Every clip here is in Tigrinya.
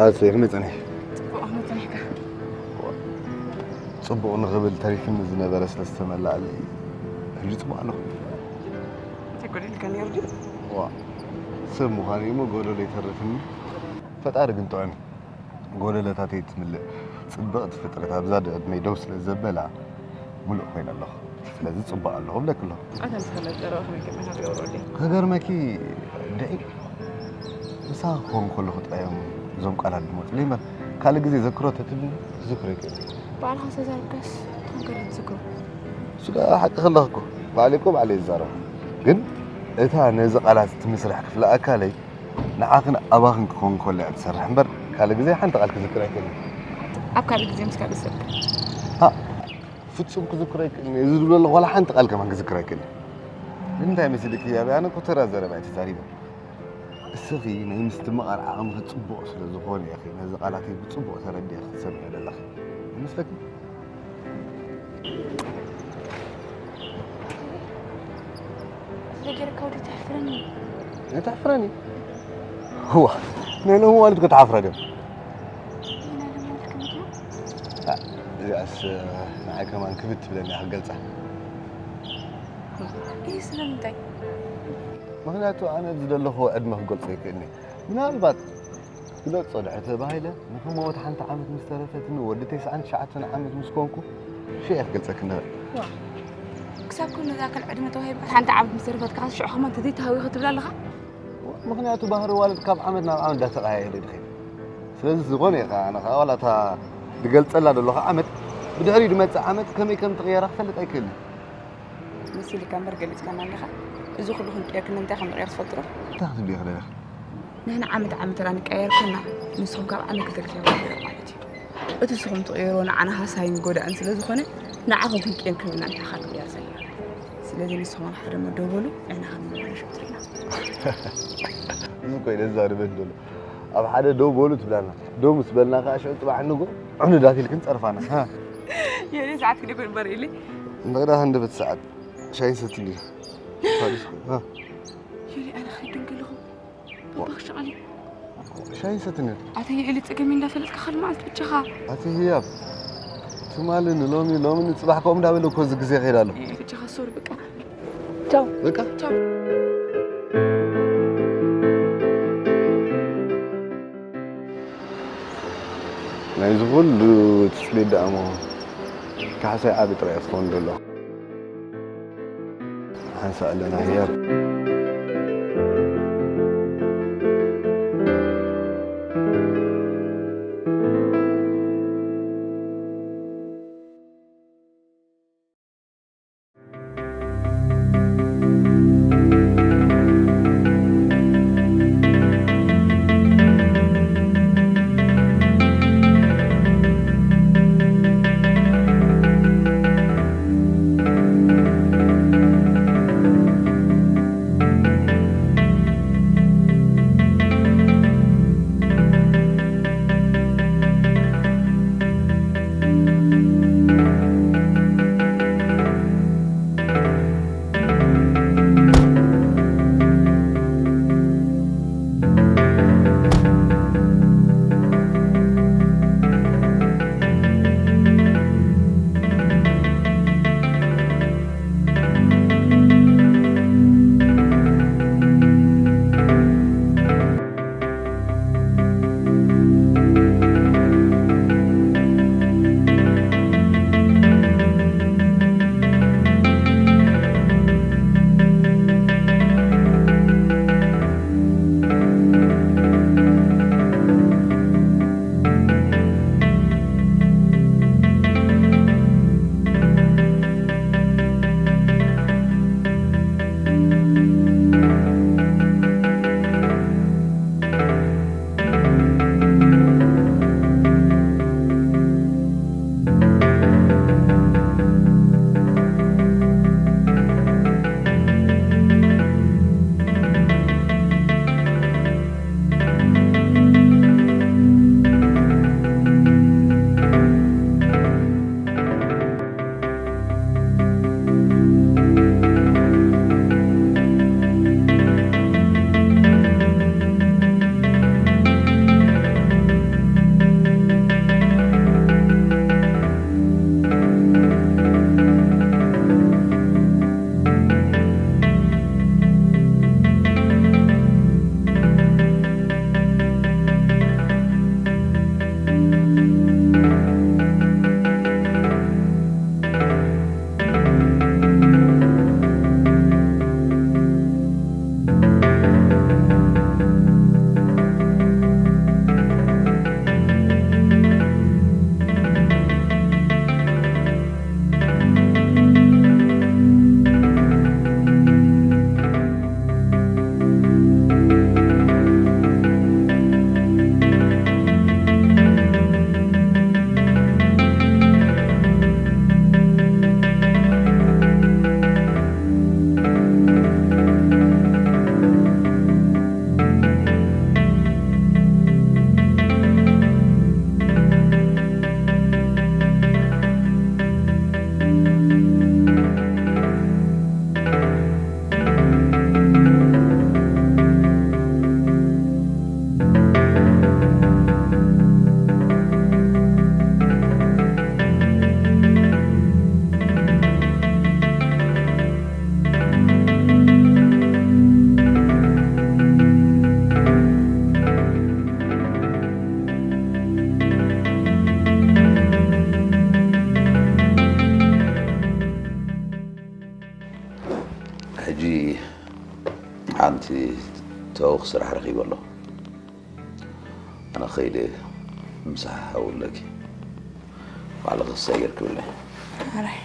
ኣሰይ፣ ከመይ ጸኒሕኪ? ጽቡቕ፣ ከመይ ጸኒሕካ? ጽቡቕ ንኽብል ተሪፍኒ ዝነበረ ስለ ዝተመላኣለይ፣ ሕጂ ጽቡቕ ኣለኹ። እንታይ ጎዲልካ ነይሩ ድዩ? ዋ፣ ሰብ ምዃነይ እሞ ጎደሎ ይተርፍኒ። ፈጣሪ ግን ጥዑም እዩ። ጎደለታተይ ትምልእ ጽብቕቲ ፍጥረት ኣብዛ ዕድመይ ደው ስለ ዘበላ፣ ምሉእ ኮይነ ኣለኹ። ስለዚ ጽቡቕ ኣለኹ እብለኪ ኣለኹ። ኣታ ንስኻ ናብ ዘረባ ከመይ ገይርና ክንሪኦ ንወርዶ? ከገርመኪ፣ ድዒ ምሳኺ ክኸውን ከለኹ ጥራይ እዮም እዞም ቃላት ዝመጹለይ እምበር፣ ካልእ ግዜ ዘክሮ ተትብልኒ ክዝክሮ ይክእል እየ። ባዕልኻ ዝተዛረብካስ እንታይ ገለ ትዝክሮ? እሱ ደኣ ሓቂ ከለኺ እኮ፣ ባዕለይ እኮ ባዕለይ ዝዛረቦ። ግን እታ ነዚ ቃላት እትምስርሕ ክፍለ ኣካለይ ንዓኽን ኣባኽን ክኸውን ከሎ እያ ትሰርሕ እምበር፣ ካልእ ግዜ ሓንቲ ቃል ክዝክር ኣይክእልን። ኣብ ካልእ ግዜ ምስ ካልእ ሰብ ከ? ሃ፣ ፍጹም ክዝክሮ ኣይክእልን። እዚ ዝብሎ ኣለኹ ዋላ ሓንቲ ቃል ከማን ክዝክር ኣይክእልን። ንምንታይ መሲልኪ ህያበይ? ኣነ እኮ ተራ ዘረባ እየ ተዛሪበ። እስኺ ናይ ምስትምቓር ዓቕምኺ ጽቡቕ ስለ ዝኾነ ኢኺ ነዚ ቃላተይ ብጽቡቕ ተረዲእኺ ክትሰምዕዮ ዘለኺ። ይመስለኪ? ዘይገርካ ወዲ ተሕፍረኒ። ንተሕፍረኒ? ህዋ፣ ናይ ሎሚ ማለት ክትሓፍረ ድዮም? ናይ ሎሚ ማለት ከምዚ? አ፣ እዚኣስ ንዓይ ከማን ክብድ ትብለኒ እያ ክገልጻ። እይ፣ ስለምንታይ? ምኽንያቱ ኣነ ዝደለኹ ዕድመ ክገልጾ ይክእልኒ። ምናልባት ግለጾ ድሕሪ ተባሂለ፣ ንኽመውት ሓንቲ ዓመት ምስ ተረፈትኒ፣ ወዲ ተስዓን ትሽዓተን ዓመት ምስ ኮንኩ፣ ሽዑ እየ ክገልጸኪ ንኽእል። ዋ፣ ክሳብ ክንድዚ ኣክል ዕድመ ተዋሂብካ፣ ሓንቲ ዓመት ምስ ተረፈትካ፣ ሽዑ ከማን ተዘይተሃዊኸ ትብል ኣለኻ? ምኽንያቱ ባህሪ ዋልድ ካብ ዓመት ናብ ዓመት እንዳተቐያየረ ይኸይድ። ስለዚ ዝኾነ እዩ ኸዓ፣ ኣነ ኸዓ ዋላ እታ ዝገልጸላ ዘለኹ ዓመት፣ ብድሕሪኡ ዝመጽእ ዓመት ከመይ ከም ትቕየራ ክፈልጥ ኣይክእልን። መሲልካ እምበር ገሊጽካና ኣለኻ። እዚ ኩሉ ክንቅየር ክንደይ ከም ንቕየር ትፈልጡ ዶ? እንታይ ክትብሊ ኢኺ ደለኺ? ንሕና ዓመት ዓመት ተራ ንቀያየር ኮና፣ ንስኹም ካብ ዓመት ክልተ ግዜ ማለት እዩ። እቲ ንስኹም ትቕየርዎ ንዓና ሃሳይን ጎዳእን ስለ ዝኾነ፣ ንዓኹም ክንቅየር ክንብልና ንሕና ክንቅየር ዘለና። ስለዚ ንስኹም ኣብ ሓደ እሞ ደው በሉ፣ ንሕና ክንመለሽ ኢና። እዚ እኮ እዩ ዘዛርበኒ ዘሎ። ኣብ ሓደ ደው በሉ ትብላና። ደው ምስ በልና ከኣ ሽዑ ጽባሕ ንግሆ ዕኑዳት ኢልክን ጸርፋና። ሃ። የኔ ሰዓት ክንደይ ኮን እምበር ኢሊ? እንደገና ክንደበት ሰዓት ሻሂ ሰትኒ። ፋዲስ። ሃ። የኔ ኣነ ኸይድ ደንገለኹ። ባባክ ሸቃሊ። ሻሂ ሰትኒ። ኣተ የዕሊ ጸገሚ እንዳፈለጥካ ካልእ መዓልቲ ብቻኻ። ኣቲ ህያብ። ትማሊ ንሎሚ፣ ሎሚ ንጽባሕ ከምኡ እንዳበለ እኮ እዚ ግዜ ይኸይድ ኣሎ። ብቻኻ ሶሪ በቃ። ቻው። በቃ? ቻው። ናይዚ ኩሉ ትጽቢት ደኣ እሞ ካሕሳይ ዓቢ ጥራይ እያ ትኸውን ዘሎ። ሓንሳእ ኣለና ህያብ። ሕጂ ሓንቲ ተውኽ ስራሕ ረኺበ ኣለኹ። ኣነ ኸይደ ምሳሕ ሃውለኪ። ባዕልኺ ሰጊር ክብለይ። ሕራይ።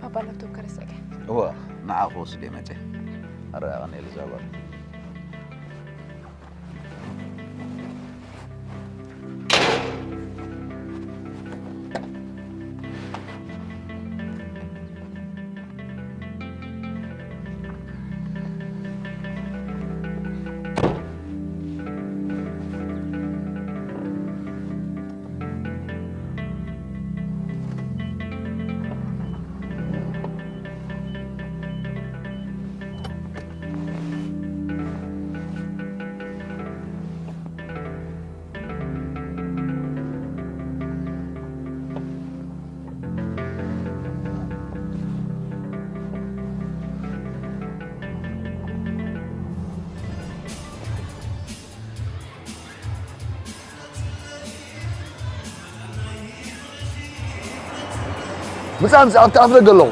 ባባ ላፕቶፕ ከረስዕካ። እወ፣ ንዓ ክወስድ እየ መጸ። ኣረ፣ ኣቐንየለይ እዛ ጓል። ምጻእ፣ ምጻእ፣ ኣብቲ ኣፍ ደገ ኣለኹ።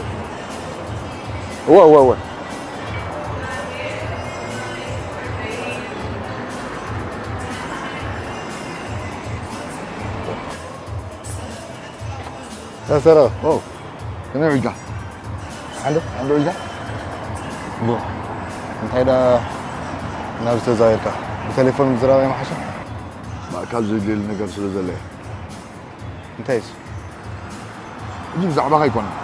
እወ፣ እወ፣ እወ። ያ ሰረ፣ ኦ፣ ከመይ ውዒልካ? ሓንዶ፣ ሓንዶ ውዒልካ? እሞ፣ እንታይ ደኣ ናብዚ ተዛዊርካ? ብቴሌፎን ምዝራብ ኣይምሓሸን? ብኣካል ዘድልየሉ ነገር ስለ ዘሎ እየ። እንታይ እሱ? ሕጂ ብዛዕባኻ ኣይኮነን።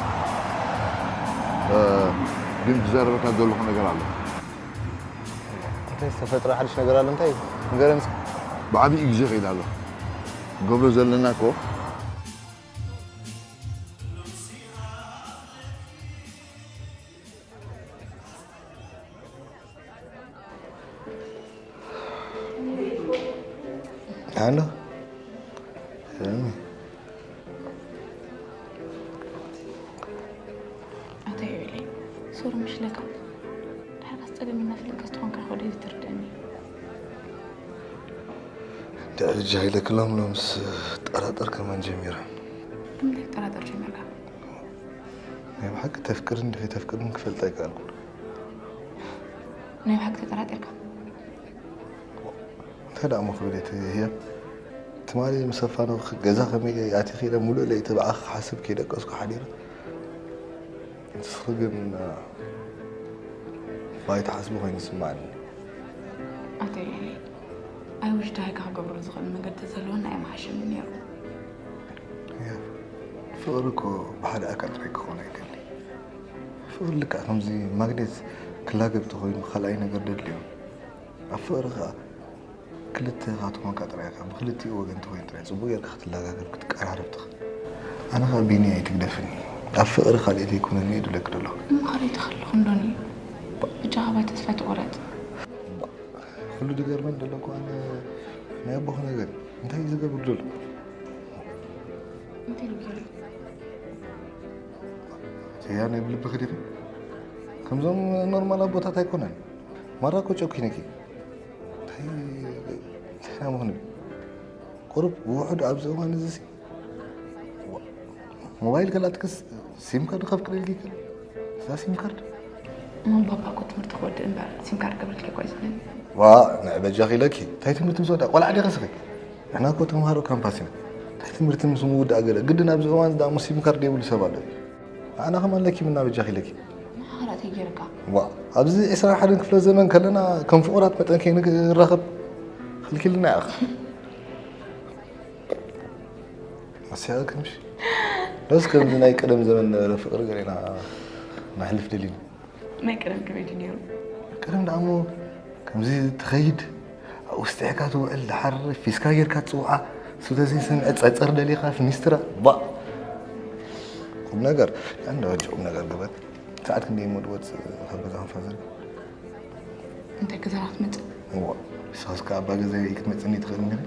እ፣ ግን ክዛረበካ ዘለኹ ነገር ኣሎ። ዝተፈጥረ ሓድሽ ነገር ኣሎ? እንታይ እዩ? ንገረኒ እስኪ። ብዓቢኡ ግዜ ከይድ ኣሎ። ክገብሮ ዘለና እኮ። ኣሎ። ኣታ ዮኤለይ፣ ሶሪ ምሽ ለካ። ድሓር ካስ ጸገም እናፍለጥካስ ትኾንካ ኾደ ዝትርደኒ። ድሕሪ ጃሂለ ክሎም ሎምስ ጠራጠር ከማን ጀሚረ። ንምንታይ ትጠራጠር ጀሚርካ? ናይ ብሓቂ ተፍቅርን ድሕሪ ተፍቅርን ክፈልጥ ኣይከኣልኩን። ናይ ብሓቂ ተጠራጢርካ? እንታይ ደኣ እሞ ክብል እየ፣ እቲ ህያብ ትማሊ ምስ ኣፋነኹ ገዛ ከመይ ኣቲኺ ኢለ ሙሉእ ለይቲ ብኣኺ ክሓስብ ከይደቀስኩ ሓዲረ። ንስኺ ግን፣ እ፣ ባይታ ሓስቢ ኮይኑ ይስምዓኒ። ኣቶ ዮኤል፣ ኣይ ዊሽ ደሃይካ ክገብሮ ዝኽእል መንገዲ ተዝህልወና ኣይ ምሓሸኒ ነይሩ። ህያብ፣ ፍቕሪ እኮ ብሓደ ኣካል ጥራይ ክኸውን ኣይክእልን እዩ። ፍቕሪ ልክዕ ከምዚ ማግኔት ክላገብ ተኾይኑ ካልኣይ ነገር ደድልዮ። ኣብ ፍቕሪ ከኣ ክልተ ካትኮንካ ጥራይ ኢኻ፣ ብክልቲኡ ወገን ተኾይኑ ጥራይ ጽቡቕ ጌርካ ክትለጋገብ ክትቀራረብ ትኽእል። ኣነ ኸኣ ቢኒ ኣይትግደፍኒ፣ ኣብ ፍቕሪ ካልእ ዘይኮነኒ እየ ድብለኪ ዘለኹ። እሞ ካልእ ተኸለኹ እንዶኒ፣ ብጃኻ ባይ ተስፋ ኣይትቑረጽ። ኩሉ ዝገርመኒ ዘሎ እኮ ኣነ ናይ ኣቦኹ ነገር እንታይ እዩ ዝገብር ዘሎ? እንታይ ኢሉ ገይሩ? እያ ናይ ብልብኺ ዲኺ? ከምዞም ኖርማል ኣቦታት ኣይኮነን። ማራ እኮ ጨኪኑኪ። እንታይ እንታይ ኢና ምኽንብል? ቁሩብ ውሑድ ኣብዚ እዋን እዚ ሲ ሞባይል ከላትክስ ሲም ካርድ ከፍቅደልኪ ይክእል። እዛ ሲም ካርድ እሞ ባባ እኮ ትምህርቲ ክወድእ እምበር ሲም ካርድ ክብልኪ እኮ ኣይዝብለኒ። ዋ ንዕ በጃኺ ኢለኪ እንታይ ትምህርቲ ምስ ወድኣ ቆልዓ ዲኺ ስኺ? ንሕና እኮ ተምሃሮ ካምፓስ ኢና። እንታይ ትምህርቲ ምስ ምውዳእ ገለ ግድን ኣብዚ እዋን እዚ ደኣ እሞ ሲም ካርድ የብሉ ሰብ ኣሎ። ኣና ከማን ለኪምና በጃኺ ኢለኪ። ንዓኻ ደኣ እንታይ ገይርካ? ዋ ኣብዚ ዕስራን ሓደን ክፍለ ዘመን ከለና ከም ፍቑራት መጠን ከይንራኸብ ከልኪልና ኢኻ። ኣስያእክንሽ ዶስ ከምዚ ናይ ቀደም ዘመን ነበረ ፍቕሪ ገሌና ነሕልፍ ደሊና። ናይ ቀደም ከመይ ድዩ ነይሩ? ቀደም ደኣ እሞ ከምዚ ትኸይድ ኣብኡ ስጢሕካ ትውዕል ደሓር ፊስካ ጌርካ ትጽውዓ። ሱተ ዘይሰምዐ ጸጸር ደሊኻ ፍኒስትራ ባ ቁም ነገር። እንደ ወዲ ቁም ነገር ግበር። ሰዓት ክንደይ እሞ ድወጽእ ካብ ገዛ ክንፋዘር? እንታይ ገዛና ክትመጽእ? እዋ ንስኻስ ከኣ ኣባ ገዛይ ክትመጽእኒ ትኽእል እንዲኺ?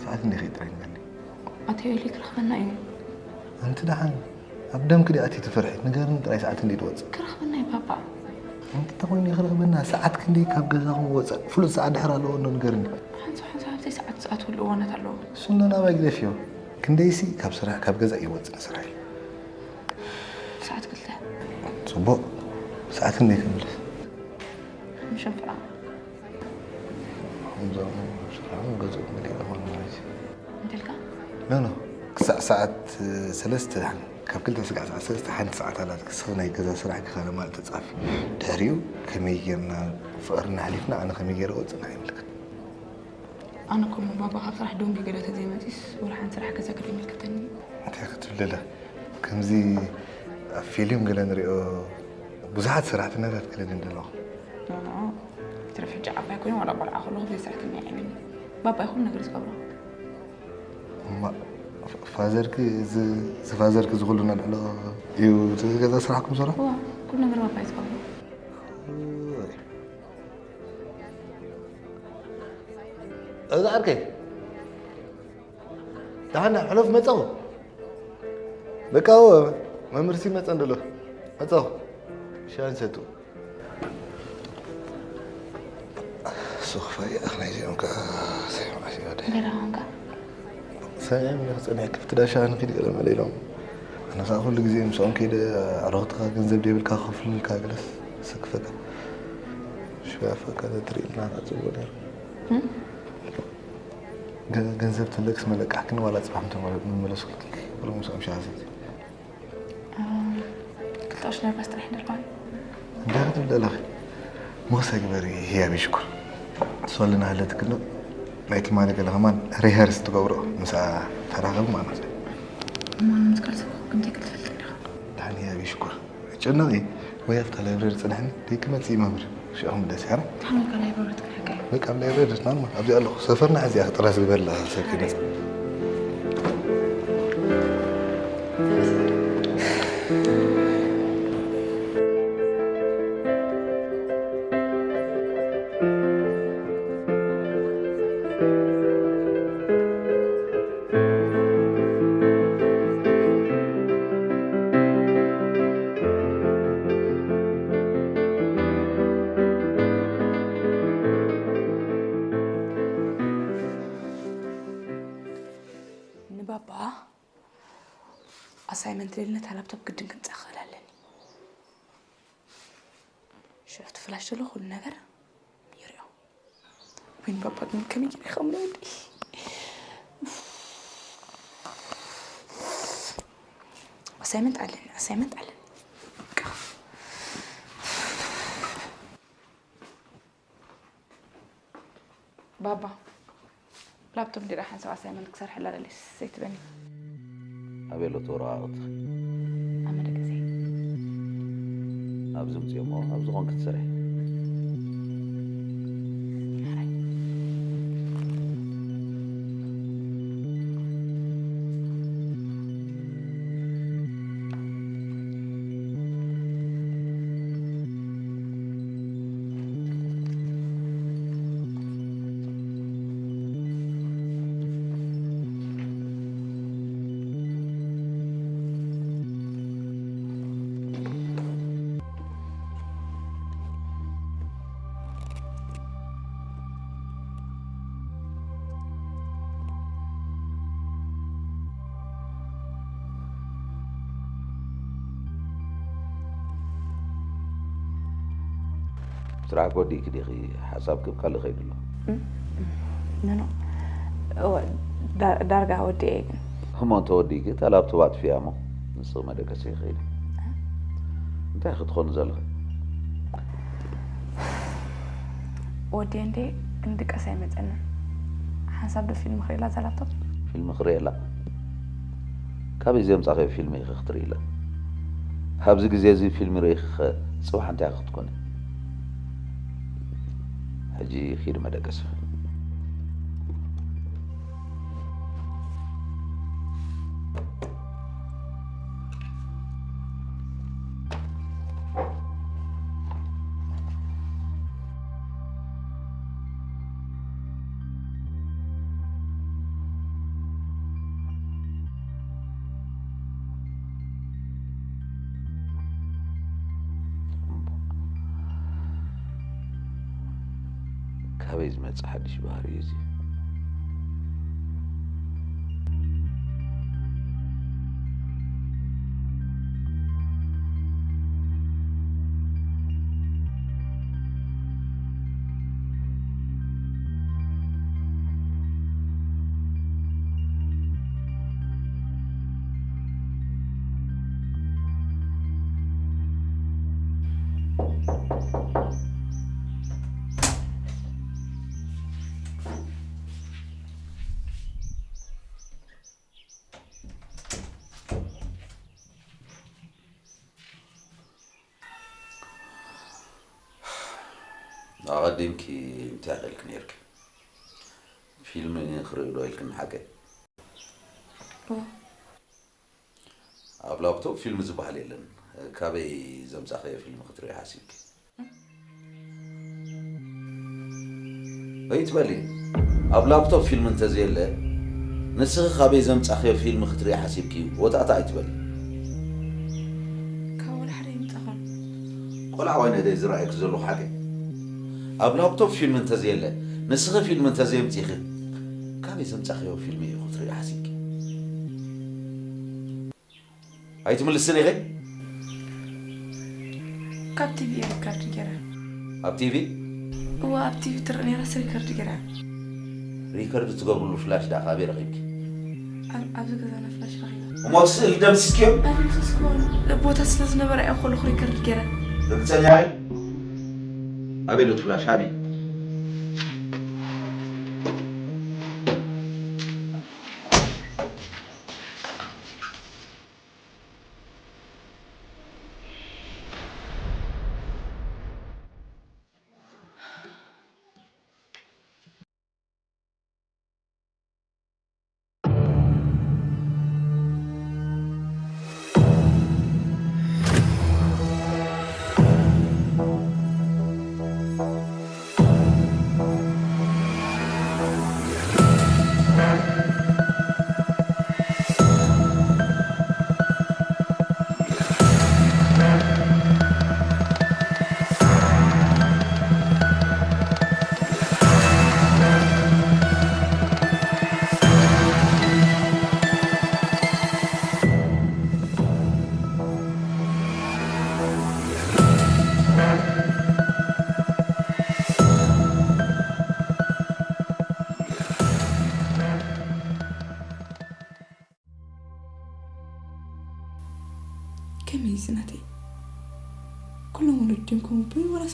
ሰዓት ክንደይ ከይጥራይ ንገርኒ። ኣቶ ዮኤል ክረኽበና እዩ። ኣንቲ ደሓን ኣብ ደምኪ ድኣ ኣቲ ትፈርሒ? ንገርኒ ጥራይ ሰዓት ክንደይ ትወጽእ? ክረኽበና እዩ ባባ። ኣንቲ ተኾይኑ ክረኽበና ሰዓት ክንደይ ካብ ገዛኹም ወጸእ? ፍሉጥ ሰዓት ድሕር ኣለዎ እንዶ ንገርኒ። ሓንሳብ ሓንሳብ ኣብዘይ ሰዓት ዝኣትወሉ እዋናት ኣለዎ። እሱ እንዶ ናባይ ግደፍዮ። ክንደይሲ ካብ ስራሕ ካብ ገዛ ይወጽእ ንስራሕ ኢሉ። ሰዓት ክልተ። ጽቡቕ። ሰዓት ክንደይ ክምለስ? ምሸት ፍራ። ከምዞም ስራሕን ገዝኦም መሊኦም ማለት እዩ። እንተልካ? ኖ፣ ኖ። ክሳዕ ሰዓት ሰለስተ ሓን-፣ ካብ ክልተ ስጋዕ ሰዓት ሰለስተ ሓንቲ ሰዓት ኣላት ክስኽ ናይ ገዛ ስራሕ ክኻነ ማለት ተጻፊ። ድሕሪኡ ከመይ ጌርና ፍቕርና ኣሕሊፍና ኣነ ከመይ ጌረ ወጽና ይምልከት። ኣነ እኮ እሞ ባባ ካብ ስራሕ ደንጉዩ ገለ ተዘይመጺስ ወላ ሓንቲ ስራሕ ገዛ ከደይምልከተኒ እዩ። እንታይ ክትብል ደለ? ከምዚ ኣብ ፊልም ገለ ንሪኦ ብዙሓት ሰራሕተኛታት ገለ ንርኢ ኣለኹ። ኖ፣ ኖ። ይትረፍ ሕጂ ዓባይ ኮይኑ ዋላ ቆልዓ ከለኹ ዘይሰራሕተኛ ኣይብለኒ። ባባ እዩ ኩሉ ነገር ዝገብሮ። እማ ፋዘርኪ፣ እዚ፣ እዚ ፋዘርኪ እዚ ኩሉ ነልዕሎ እዩ እቲ ገዛ ስራሕኩም ዝሰርሖ? እዋ፣ ኩሉ ነገር ባባ እዩ ዝገብሮ። እወይ። እዚ ዓርከይ፣ ደሓን ሕሉፍ መጸኹ። በቃ፣ እወ፣ መምህርሲ መጸ እንደሎ። መጸኹ። ሻሂ ንሰቱ። ሶፋ ይኣኽ ናይዚኦም ከኣ ሰሚዐ ሲወደ። ገለ ኾንካ? ሰሚዐ ጸኒሐ ክፍቲ ዳሻ ንኺድ ገለ መለ ኢሎም። ኣነ ኸኣ ኩሉ ግዜ ምስኦም ከይደ ኣዕሩኽትኻ ገንዘብ ደይብልካ ክኸፍሉልካ ገለስ ሰክፈካ። ሽያፋ ከኣ ትርእይልና ከኣ ጽቡቕ ነይሩ። እም? ገ-፣ ገንዘብ ተለክስ መለቃሕክን ዋላ ጽባሕ ምተመለ-፣ ምመለስኩልክን ከይብሉ ምስኦም ሻሂ ሰትየ። ክልተ ቅርሺ ናይ ባስ ጥራሕ ይደልባኒ። እንታይ ክትብል ኣለኺ? ሞሳ ግበሪ ህያብ ይሽኩር። ሶልና ህለትክሎ ናይ ትማሊ ገለ ከማን ሪሀርስ ትገብሮ ምስኣ ተራኸቡ ማለት እዩ። እሞ ኣነ ምስ ካልሲ ከምታይ ክትፈልጥ ኢኻ? ደሓን ህያብ ይሽኩር። ጨነቒ ወይ ኣብታ ላይብረሪ ጽንሕኒ ደይ ክመጽእ እዩ መምህር። ሽዑ ክንደስ ያረ? ከመይ ከ ላይብረሪ ትከሕከ? በቃ ኣብ ላይብረሪ ደስና፣ ኣብዚ ኣለኹ። ሰፈርና ሕዚ እያ ጥራስ ዝበላ ሰኪነት። ንባባ ኣሳይመንት ሌልነት ላፕቶፕ ግድን ክምጻእ ክኽእል ኣለኒ። ሽዑ እቲ ፍላሽ ዘሎ ኩሉ ነገር ይሪኦ። ወይን ባባ ግን ከመይ ገይረ ከም ንወዲ ኣሳይመንት ኣለኒ፣ ኣሳይመንት ኣለኒ። በቃ። ባባ፣ ላፕቶፕ እንዲራ ሓንሳብ ኣሳይመንት ክሰርሐላ ደሊ ሰይትበኒ። ኣበይ ኣሎ እቲ ወረቓቕቲ? ኣብ መደገሰይ። ኣብዚ ምጽኦ እሞ ኣብ ዝኾን ክትሰርሒ። ሓራይ። ስራሕ ወዲእኪ ዲኺ? ሓሳብኪ ኣብ ካልእ ከይዱ ኣሎ። እም፣ እም፣ ኖ፣ ኖ። እወ፣ ዳ-፣ ዳርጋ ወዲኤ ግን። እሞ እንተወዲእኪ፣ እታ ላፕቶፕ ኣጥፊኣ እሞ፣ ንስኺ መደቀሲ ይኽእል። እንታይ ክትኾኒ ዘለኺ? ወዲኤ እንዴ፣ ክንድቀስ ኣይመጸንን። ሓንሳብ ዶ ፊልም ክርእየላ እዛ ላፕቶፕ? ፊልም ክርእየላ? ካበይ ዘምጻእኽዮ ፊልም ኢኺ ክትርእይላ? ኣብዚ ግዜ እዚ ፊልም ርኢኺ ኸ ጽባሕ እንታይ ኢኺ ክትኮኒ? ሕጂ ኺዲ መደቀሲ። ካበይ ዝመጽእ ሓድሽ ባህሪ እዩ እዚ? ኣቐዲምኪ እንታይ ኢልኪ ነይርኪ? ፊልም ክርኢ ዶ ኢልክኒ ሓቀይ? እወ። ኣብ ላፕቶፕ ፊልም ዝበሃል የለን። ካበይ ዘምጻእኽዮ ፊልም ክትርኢ ሓሲብኪ? ኣይትበሊ። ኣብ ላፕቶፕ ፊልም እንተዘየለ፣ ንስኺ ካበይ ዘምጻእኽዮ ፊልም ክትርኢ ሓሲብኪ? ወታእታ ኣይትበሊ። ካብ ወላ ሓደ ኣይምጻኹን። ቆልዓ ኮይነ ደ ዝረኣየኪ ዘለኹ ሓቂ? ኣብ ላፕቶፕ ፊልም እንተዘየለ፣ ንስኺ ፊልም እንተዘየምጺእኺ፣ ካበይ ዘምጻእኽዮ ፊልም እዩ ክትርኢ ሓሲብኪ? ኣይትምልስን ኢኺ? ካብ ቲቪ እየ ሪከርድ ገይረ። ኣብ ቲቪ? እወ፣ ኣብ ቲቪ ትርኢ ነይራስ ሪከርድ ገይረ። ሪከርድ ትገብርሉ ፍላሽ ደኣ ካበይ ረኺብኪ? ኣብ-፣ ኣብዚ ገዛና ፍላሽ ረኺበ። እሞ እቲ ስእሊ ደምሲስክዮ? ኣይደምሰስኩዎን። ቦታ ስለ ዝነበረ እየ ከለኹ ሪከርድ ገይረ። ርግጸኛ ኢኺ? ኣበይ ኣሎ እቲ ፍላሽ? ሃቢ።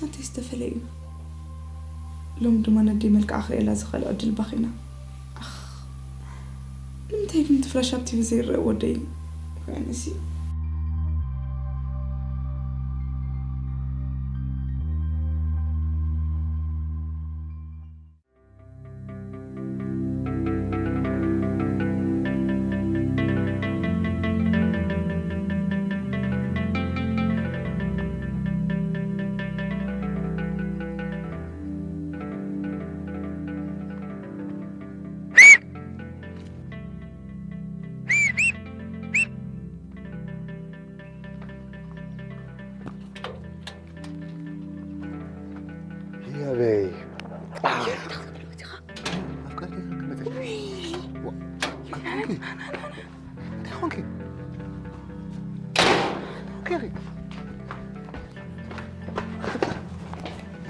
ናተይ ዝተፈለየ እዩ። ሎም ድማ ነደይ መልክዓ ክርእየላ ዝኽእል ዕድል ባኺና። ኣኽ፣ ንምንታይ ግን እቲ ፍላሽ ኣብ ቲቪ ዘይረአ ወደይ? ውዕንሲ። ህያበይ። ኣፍቃሪተይ ክንክመተ። እንታይ ኾንኪ? እንታይ ኾንኪ? እንታይ ኾንኪ?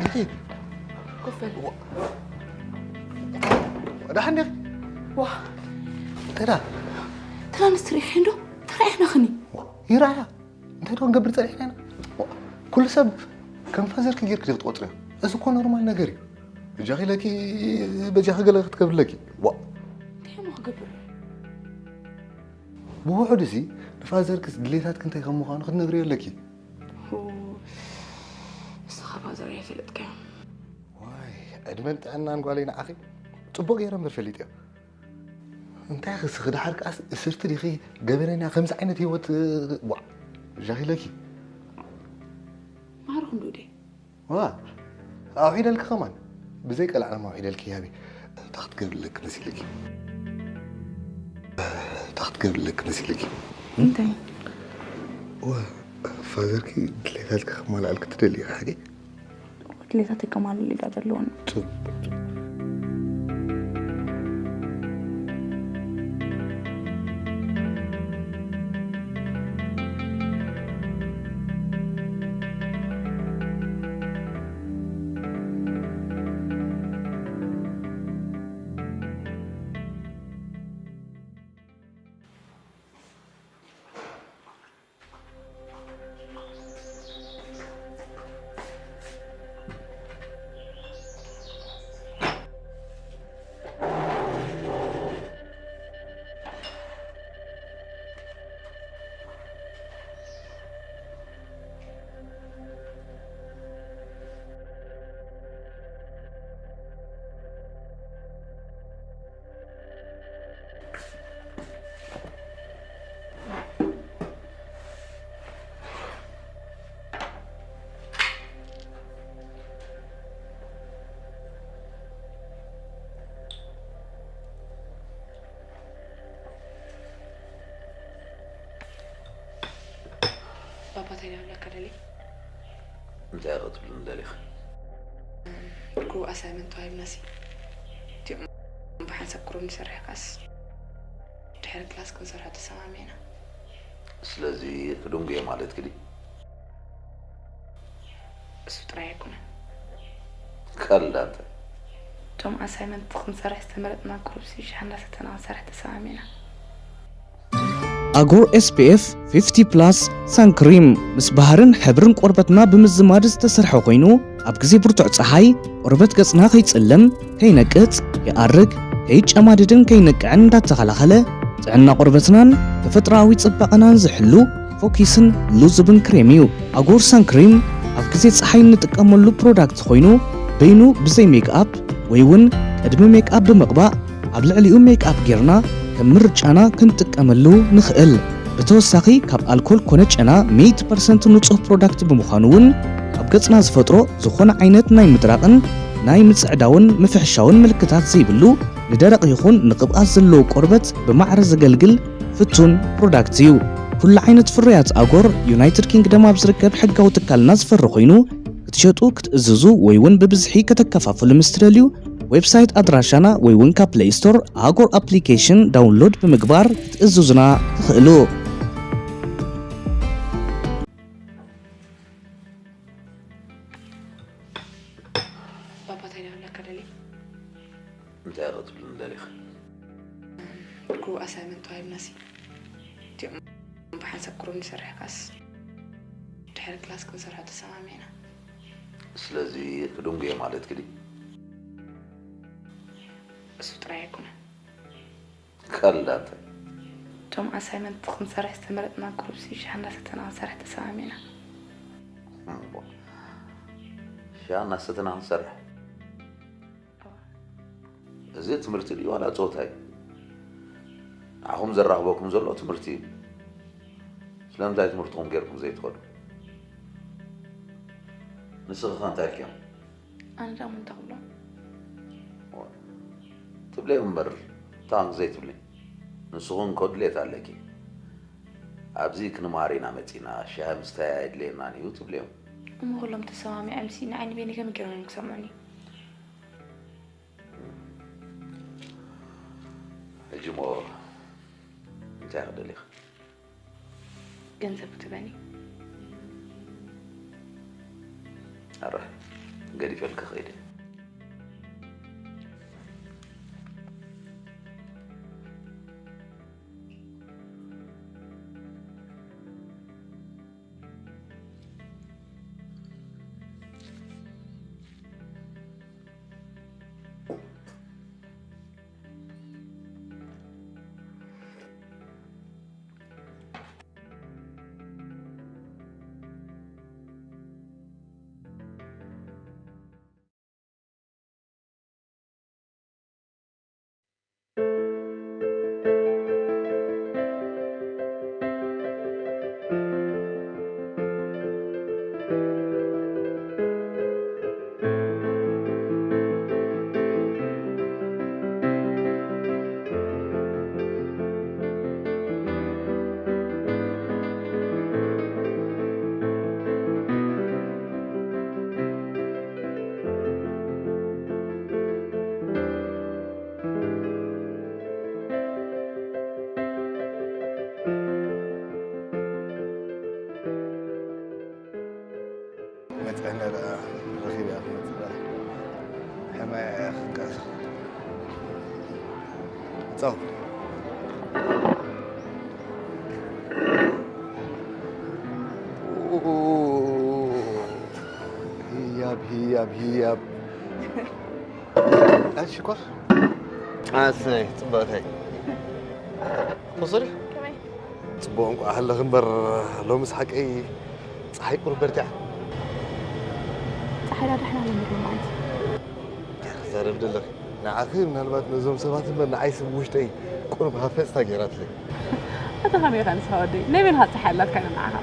እንታይ? ኮፍ በል። ዋ። ደሓን ዲኺ? ዋ። እንታይ ደኣ? ትራንስ ትሪኢኺ እንዶ? ተራኢኽናኽኒ። ይረኣያ። እንታይ ደኣ ክንገብር ጸኒሕና ኢና? ዋ። ኩሉ ሰብ ከም ፋዘርኪ ጌርኪ ዲኺ ትቖጽርዮ? እዚ እኮ ኖርማል ነገር እዩ። በጃኺ ኢለኪ፣ በጃኺ ገለ ክትገብርለኪ። ዋ። እንታይ እሞ ክገብር? ብውሑድ እዚ ንፋዘርክስ ድሌታትኪ እንታይ ከም ምዃኑ ክትነግርዮ ኣለኪ። ሁ፣ ንስኻ ፋዘር ኣይፈለጥካዮ። ዋይ፣ ዕድመን ጥዕናን ጓለይ ንዓኺ። ጽቡቕ ገይረ እምበር ፈሊጥዮ። እንታይ ክስኺ፣ ደሓር ከኣስ እስርቲ ዲኺ? ገበነኛ፣ ከምዚ ዓይነት ህይወት፣ ዋ፣ ጃኺለኪ። ማዕረ ክንዱ ደይ? ዋ፣ ኣውሒደልኪ ከማን። ብዘይ ቀልዓለም ኣውሒደልኪ ያቢ። እንታይ ክትገብርለኪ መሲልኪ? እንታይ ክትገብርለኪ መሲልኪ? እንታይ? ዋ፣ ፋዘርኪ ድሌታትኪ ከማልኣልኪ ትደሊ ኢኺ ሓቂ? ድሌታተይ ከማልእ ኢዳ ዘለዎን። ጽቡቅ። ባባ እንታይ ደኣ ክብለካ ደልየ? እንታይ ክትብልኒ ደሊኺ? ግሩብ ኣሳይመንት ተዋሂብና ሲ፣ እቲኦም ብሓንሳብ ግሩብ ንሰርሕ ከኣስ ድሕሪ ክላስ ክንሰርሖ ተሰማሚዕና። ስለዚ ክድንጉዮ ማለትኪ ድዩ? እሱ ጥራይ ኣይኮነን። ቀልድ ኣንተ። እቶም ኣሳይመንት ክንሰርሕ ዝተመረጽና ግሩፕ ሲ ሻሂ እናሰተና ክንሰርሕ ተሰማሚዕና። ኣጎር ኤስ ፒ ኤፍ ፊፍቲ ፕላስ ሳን ክሪም ምስ ባህርን ሕብርን ቆርበትና ብምዝማድ ዝተሰርሐ ኮይኑ፣ ኣብ ግዜ ብርቱዕ ጸሓይ ቆርበት ገጽና ከይጽልም፣ ከይነቅጽ፣ ከይኣርግ፣ ከይጨማድድን ከይንቅዕን እንዳተኸላኸለ፣ ጥዕና ቆርበትናን ተፈጥሮኣዊ ጽባቐናን ዝሕሉ ፎኪስን ልዙብን ክሬም እዩ። ኣጎር ሳን ክሪም ኣብ ግዜ ጸሓይ እንጥቀመሉ ፕሮዳክት ኮይኑ፣ በይኑ ብዘይ ሜክኣፕ ወይ እውን ቅድሚ ሜክኣፕ ብምቕባእ ኣብ ልዕሊኡ ሜክኣፕ ጌርና ከም ምርጫና ክንጥቀመሉ ንኽእል። ብተወሳኺ ካብ ኣልኮል ኮነ ጨና ሚእቲ ፐርሰንት ንጹህ ፕሮዳክት ብምዃኑ እውን ኣብ ገጽና ዝፈጥሮ ዝኾነ ዓይነት ናይ ምድራቕን ናይ ምጽዕዳውን ምፍሕሻውን ምልክታት ዘይብሉ፣ ንደረቕ ይኹን ንቅብኣት ዘለዎ ቆርበት ብማዕረ ዘገልግል ፍቱን ፕሮዳክት እዩ። ኩሉ ዓይነት ፍርያት ኣጎር ዩናይትድ ኪንግደም ኣብ ዝርከብ ሕጋዊ ትካልና ዝፈሪ ኮይኑ፣ ክትሸጡ፣ ክትእዝዙ ወይ እውን ብብዝሒ ከተከፋፍሉ ምስ ትደልዩ፣ ዌብሳይት ኣድራሻና ወይ እውን ካብ ፕለይ ስቶር ኣጎር ኣፕሊኬሽን ዳውንሎድ ብምግባር ክትእዝዙና ትኽእሉ። ባባ እንታይ ደኣ ክብለካ ደልየ? እንታይ ክትብልኒ ደሊኺ? ግሩብ ኣሳይመንት ተዋሂብና ሲ፣ እቲኦም ብሓንሳብ ግሩብ ንሰርሕ ከኣስ ድሕሪ ክላስ ክንሰርሖ ተሰማሚዕና። ስለዚ ክድንጉ እየ ማለትኪ ድዩ? እሱ ጥራይ ኣይኮነን። ከላ እንታይ? እቶም ኣሳይመንት ክንሰርሕ ዝተመረጥና ግሩፕሲ ሻሂ እናሰተና ክንሰርሕ ተሰማሚዕና። እምቧ። ሻሂ እናሰተና ክንሰርሕ? እዚ ትምህርቲ ድዩ ዋላ ጸወታ እዩ? ንዓኹም ዘራኽበኩም ዘሎ ትምህርቲ እዩ። ስለምንታይ ትምህርትኹም ጌርኩም ዘይትኸዱ? ንስኺ ኸ እንታይ ኢልክዮም? ኣነ ደኣ እንታይ ክብሎም? ትብልዮም እምበር እንታይ ዘይትብሊ። ንስኹን እኮ ድሌት ኣለኪ። ኣብዚ ክንመሃር ኢና መጺና፣ ሻሂ ምስታይ ኣየድልየናን እዩ ትብልዮም። እሞ ኩሎም ተሰማሚዖምሲ ንዓይ ንበይነይ ከመይ ገይሮም እዮም ክሰምዑኒ? ሕጂ እሞ እንታይ ክትደሊ ኢኺ? ገንዘብ ክትበኒ። ኣረ ገዲፈልኪ ከይደ። መፅዕነ ደኣ ረኺበ እያ ክመፅእ በላ። ሕማያ እያ ክትቃስ። ጻው። ህያብ ህያብ ህያብ። ኣቲ ሽኮር ኣሰይ ጽብቕተይ። ተሰሪ ከመይ ጽቡቕ እንቋዕ ሃለኺ እምበር ሎምስ ሓቀይ ጸሓይ ቁሩብ በርቲዓ። ጸሓይ ዳድሕና ለምድ መዓልቲ እንታይ ክዛረብ ደለኺ ንዓኺ ምናልባት ነዞም ሰባት እምበር ንዓይስ ብውሽጠይ ቁሩብ ሃፈጽታ ገይራትለይ። ኣታ ከመይ ኢኻ ንስኻ ወደይ ናይ መን ኢኻ ጸሓይ ኣላትካ ንዓኻ?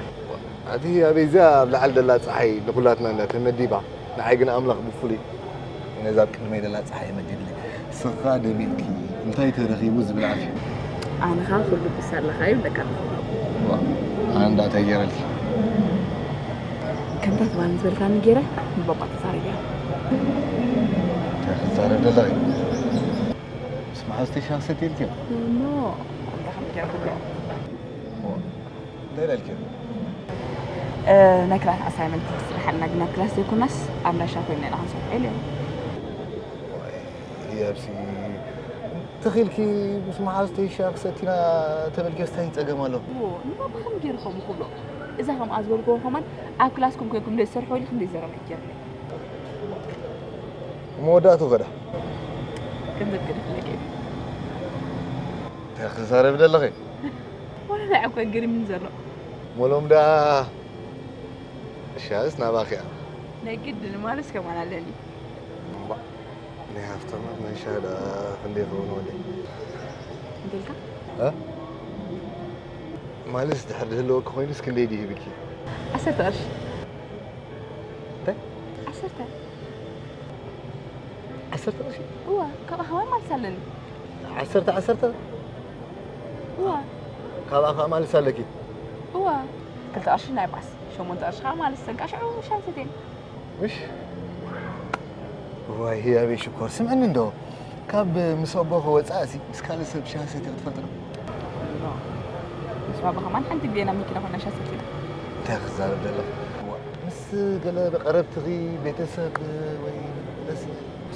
ኣቲ ኣበይ እዚኣ ኣብ ላዕሊ ደላ ጸሓይ ንኹላትና እንዳ ተመዲባ ንዓይ ግን ኣምላኽ ብፍሉይ ነዛ ኣብ ቅድመይ ደላ ጸሓይ መዲብለይ። ስኻ ደሚቕኪ እንታይ ተረኺቡ ዝብል ዓፊ። ኣነ ኸኣ ኩሉ ብሳላኻ እዩ ብለካ። ኣነ እንዳ እንታይ ገይረልኪ? ከምታ ትባኒ ዝበልካኒ ገይረ ንባባ ተዛሪብያ። እንታይ ክትዛረብ ደለኺ? ምስ መሓዙተይ ሻሂ ሰትየልኪ? ኖ ኣምላኽ ምክንያት እንታይ ኢለልኪ? ናይ ክላስ ኣሳይመንት ክስርሓልና ግን ኣብ ክላስ ዘይኮናስ ኣብ እንዳሻ ኮይንና ኢና ክንሰርሖ ኢለ። ያብሲ ተኺልኪ ምስ መሓዙተይ ሻሂ ክሰቲና ተበልኪ ስታይ ጸገም ኣሎ? ንባባ ከም ገይሩ ከምኡ ክብሎ እዛ ከምኣ ዝበልክዎ ከማን ኣብ ክላስኩም ኮይንኩም ዘይትሰርሑ ኢሉ ክንደይ ዘረባ ይገርኒ። መወዳእቱ ከዳ ገንዘብ ገዲፍለኪ እንታይ ክዛረብ ደለኺ? ወላ ናይ ዕኮ ገሪምኒ ዘሎ ሞሎም ደኣ እሻስ ናባኺ እያ ናይ ግድን ማለስ ከማን ኣለኒ እምባእ ናይ ሃፍታማት ናይ ሻሂ ደኣ ክንደይ ይኸውን ወለይ እንተልካ እ? ማለስ ድሕር ዝህልወኪ ኮይኑስ ክንደይ ድዩ ሂብኪ? ዓሰርተ ቅርሺ እንታይ? ዓሰርተ ዓሰርተ ቅርሺ እዋ ካብኣ ከማን ማልስ ኣለኒ ዓሰርተ ዓሰርተ እዋ ካብኣ ከዓ ማልስ ኣለኪ እዋ ክልተ ቅርሺ ናይ ባስ ሸሞንተ ቅርሺ ከዓ ማልስ ሰንካ ሽዑ ሻንሰቴን ምሽ ዋይ ህያበይ ሽኮር ስምዕኒ እንዶ ካብ ምስ ኣቦ ከወፃእሲ ምስ ካልእ ሰብ ሻንሰቴ ክትፈልጥ ዶ ምስ ባባ ከማን ሓንቲ ግዜ ናብ መኪና ኮይና ሻንሰቴና እንታይ ክዛረብ ዘለኹ ምስ ገለ ቀረብትኺ ቤተሰብ ወይ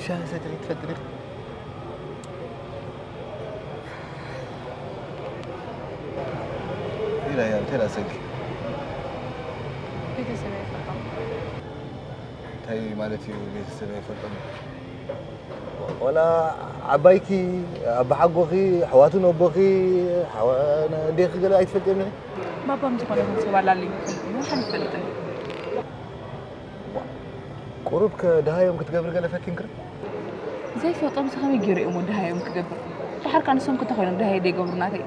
ሻንሰቴ ትፈልጥ ዲኺ ኢላ እያ እንታይ ላሰልኪ ቤተሰብ ኣይፈልጦም ማለት እዩ ቤተሰብ ኣይፈልጦም። ዋላ ዓባይኪ፣ ኣባሓጎኺ፣ ኣሕዋቱ ነቦኺ፣ ኣዴኺ ገለ ኣይትፈልጥዮም ኢኺ? ባባም ዝኾነ ይኹን ሰብ ኣላልኝ ይፈልጥ ይሆን ሓን ይፈልጥን። ቁሩብ ከ ድሃዮም ክትገብሪ ገለ ፈቲንክሪ? ዘይፈልጦም ከመይ ገይሩ እዮም ድሃዮም ክገብር? ድሓር ከኣ ንሶም ክተኾይኖም ድሃይ ደይገብሩ ናተይ።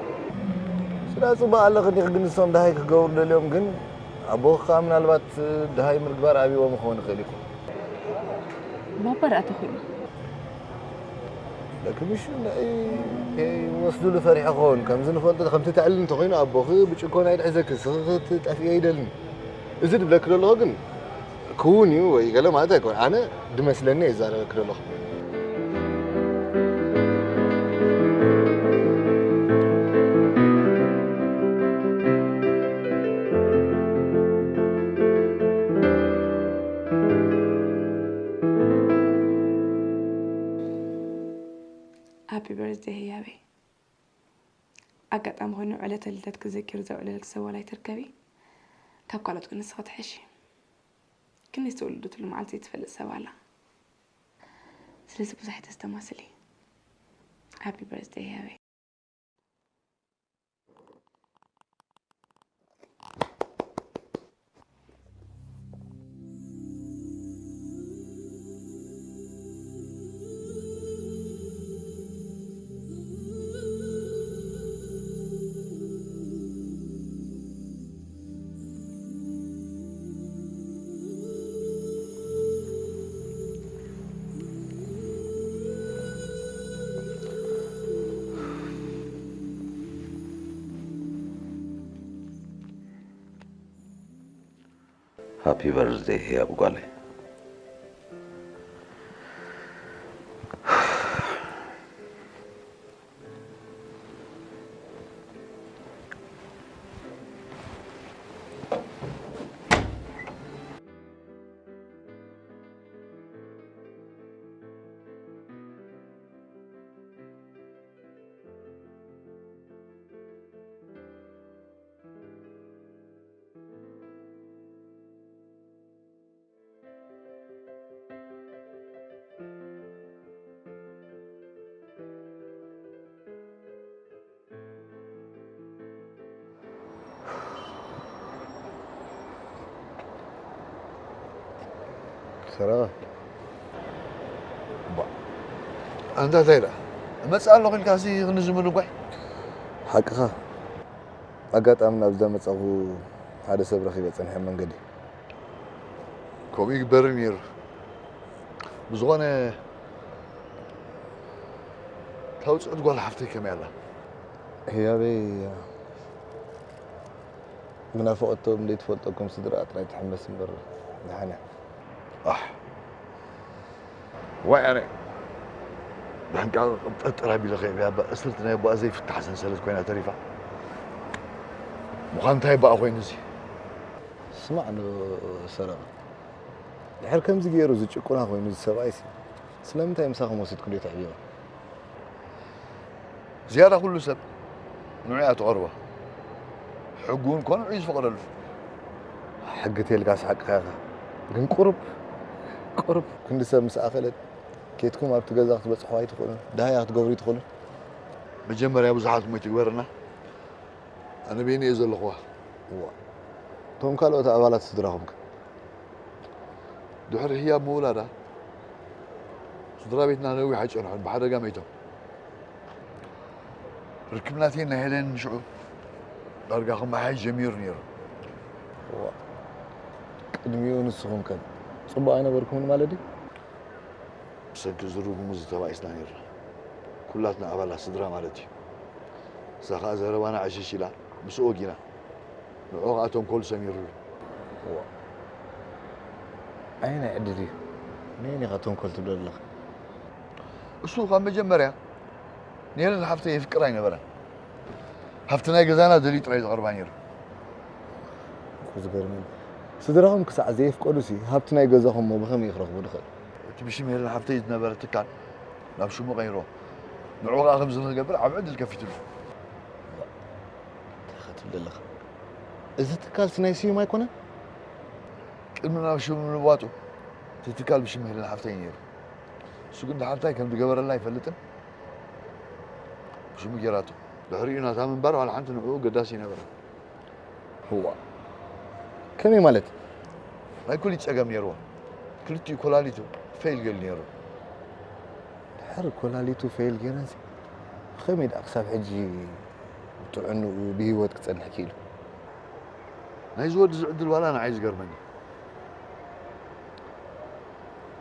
ስዳ ጽቡቕ ኣለኺ እንዲኺ ግን ንሶም ድሃይ ክገብሩ ደልዮም ግን ኣቦኺ ከኣ ምናልባት ድሃይ ምግባር ኣብይዎም ክኸውን ይኽእል እዩ። ባባ ደኣ ተኾይኑ። ለክምሹ ንዕይ ከይወስዱሉ ፈሪሑ ክኸውን። ከምዚ ንፈልጦ ከምቲ ተዕልል እንተኾይኑ ኣቦኺ ብጭኮና ይድሕዘኪ፣ ንስኺ ክትጠፍኢ ኣይደልን። እዚ ድብለኪ ዘለኹ ግን ክውን እዩ ወይ ገለ ማለት ኣይኮን። ኣነ ድመስለኒ እየ ዝዛረበኪ ዘለኹ። ሃፒ በርዝደይ ህያበይ። ኣጋጣሚ ኮይኑ ዕለተ ልደት ክዘኪር ዘውዕለልኪ ሰብ ዋላ ኣይትርከቢ። ካብ ካልኦት ግን ንስኺ ትሕሺ። ክንደይ ዝተወለደትሉ መዓልቲ ዘይትፈልጥ ሰብ ኣላ። ስለዚ ብዙሕ ኣይተስተማስሊ። ሃፒ በርዝደይ ህያበይ። ሃፒ በርዝደይ ህያብ ጓለይ። ሰረቐ። ባ-፣ ኣንታ እንታይ ደኣ? እመጽእ ኣለኹ ኢልካሲ ክንዲ ዝምንጓይ? ሓቅኻ። ኣጋጣሚ ናብዚ መጻኹ ሓደ ሰብ ረኺበ ጸኒሐ መንገዲ። ከምኡ ይግበር ነይሩ። ብዝኾነ፣ እታ ውጽዕቲ ጓል ሓፍተይ ከመይ ኣላ? ህያበይ፣ ብናፍቖቶም ዘይትፈልጦ ከም ስድራኣ ጥራይ ትሕመስ እምበር ደሓን እያ። ኣሕ። ዋይ ኣነ። ብሕንቃቐ ቅብጠርጠር ኣቢለ ከይበያ፣ እባ እስርቲ ናይ ኣቦኣ ዘይፍታሕ ሰንሰለት ኮይና ተሪፋ። ምዃን እንታይ በኣ ኮይኑ እዚ? ስማዕ ዶ ሰረቐ፣ ድሕር ከምዚ ገይሩ ዝጭቁና ኮይኑ እዚ ሰብኣይሲ፣ ስለምንታይ ምሳኹም ወሲድኩ ዘይተዕብዮ? ዝያዳ ኩሉ ሰብ ንዑ እያ ትቐርቦ። ሕጉ እውን ኮነ ንዑ እዩ ዝፈቕደሉ። ሕጊ ተልካስ ሓቅኻ ኢኻ። ግን ቁሩብ፣ ቁሩብ ክንዲ ሰብ ምስ ኣኸለት፣ ኬድኩም ኣብቲ ገዛ ክትበጽሕዋ ኣይትኽእሉን፣ ደሃያ ክትገብሩ ኣይትኽእሉን። መጀመርያ ብዙሓት እሞ ይትግበረና። ኣነ በይነይ እየ ዘለኹዋ። እዋ። እቶም ካልኦት ኣባላት ስድራኹም ከ? ድሕሪ ህያብ ምውላዳ፣ ስድራ ቤትና ነዊሕ ኣይጸንሑን፣ ብሓደጋ መይቶም። ርክብ ናተይን ናይ ሄለንን ሽዑ ዳርጋ ክመሓየሽ ጀሚሩ ነይሩ። እዋ። ቅድሚኡ ንስኹም ከ ጽቡቕ ኣይነበርኩምን ማለት ድዩ? ብሰንኪ እዚ ርጉም እዚ ተባኢስና ነይርና። ኩላትና ኣባላት ስድራ ማለት እዩ። እዛ ኸኣ ዘረባና ዕሽሽ ኢላ፣ ምስኡ ወጊና። ንዑ ኸኣ ተንኮል ሰሚሩሉ። እዋ። ኣየናይ ዕድል እዩ? ነየን ኢኻ ተንኮል ትብሎ ዘለኻ? እሱ ካብ መጀመርያ ንሄለን ሓፍተይ የፍቅራ ኣይነበረን። ሃብቲ ናይ ገዛና ደልዩ ጥራይ ዘቕርባ ነይሩ። እኮ ዝገርመኒ፣ ስድራኹም ክሳዕ ዘየፍቀዱሲ ሃብቲ ናይ ገዛኹም እሞ ብኸመይ ክረኽቡ ድኽእል? እቲ ብሽም ሄለን ሓፍተይ ዝነበረ ትካል ናብ ሽሙ ቀይሮ። ንዕኡ ኸኣ ከምዚ ንኽገብር ዓቢ ዕድል ከፊትሉ። እንታይ ኸ ትብል ኣለኻ? እዚ ትካልሲ ናይ ስዩም ኣይኮነን? ቅድሚ ናብ ሽሙ ምልዋጡ እቲ ትካል ብሽም ሄለን ሓፍተይ ነይሩ። እሱ ግን ድሓር እንታይ ከም ዝገበረላ ኣይፈልጥን። ብሽሙ ጌራቶ። ድሕሪኡ ናታ ምንባር ዋላ ሓንቲ ንዕኡ ገዳሲ ኣይነበረን። እዋ፣ ከመይ ማለት? ናይ ኩሊት ጸገም ነይርዋ። ክልቲኡ ኮላሊቱ ፌል ገይሩ ነይሩ። ድሕሪ ኮላሊቱ ፌል ገይረንሲ፣ ብኸመይ ደኣ ክሳብ ሕጂ ጥዕንኡ ብህይወት ክጸንሕ ክኢሉ? ናይዚ ወዲ እዚ ዕድል ዋላ ንዓይ ዝገርመኒ።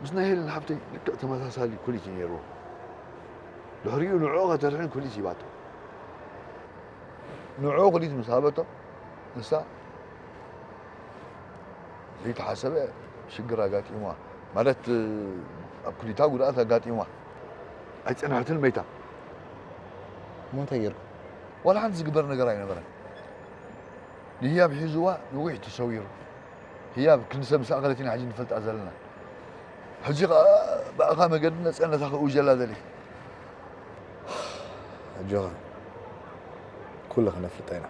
ምስ ናይ ሄለን ሓፍተይ ልክዕ ተመሳሳሊ ኩሊት እዩ ነይርዎ። ድሕሪኡ ንዕኡ ከተድሕን ኩሊት ሂባቶ። ንዕኡ ኩሊት ምስ ሃበቶ፣ ንሳ ዘይተሓሰበ ሽግር ኣጋጢምዋ። ማለት፣ ኣብ ኩሊታ ጉድኣት ኣጋጢምዋ። ኣይጸንሐትን መይታ። እሞ እንታይ ጌርኩም? ዋላ ሓንቲ ዝግበር ነገር ኣይነበረን። ንህያብ ሒዝዋ ነዊሕ ተሰዊሩ። ህያብ ክንዲ ሰብ ምስ ኣኸለት ኢና ሕጂ ንፈልጣ ዘለና። ሕጂ ኸኣ ብኣኻ መገዲ ነጸነታ ክእውጀላ ደሊኻ። ኣጆኻ፣ ኩሉ ክነፍልጣ ኢና።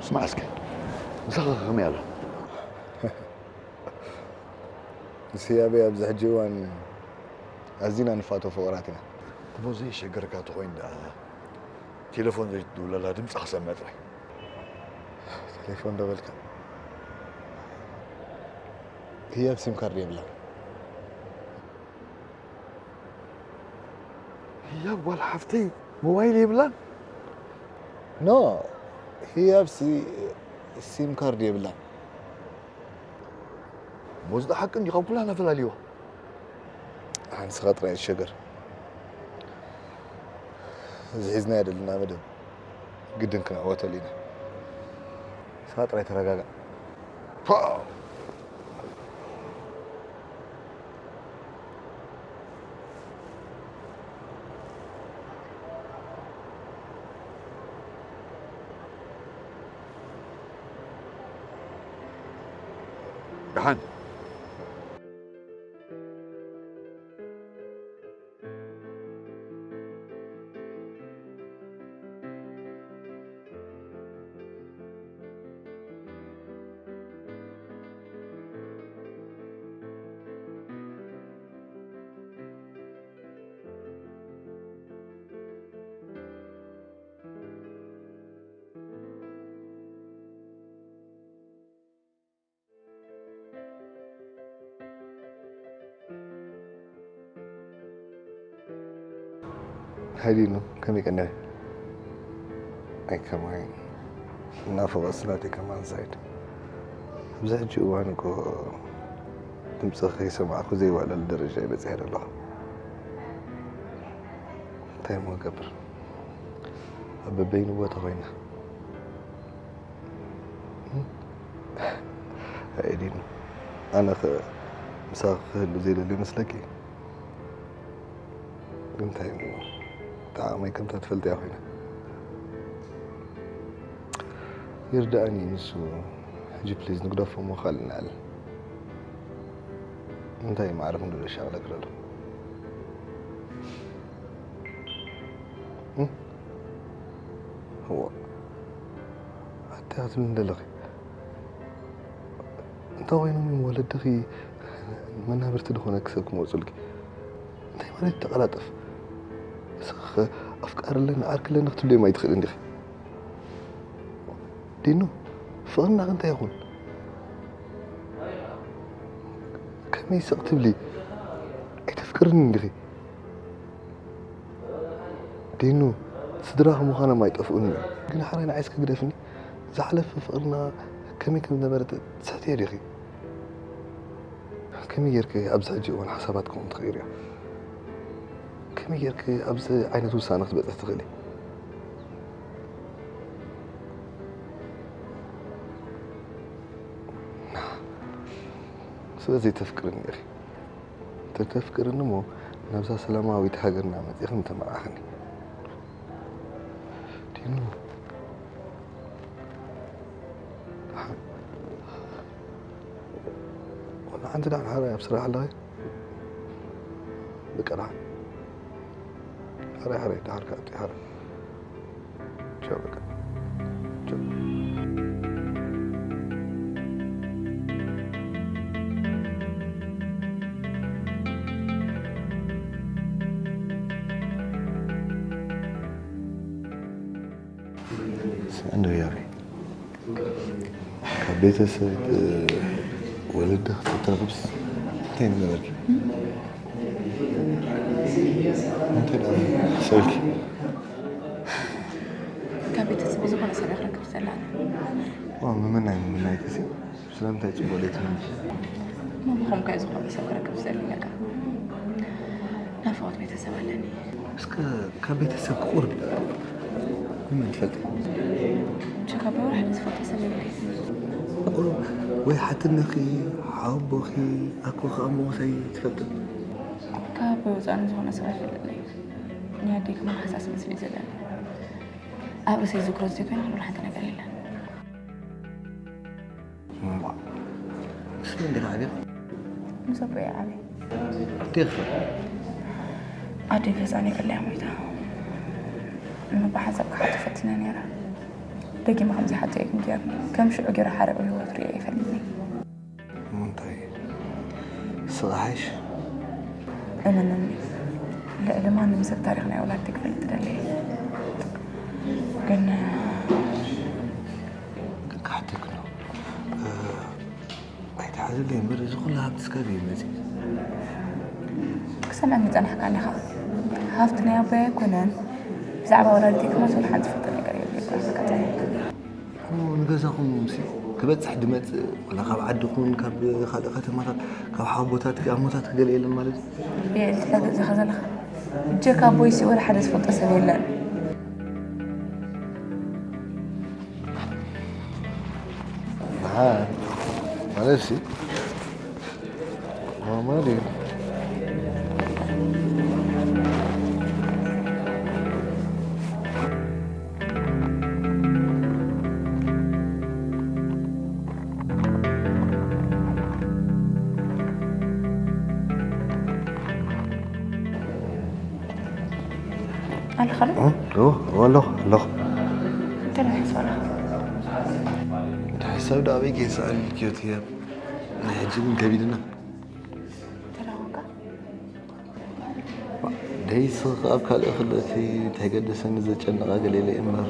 ስማዕ እስከ፣ ምሳኻ ከመይ ኣሎ? ምስ ህያበይ ኣብዚ ሕጂ እዋን ኣዚና ንፋቶ ፍቑራት ኢና። እሞ ዘየሸግረካ ተኾይኑ ደኣ፣ ቴሌፎን ዘይትድውለላ ድምጻ ክሰምዕ ጥራይ። ቴሌፎን ዶ በልካ? ህያብ ሲም ካርድ የብላን። ህያብ ጓል ሓፍተይ ሞባይል የብላን? ኖ፣ ህያብ ሲ-፣ ሲም ካርድ የብላን። እሞ እዚ ሓቂ እንዲ ካብ ኩላና ፈላልይዋ። ኣንስኻ ጥራይ ትሸገር። እዚ ሒዝናዮ ዘለና መደብ ግድን ክንዕወተሉ ኢና። ንስኻ ጥራይ ተረጋጋእ። ፓ! ደሓን። ሃይዲኑ ከመይ ቀኒኺ? ኣይ ከማይ እናፈቐስ ናተይ ከማን ሳይድ። ኣብዚ ሕጂ እዋን እኮ ድምፅኺ ከይሰማዕኩ ዘይውዕለሉ ደረጃ እየ በፂሐ ዘለኹ። እንታይ እሞ ክገብር? ኣብ በበይኑ ቦታ ኮይና። ኤዲን፣ ኣነ ኸ ምሳኺ ክህሉ ዘይደሊ ይመስለኪ? ግን እንታይ እሞ፣ ጣዕመይ ከምታ ትፈልጥያ ኮይና። ይርድኣኒ ንሱ። ሕጂ ፕሊዝ ንግደፎ እሞ ካልእ ንዕልል። እንታይ ማዕረ ክንዲ ዶ ሻቕለኪ ዘሎ? እም? እዋ፣ ኣታ ክትብሊ እንደለኺ፣ እንታይ ኮይኖም እዮም ወለድኺ መናብርቲ ዝኾነኪ ሰብ ክመርጹልኪ? እንታይ ማለት ተቐላጠፍ? ንስኺ ኣፍቃሪ ኣለኒ ዓርኪ ኣለኒ ክትብልዮም ኣይትኽእልን ዲኺ? ዲኑ፣ ፍቕርና ከ እንታይ ይኹን? ከመይ ስቕ ትብሊ? ኣይተፍቅርንን ዲኺ? ዲኑ፣ ስድራኺ ምዃኖም ኣይጠፍኡን እዮም። ግን ሓራይ ንዓይ እስከ ግደፍኒ። ዝሓለፈ ፍቕርና ከመይ ከም ዝነበረ ት-፣ ትስሕትዮ ዲኺ? ከመይ ጌርኪ ኣብዚ ሕጂ እዋን ሓሳባትኪ ከምኡ ትቕይርዮ? ከመይ ጌርኪ ኣብዚ ዓይነት ውሳነ ክትበጽሒ ትኽእሊ? ስለ ዘይተፍቅርኒ ኢኺ። እንተ ተፍቅርኒ እሞ ናብዛ ሰላማዊት ሃገርና መጺእኺ ምተመርዓኽኒ። ዲኑ። ወላ ሓንቲ ደሓን ሓራይ ኣብ ስራሕ ኣለኺ? በቃ ደሓን። ሓራይ ሓራይ ደሓር ከኣ ሓራይ። ቻው በቃ። ቻው። እንደው ያቤ፣ ካብ ቤተሰብ፣ እ፣ ወለዲ ክትረኽብስ እንታይ ምገበርኪ? እንታይ ደኣ ሰብልኪ? ካብ ቤተሰብ ዝኾነ ሰብ ክረክብ ዝደሊ። ዋ፣ ምምናይ፣ ምምናይ ተስኢ? ስለምንታይ ጽቡቕ ደይ ትምኒ? እሞ ብኸምኡ ከ ዝኾነ ሰብ ክረክብ ዝደሊ ነጋ። ናፍቖት ቤተሰብ ኣለኒ። እስከ ካብ ቤተሰብ ክቑርብ ንመን ትፈልጢ? ብቻ ካብ ኣቦይ ወላ ሓደ ዝፈልጦ ሰብ የብለይ። ቁሩብ ወይ ሓትነኺ፣ ሓወቦኺ፣ ኣኮኺ፣ ኣሞኺ ትፈልጢ? ካብ ኣቦይ ወጻኢ ዝኾነ ሰብ ኣይፈልጥን እየ። ናይ ኣደይ ከማን ሓሳስ መስሊ እዩ ዘለኒ። ኣብ ርእሰይ ዝዝክሮ ዘይኮይነ፣ ካልእ ሓንቲ ነገር የለን። እምቧእ። ምስ መን ዲኻ ዓብኻ? ምስ ኣቦይ እየ ዓብየ። ኣዴኺ ኸ? ኣደይ ብህጻን እያ ከሊኣ ሞይታ። እሞ ብሓንሳብ ክሓቶ ፈቲነ ነይረ። ደጊመ ከምዚ ሓቶ እየ ግን ገይሩኒ። ከም ሽዑ ገይሩ ሓሪቑ ህይወቱ ርእየ ኣይፈልጥን እየ። እሞ እንታይ? ስቓይ ሓይሽ? እመነኒ፣ ልዕሊ ማንም ሰብ ታሪኽ ናይ ወላዲተይ ክፈልጥ እደሊ እየ። ግን ግን ክሓተኪ ነው። እ፣ ኣይትሓዝለይ እምበር፣ እዚ ኩሉ ሃብቲ እስካብ እዩ መፂእ? ክሰምዐኒ ጸናሕካ ኣለኻ። ሃብቲ ናይ ኣቦይ ኣይኮነን። ብዛዕባ ወላዲተይ ከማን ዝኾነ ሓንቲ ዝፈልጦ ነገር የብለይ እኮ ኢልካ ጸኒሕካ። እሞ ንገዛኹም ሲ ክበጽሕ ድመጽእ፣ ወላ ካብ ዓድኹም፣ ካብ ካልእ ከተማታት፣ ካብ ሓቦታት፣ ኣሞታት ገለ የለን ማለት እዩ? የዕልልታ ገዛኻ ዘለኻ። ብጀካ ኣቦይሲ ወላ ሓደ ዝፈልጦ ሰብ የለን። ደሓን ማለት ሲ ማማ ድዩ? ኣለኻ ዶ? እ? ኦ፣ ኦ፣ ኣለኹ፣ ኣለኹ። እንታይ ደኣ ሓሳብ ኣለኻ? እቲ ሓሳብ ደኣ ኣበይ ከይሰኣል ኢልክዮ ትህያብ? ናይ ሕጂ ግን ከቢድና። ተዳወካ? ደይስኽ ኣብ ካልእ ክልእቲ እንታይ ገደሰኒ ዘጨነቓ ገለ ኢለ እምበር።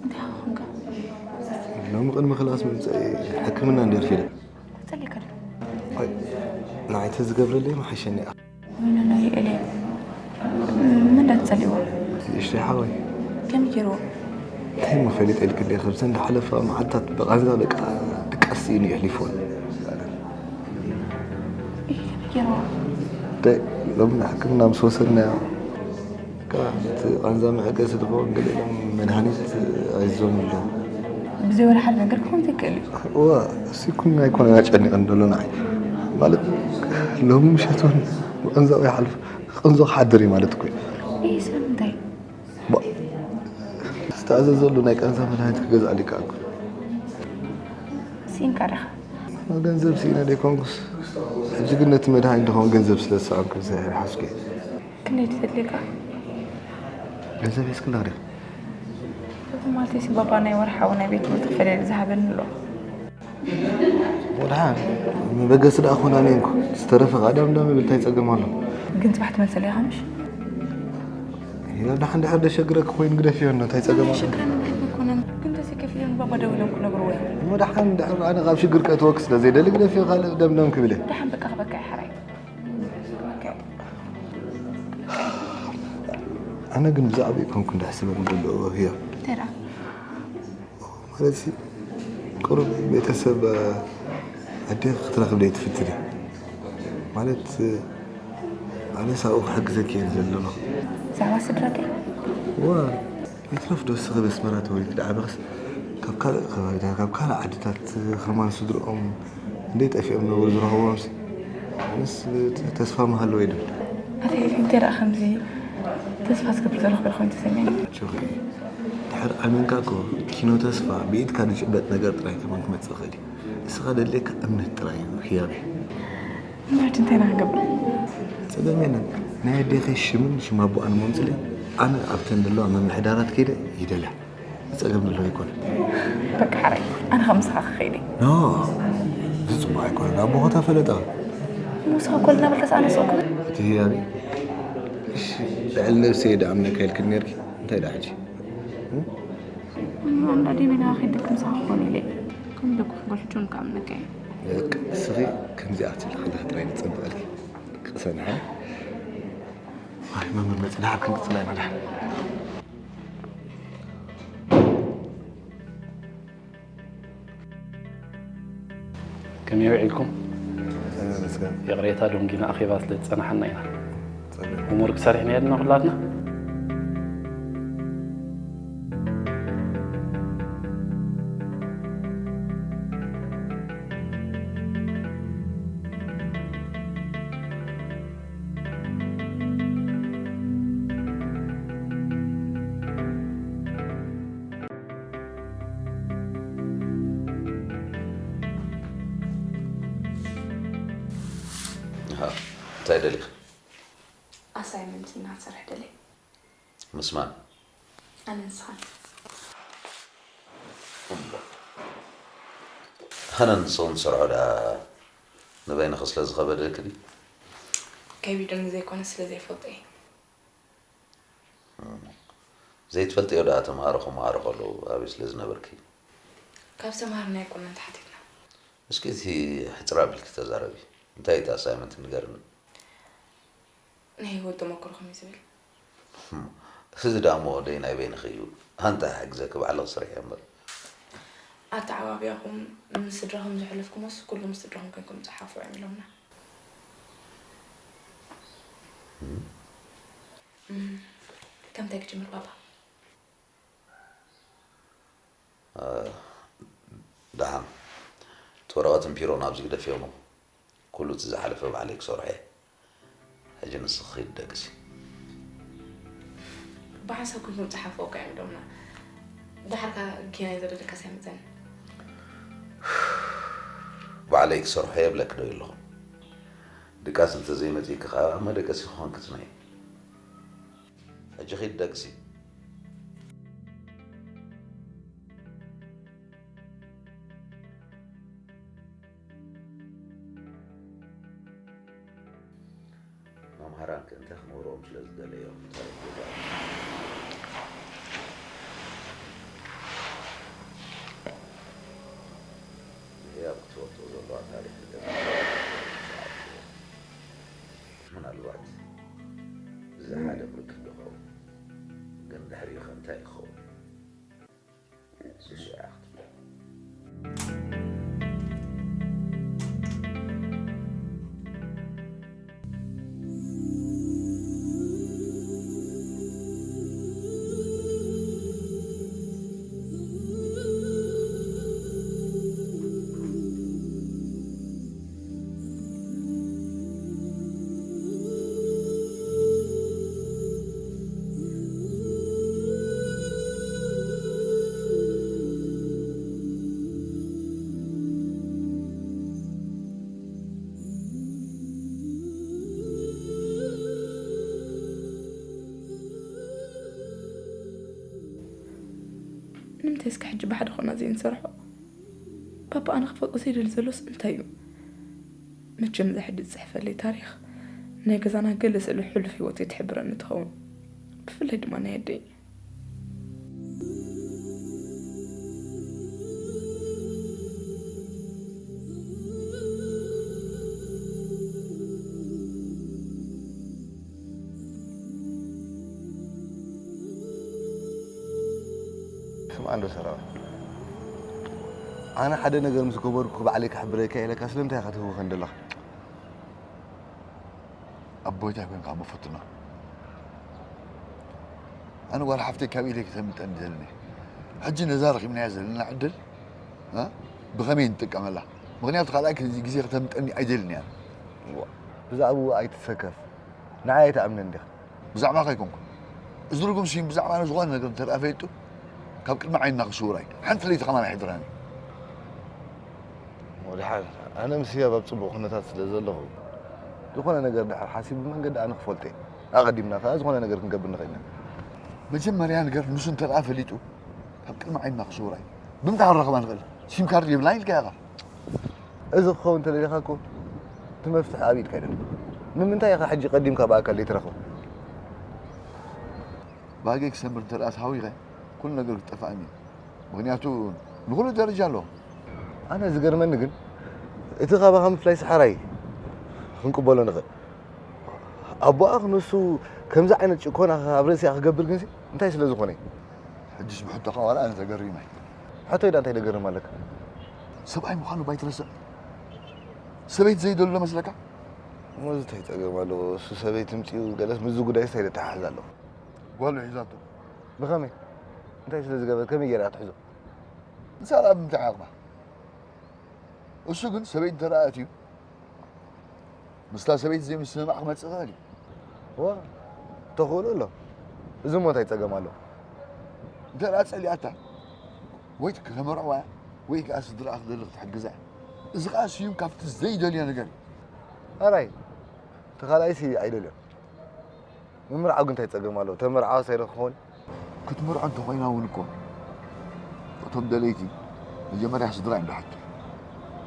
እንታይ ኾንካ? ሎሚ ቅድሚ ክላስ ምምጻእ ሕክምና እንድየ ኣርፊደ። ተጸሊእካ ዶ? ኣይ፣ ንዓይ ተዝገብረለይ ምሓሸኒ። ወይነ ናይ ኤልያ። መን ዳተጸሊእዎ? ንእሽተይ ሓወይ። ከመይ ገይርዎ? እንታይ እሞ ፈሊጠ ኢልኪ እንዴ፣ ካብዘን ዝሓለፋ መዓልታት ብቓንዛ በቃ ድቃስ እዩ የሕሊፍዎ። ኢሂ፣ ከመይ ገይርዎ? እንታይ፣ ሎሚ ንሕክምና ምስ ወሰድናዮ፣ በቃ ነቲ ቓንዛ መዐገሲ ዝኸውን ገለ ኢሎም መድሃኒት ኣዚዞምሉ ኣለዉ። ብዘይ ወላ ሓደ ነገር ክኸውን ዘይክእል እዩ። እዋ፣ እሱ ይኩን ኣይኮነን ኣጨኒቕኒ ዘሎ ንዓይ። ማለት፣ ሎሚ ምሸት እውን ብቓንዛኡ ይሓልፍ። ክቕንዞ ክሓድር እዩ ማለት እኮ እዩ። ኢሂ፣ ስለምንታይ? ባ-፣ ዝተኣዘዘሉ ናይ ቃንዛ መድሃኒት ክገዝኣሉ ይከኣልኩ። ስኢንካ ዲኻ? ገንዘብ ስኢነ ደይኮንኩስ፣ ሕጂ ግን ነቲ መድሃኒት ድኸውን ገንዘብ ስለ ዝሰኣንኩ፣ ብዘይ ሓስኩ እየ። ክንደይ ድዩ ዘድልየካ? ገንዘብ ሒዝክላ ዲኺ? እዚ ማለተይሲ፣ ባባ ናይ ወርሓዊ ናይ ቤት ትምህርቲ ክፈለኒ ዝሃበኒ ኣሎ። ወድሓን፣ መበገሲ ደኣ ክኾናኒ እየ እንኮ። ዝተረፈ ከኣ ዳም ዳም ይብል፣ እንታይ ጸገም ኣሎ? ግን ጽባሕ ትመልሰለይ ኢኻ ምሽ? ያ፣ ደሓን ድሕር ደሸግረኪ ኮይኑ ግደፍዮ፣ እንታይ ጸገም ኣሎ? ሸግረኒ ምንም ኣይኮነን፣ ግን ተዘይከፊለኒ ባባ ደዊሎም ክነግርዎ እዮም። እሞ ደሓን ድሕር ኣነ ካብ ሽግር ከእትወኪ ስለ ዘይደሊ ግደፍዮ፣ ካልእ ደምደም ክብል እየ። ደሓን በቃ ክበካ እየ ሓራይ። በቃ። ኣነ ግን ብዛዕባ ይኮንኩ እንዳሕስበሉ ዘሎ ህያብ። እንታይ ደኣ? ማለትሲ፣ ቁሩብ ቤተሰብ ኣዴኺ ክትረኽቢ ደይ ትፍትኒ? ማለት፣ ኣነስ ኣብኡ ክሕግዘኪ እየ ዘለኹ። ብዛዕባ ስድራተይ? እዋ፣ ይትረፍ ዶ እስኺ ኣብ ኣስመራ ተወሊድኪ ዝዓበኽስ፣ ካብ ካልእ ከባቢታት፣ ካብ ካልእ ዓድታት ከማን ስድርኦም እንዴ ጠፊኦም ነበሩ ዝረኽብዎምሲ? ኣነስ ተስፋ ምሃለወ እዩ ድብል። ኣታ ኤልያስ፣ እንታይ ደኣ ከምዚ ተስፋ ዝገብር ዘለኹ ገለ ኮይኑ ተሰሚዑኒ? ኣጆኺ፣ ድሕር ኣሚንካ እኮ ኪኖ ተስፋ ብኢድካ ዝጭበጥ ነገር ጥራይ ከማን ክመጽእ ይኽእል እዩ። ንስኻ ዘድልየካ እምነት ጥራይ እዩ ህያበይ። እምበር እንታይ ኢና ክንገብር? ጸገም የለን። ናይ ኣዴኺ ሽምን ሽም ኣቦኣን እሞ ኣምጽለይ። ኣነ ኣብተን ዘለዋ ምምሕዳራት ከይደ ይደልያ። ጸገም ዘለዎ ኣይኮነን። በቃ ሓራይ፣ ኣነ ካብ ምሳኻ ክኸይድ እየ። ኖ፣ እዚ ጽቡቕ ኣይኮነን። ኣቦ ኮታ ፈለጠ። ምሳኻ ኮል እናበልካስ ኣነ ስቕ ክብል? እቲ ህያበይ። እሺ፣ ልዕሊ ነብሰይ ደኣምነካ ኢልክኒ ነርኪ። እንታይ ደኣ ሕጂ? ኣንዳዲ ቤና ኸይደክ ምሳኻ ኮን ኢለ ከም ደኩ ጎልሕጆን ከኣምነካ እየ። በቃ፣ እስኺ ከምዚኣ ትብሊ ከለኺ ጥራይ ንጸብቐልኪ። ቅሰንሐ። ኣይ መምህር መፂ ደሓር ክንቅፅላ ኢና ደሓር። ከመይ ውዒልኩም? ተመስገን። ይቕሬታ ደንጊና ኣኼባ ስለ ዝጸናሓና ኢና። ጸግም። ሆምወርክ ሰሪሕና የድና ኩላትና? ኣሃ፣ እንታይ ደሊኻ? ኣሳይመንት ኢና ንሰርሕ ደለይ። ምስ ማን? ኣነ ንስኻን። ኣነ ንስኹም ትሰርሖ ደኣ ንበይንኺ ስለ ዝኸበደኪ ድዩ? ከቢዱኒ ዘይኮነ ስለ ዘይፈልጦ እየ። ዘይትፈልጥዮ ደኣ ተምሃሮ ክመሃሩ ከለዉ ኣበይ ስለ ዝነበርኪ? ካብ ዝተምሃርናዮ ቁና እንተሓቲትና። እስኪ እቲ ሕጽር ኣቢልኪ ተዛረቢ። እንታይ እቲ ኣሳይመንት ንገርኒ? ናይ ህይወት ተመክሮ ከመይ ዝብል? እዚ ደኣ እሞ ደይ ናይ በይንኺ እዩ። ኣንታ ሕግዘኪ ባዕልኺ ስርሕዮ እምበር። ኣተዓባቢያኹም ምስ ስድራኹም ዘሕለፍኩሞስ ኩሉ ምስ ስድራኹም ኮይንኩም ጸሓፉ እዮም ኢሎምና። እም፣ ከምታይ ክጅምር ባባ? ደሓን እቲ ወረቐትን ፒሮን ኣብዚ ግደፍዮ እሞ ኩሉ እቲ ዝሓለፈ ባዕለይ ክሰርሖ እየ። ሕጂ ንስኺ ኺዲ ደቅሲ። ብሓንሳብ ኮይንኩም ጸሓፍዎ እኮ እዮም ኢሎምና። ደሓርካ ኪናይ ዘደለካ ሳይመጸኒ። ባዕለይ ክሰርሖ እየ እብለኪ ዶ የለኹ? ድቃስ እንተዘይመጺእኪ ኸኣ መደቀሲ ክኾንኪ ጽንሒ። ሕጂ ኺዲ ደቅሲ። መምሃራን ከ እንታይ ክምህርኦም ስለ ዝደለዮም ታሪኽ ገዛ ንህያብ ክትፈልጦ ዘለዋ ታሪኽ ገዛ ምናልባት እዚ ሓደ ምልክት ዶ ኸውን? ግን ድሕሪኡ ከ እንታይ ክኸውን? ንምንታይ እስከ ሕጂ ብሓደ ኮና ዘይንሰርሖ? ባባ ኣነ ክፈልጦ ዘይደሊ ዘሎስ እንታይ እዩ? መቸም እዛ ሕጂ ዝጽሕፈለይ ታሪኽ ናይ ገዛና ገለ ስእሊ ሕሉፍ ህይወት ትሕብረኒ ትኸውን። ብፍላይ ድማ ናይ ኣደይ። ስምዓ እንዶ ሰራዊ፣ ኣነ ሓደ ነገር ምስ ገበርኩ ባዕለይ ክሕብረካ ኢለካ ስለምንታይ ኢኻ ትህውኸን ዘለኻ? ኣቦይታይ ኮንካ እሞ ፈትና። ኣነ ጓል ሓፍተይ ካብ ኢደይ ክተምልጠኒ ዘለኒ። ሕጂ ነዛ ረኺብናያ ዘለና ዕድል፣ እ፣ ብኸመይ ንጥቀመላ? ምኽንያቱ ካልኣይ ግዜ ክተምልጠኒ ኣይደልን እያ። ብዛዕባኡ ኣይትሰከፍ። ንዓይ ኣይትኣምነን ዲኻ? ብዛዕባኻ ኣይኮንኩን። እዚ ርጉም ስዩም ብዛዕባና ዝኾነ ነገር እንተ ደኣ ፈሊጡ፣ ካብ ቅድሚ ዓይንና ክስውር ኣይክ-፣ ሓንቲ ለይቲ ከማን ኣይሕድረናን እዩ። ወድሓን፣ ኣነ ምስ ህያብ ኣብ ጽቡቕ ኩነታት ስለ ዘለኹ፣ ዝኾነ ነገር ድሓር ሓሲቡ ብመንገዲ ኣነ ክፈልጦ እየ። ኣቐዲምና ከኣ ዝኾነ ነገር ክንገብር ንኽእል ኢና። መጀመርያ ነገር ንሱ እንተ ደኣ ፈሊጡ፣ ካብ ቅድሚ ዓይንና ክስውር ኣይክ-፣ ብምንታይ ክንረኽባ ንኽእል? ሲም ካርድ የብላን ኢልካ ኢኻ። እዚ ክኸውን እንተደሊኻ እኮ እቲ መፍትሒ ኣብ ኢድካ እዩ ዘሎ። ንምንታይ ኢኻ ሕጂ ቀዲምካ ብኣካል ዘይትረኽቦ? ባገይ ክሰምር እንተ ደኣ ተሃዊኸ፣ ኩሉ ነገር ክጠፋእኒ እዩ። ምኽንያቱ ንኹሉ ደረጃ ኣለዎ። ኣነ ዝገርመኒ ግን፣ እቲ ካባኻ ምፍላይ ሰሓራይ ክንቅበሎ ንኽእል። ኣቦኣ ክንሱ ከምዚ ዓይነት ጭኮና ኣብ ርእሲኣ ክገብር ግንሲ እንታይ ስለ ዝኾነ እዩ? ሕጅስ ብሕቶኻ ዋላ ኣነ ተገሪመ። ሕቶይ ደኣ እንታይ ደገርም ኣለካ? ሰብኣይ ምዃኑ ባይትረስዕ። ሰበይቲ ዘይደሎ መስለካ? እሞ እዚ እንታይ ጸገም ኣለዎ? እሱ ሰበይቲ ምጽኡ ገለስ ምስዚ ጉዳይስ እንታይ ደተሓሕዝ ኣለዎ? ጓሉ ሒዛቶ። ብኸመይ? እንታይ ስለ ዝገበር ከመይ ገይራ ትሕዞ? ንሳ ደኣ ብምንታይ ዓቕማ? እሱ ግን ሰበይቲ እንተ ደኣ ኣትዩ፣ ምስታ ሰበይቲ ዘይምስምማዕ ክመጽእ ይኽእል እዩ። ዋ፣ ተኽእሎ ኣሎ። እዚ እሞ እንታይ ጸገም ኣለዎ? እንተ ደኣ ጸሊኣታ፣ ወይ ከተመርዕዋ እያ፣ ወይ ከኣ ስድራኣ ክደሊ ክትሕግዛ እያ። እዚ ከኣ ስዩም ካብቲ ዘይደልዮ ነገር እዩ። ኣራይ፣ እቲ ካልኣይሲ ኣይደልዮን። ምምርዓው ግን እንታይ ጸገም ኣለዎ? ተመርዓወስ ኣይደል ክኸውን? ክትምርዖ እንተኾይና እውን እኮ፣ እቶም ደለይቲ መጀመርያ ስድራ እዮም ዝሓቱ።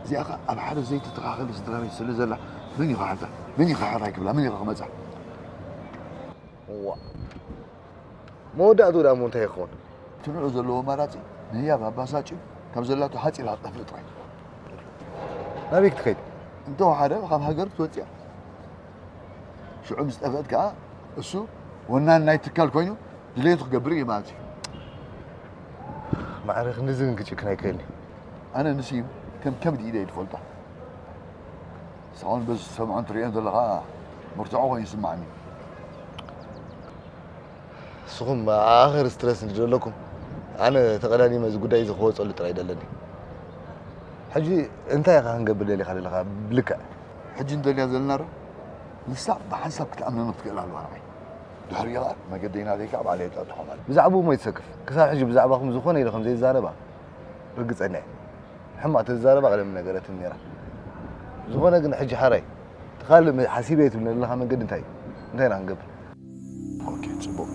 እዚኣ ኸኣ ኣብ ሓደ ዘይተተኻኸለ ስድራ ቤት ስለ ዘላ፣ መን እዩ ክሓታ? መን እዩ ክሕራይ ክብላ? መን እዩ ክመጻ? እዋ። መወዳእትኡ ደኣ እሞ እንታይ ይኸውን? እቲ ንዑ ዘለዎ ኣማራጺ ንህያብ ኣባሳጭዩ ካብ ዘላቶ ሓጺራ ክትጠፍእ ጥራይ። ናበይ ክትኸይድ? እንተወሓደ ካብ ሃገር ክትወጽእ እያ። ሽዑ ምስ ጠፍአት ከኣ እሱ ወናን ናይ ትካል ኮይኑ ድሌቱ ክገብር እዩ ማለት እዩ። ማዕረ ክንድዚ ግን ክጭክን ኣይክእልን እየ። ኣነ ንስዩ ከም ከብዲ ኢደ እየ ዝፈልጦ። ንስኻ እውን በዚ ትሰምዖን ትርእዮን ዘለኻ መርትዖ ኮይኑ ይስማዓኒ። ንስኹም ኣኸር ስትረስ እንዲ ዘለኩም፣ ኣነ ተቐዳዲመ እዚ ጉዳይ እዚ ክወፀሉ ጥራይ ደለኒ። ሕጂ እንታይ ኢኻ ክንገብር ደሊኻ ዘለኻ ብልክዕ? ሕጂ እንደልያ ዘለና ዶ? ንሳ ብሓንሳብ ክትኣምነኒ ክትክእል ኣለዋ ንዓይ። ድሕሪኡ ኸኣ መገደይ ናተይ ከዓ ባዕለይ የጣጥሖ ማለት። ብዛዕባኡ እሞ ይትሰክፍ። ክሳብ ሕጂ ብዛዕባኹም ዝኾነ ኢለ ከም ዘይዛረባ ርግጸኛ እየ። ሕማቕ ተዛረባ ቀደም ነገረትኒ ነይራ። ዝኾነ ግን ሕጂ ሓራይ፣ እቲ ካልእ መ-፣ ሓሲበ እየ ትብለኒ ዘለኻ መንገዲ እንታይ እዩ? እንታይ ኢና ክንገብር? ኦኬ፣ ጽቡቕ።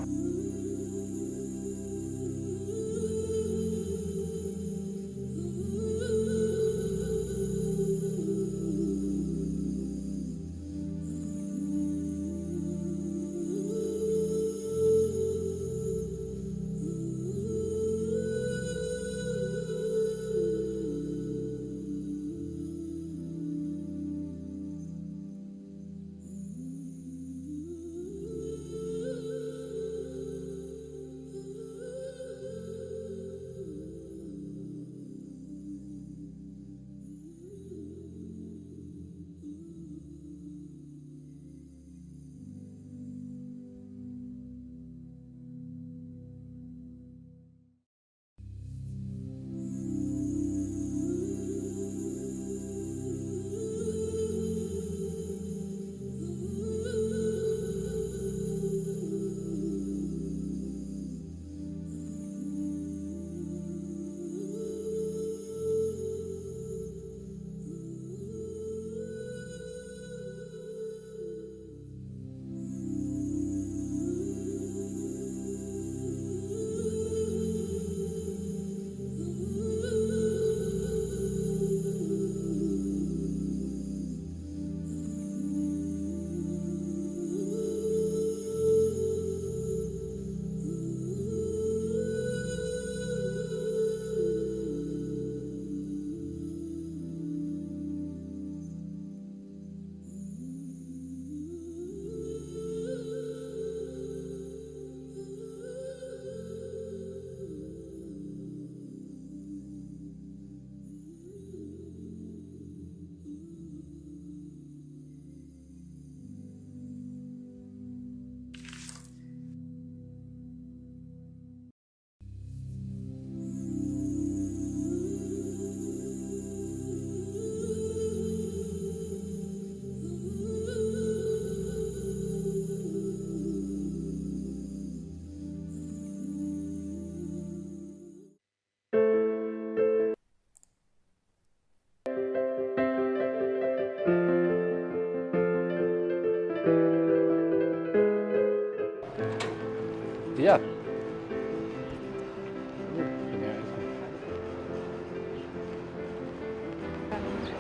እያ።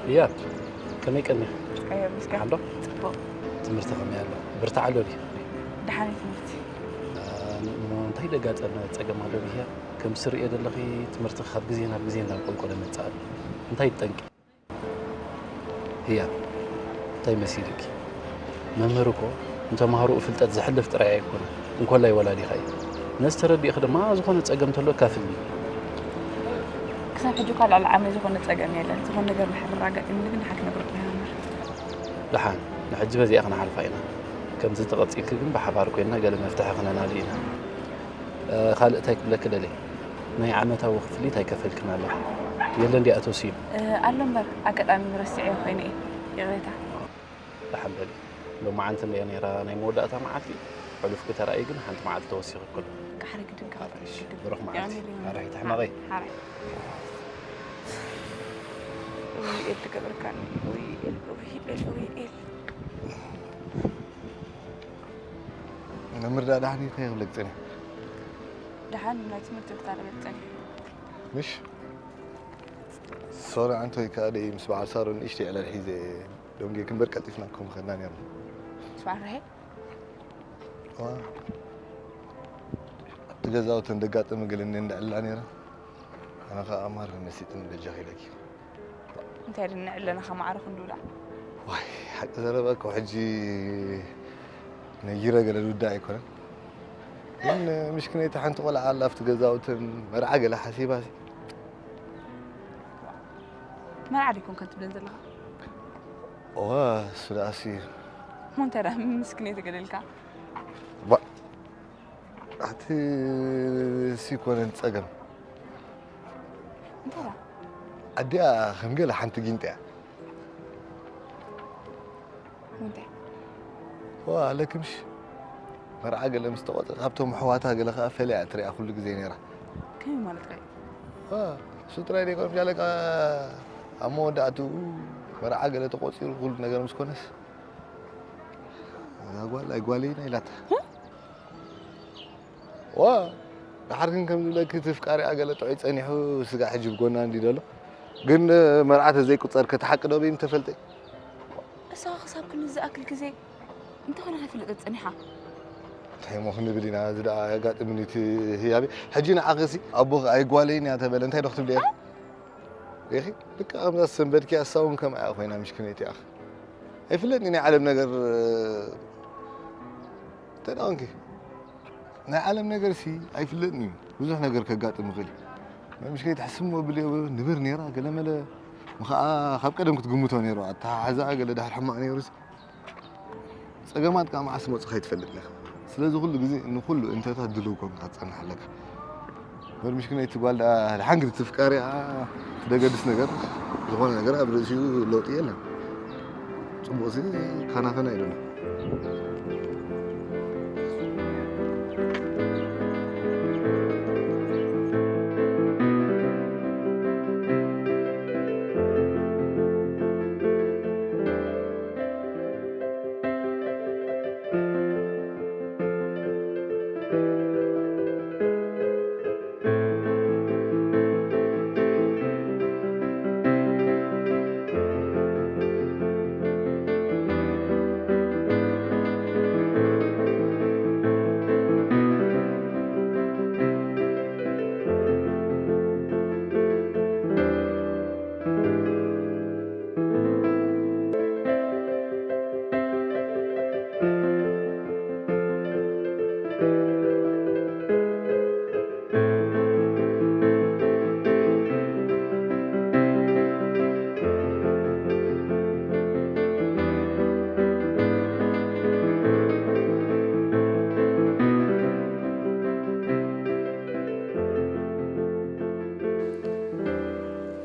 እያ፣ ከመይ ቀኒ? ቀየ ምስጋና። ሓሎ? ጽቡቕ። ትምህርቲ ከመይ ኣሎ? ብርታዕ ኣሎ ድዩ? ደሓን እዩ ትምህርቲ። እ፣ እሞ እንታይ ዘጋጠመ ጸገም ኣሎ ብህያ። ከም ትርእዮ ዘለኺ ትምህርቲ ካብ ግዜ ናብ ግዜ እናቆልቆለ መጽእ ኣሎ። እንታይ እዩ ጠንቂ? ህያ፣ እንታይ መሲልኪ? መምህር እኮ ንተምሃሮኡ ፍልጠት ዘሕልፍ ጥራይ ኣይኮነን፣ እንኮላይ ወላዲኻ እዩ። ነዚ ተረዲእኺ ድማ ዝኾነ ጸገም እንተሎ ኣካፍልኒ። ክሳብ ሕጂ እኳ ልዕሊ ዓመይ ዝኾነ ጸገም የለን። ዝኾነ ነገር እንድሕር ኣጋጢሙኒ ግን ንሓ ክነግረኩም እየ መምህር። ደሓን፣ ንሕጂ በዚኣ ክንሓልፋ ኢና። ከምዚ ተቐጺልኪ ግን ብሓባር ኮይንና ገለ መፍትሒ ክነናሊ ኢና። እ፣ ካልእ እንታይ ክብለኪ ደልየ? ናይ ዓመታዊ ክፍሊት ኣይከፈልክን ኣለኺ። የለን ድዩ ኣቶ ስዩም? እ፣ ኣሎ እምበር፣ ኣጋጣሚ ረሲዐዮ ኮይነ እየ። ይቕሬታ። ደሓን በሊ። ሎማዓንቲ እንድያ ነይራ ናይ መወዳእታ መዓልቲ። ሕሉፍኪ ተራእዩ ግን ሓንቲ መዓልቲ ተወሲኹ እኮ ኣሎ። ቃሕሪ ግድን ካብ ኣራይሽ፣ ግድን። ብሩኽ መዓልቲ። የቐንየለይ። ኣራይ፣ ተሕመቐይ። ሓራይ። ውይ፣ ኤል ትገብርካኒ። ውይ፣ ኤል፣ ውይ፣ ኤል፣ ውይ፣ ኤል። መምህር ደኣ ደሓን እዩ፣ እንታይ ክብለክ ጸኒሐ? ደሓን፣ ናይ ትምህርቲ ክታረበል ጸኒሐ። ምሽ? ሶሪ፣ ኣንቶይ ከኣ ደይ ምስ በዓል ሳሮን ንእሽተይ ዕላል ሒዘ ደንጌ ክንበር ቀልጢፍና እኮ ምኸድና ነርና። ስማዕ ርሄ። ዋ። ኣብቲ ገዛውተን ደጋጠመ ገለ እነ እንዳ ዕላ ነይረ። ኣነ ኸኣ ኣማር መሲጥን በጃኺ ኢለኪ። እንታይ ድንዕ ኣለና ከማዕረ ክንድውዳ? ዋይ፣ ሓቂ ዘረባ እኮ ሕጂ ነጊረ ገለ ዝውዳእ ኣይኮነን። ግን ምሽክነይቲ ሓንቲ ቆልዓ ኣላ ኣብቲ ገዛውተን መርዓ ገለ ሓሲባሲ። መርዓ ዲኮን ከን ትብለን ዘለኻ? እዋ፣ እሱ ደኣሲ። እሞ እንታይ ደኣ ምስክነይቲ ገለ ኢልካ? ባ-፣ ኣቲ እሲ ኮነን ጸገም። እንታይ ደኣ? ኣዲኣ ከም ገለ ሓንቲ ጊንጢ እያ። እንታይ? ዋ፣ ኣለኪ ምሽ? መርዓ ገለ ምስ ተቖጸ፣ ካብቶም ኣሕዋታ ገለ ከኣ ፈልያ እያ ትሪኣ ኩሉ ግዜ ነይራ። ከመይ ማለትካ እዩ? ዋ፣ እሱ ጥራይ ደይኮነስ፣ ጃለቃ ኣብ መወዳእትኡ መርዓ ገለ ተቖጺሩ ኩሉ ነገር ምስ ኮነስ፣ እዛ ጓል ኣይጓለይን ኢላታ። ዋ፣ ደሓር ግን ከም ዝብለኪ እቲ ፍቃሪኣ ገለ ጥዑይ ጸኒሑ፣ ስጋዕ ሕጂ ብጎና እንዲ ዘሎ። ግን መርዓ ተዘይቁጸር ከ እቲ ሓቂ ዶ በይኑ ተፈልጠ? እሳ ክሳብ ክንዲ ዝኣክል ግዜ እንተኾነ ከይፍለጠት ጸኒሓ። እንታይ እሞ ክንብል ኢና፣ እዚ ደኣ ኣጋጥምኒ እቲ ህያበይ። ሕጂ ንዓኺሲ ኣቦኺ ኣይጓለይን እያ ተበለ፣ እንታይ ዶ ክትብሊ እያ? ሪኢኺ? ልክዕ ከምዛ ዝሰንበድኪያ እሳ እውን ከምኣ እያ ኮይና፣ ምሽክነይቲ ኣኺ። ኣይፍለጥን እዩ ናይ ዓለም ነገር፣ እንታይ ደኣ ኮንኪ? ናይ ዓለም ነገርሲ ኣይፍለጥን እዩ። ብዙሕ ነገር ከጋጥም ይኽእል እዩ። ምሽክነይቲ ሕስም መብልዮ ንብር ነይራ፣ ገለመለ፣ ምኸኣ ካብ ቀደም ክትግምቶ ነይሩ። ኣተሓሕዛኣ ገለ ድሓር ሕማቕ ነይሩሲ፣ ጸገማት ከኣ መዓስ መጹ ከይትፈልጥ ኢኻ። ስለዚ ኩሉ ግዜ ንኹሉ እንተታት ድልው ኮንካ ክትጸንሕ ኣለካ። እምበር ምሽክነይቲ ጓል ደኣ ድሓን ግዲ ትፍቃር እያ፣ ትደገድስ ነገር፣ ዝኾነ ነገር ኣብ ርእሲኡ ለውጢ የለን። ጽቡቕሲ ካናኸና ኢሉና።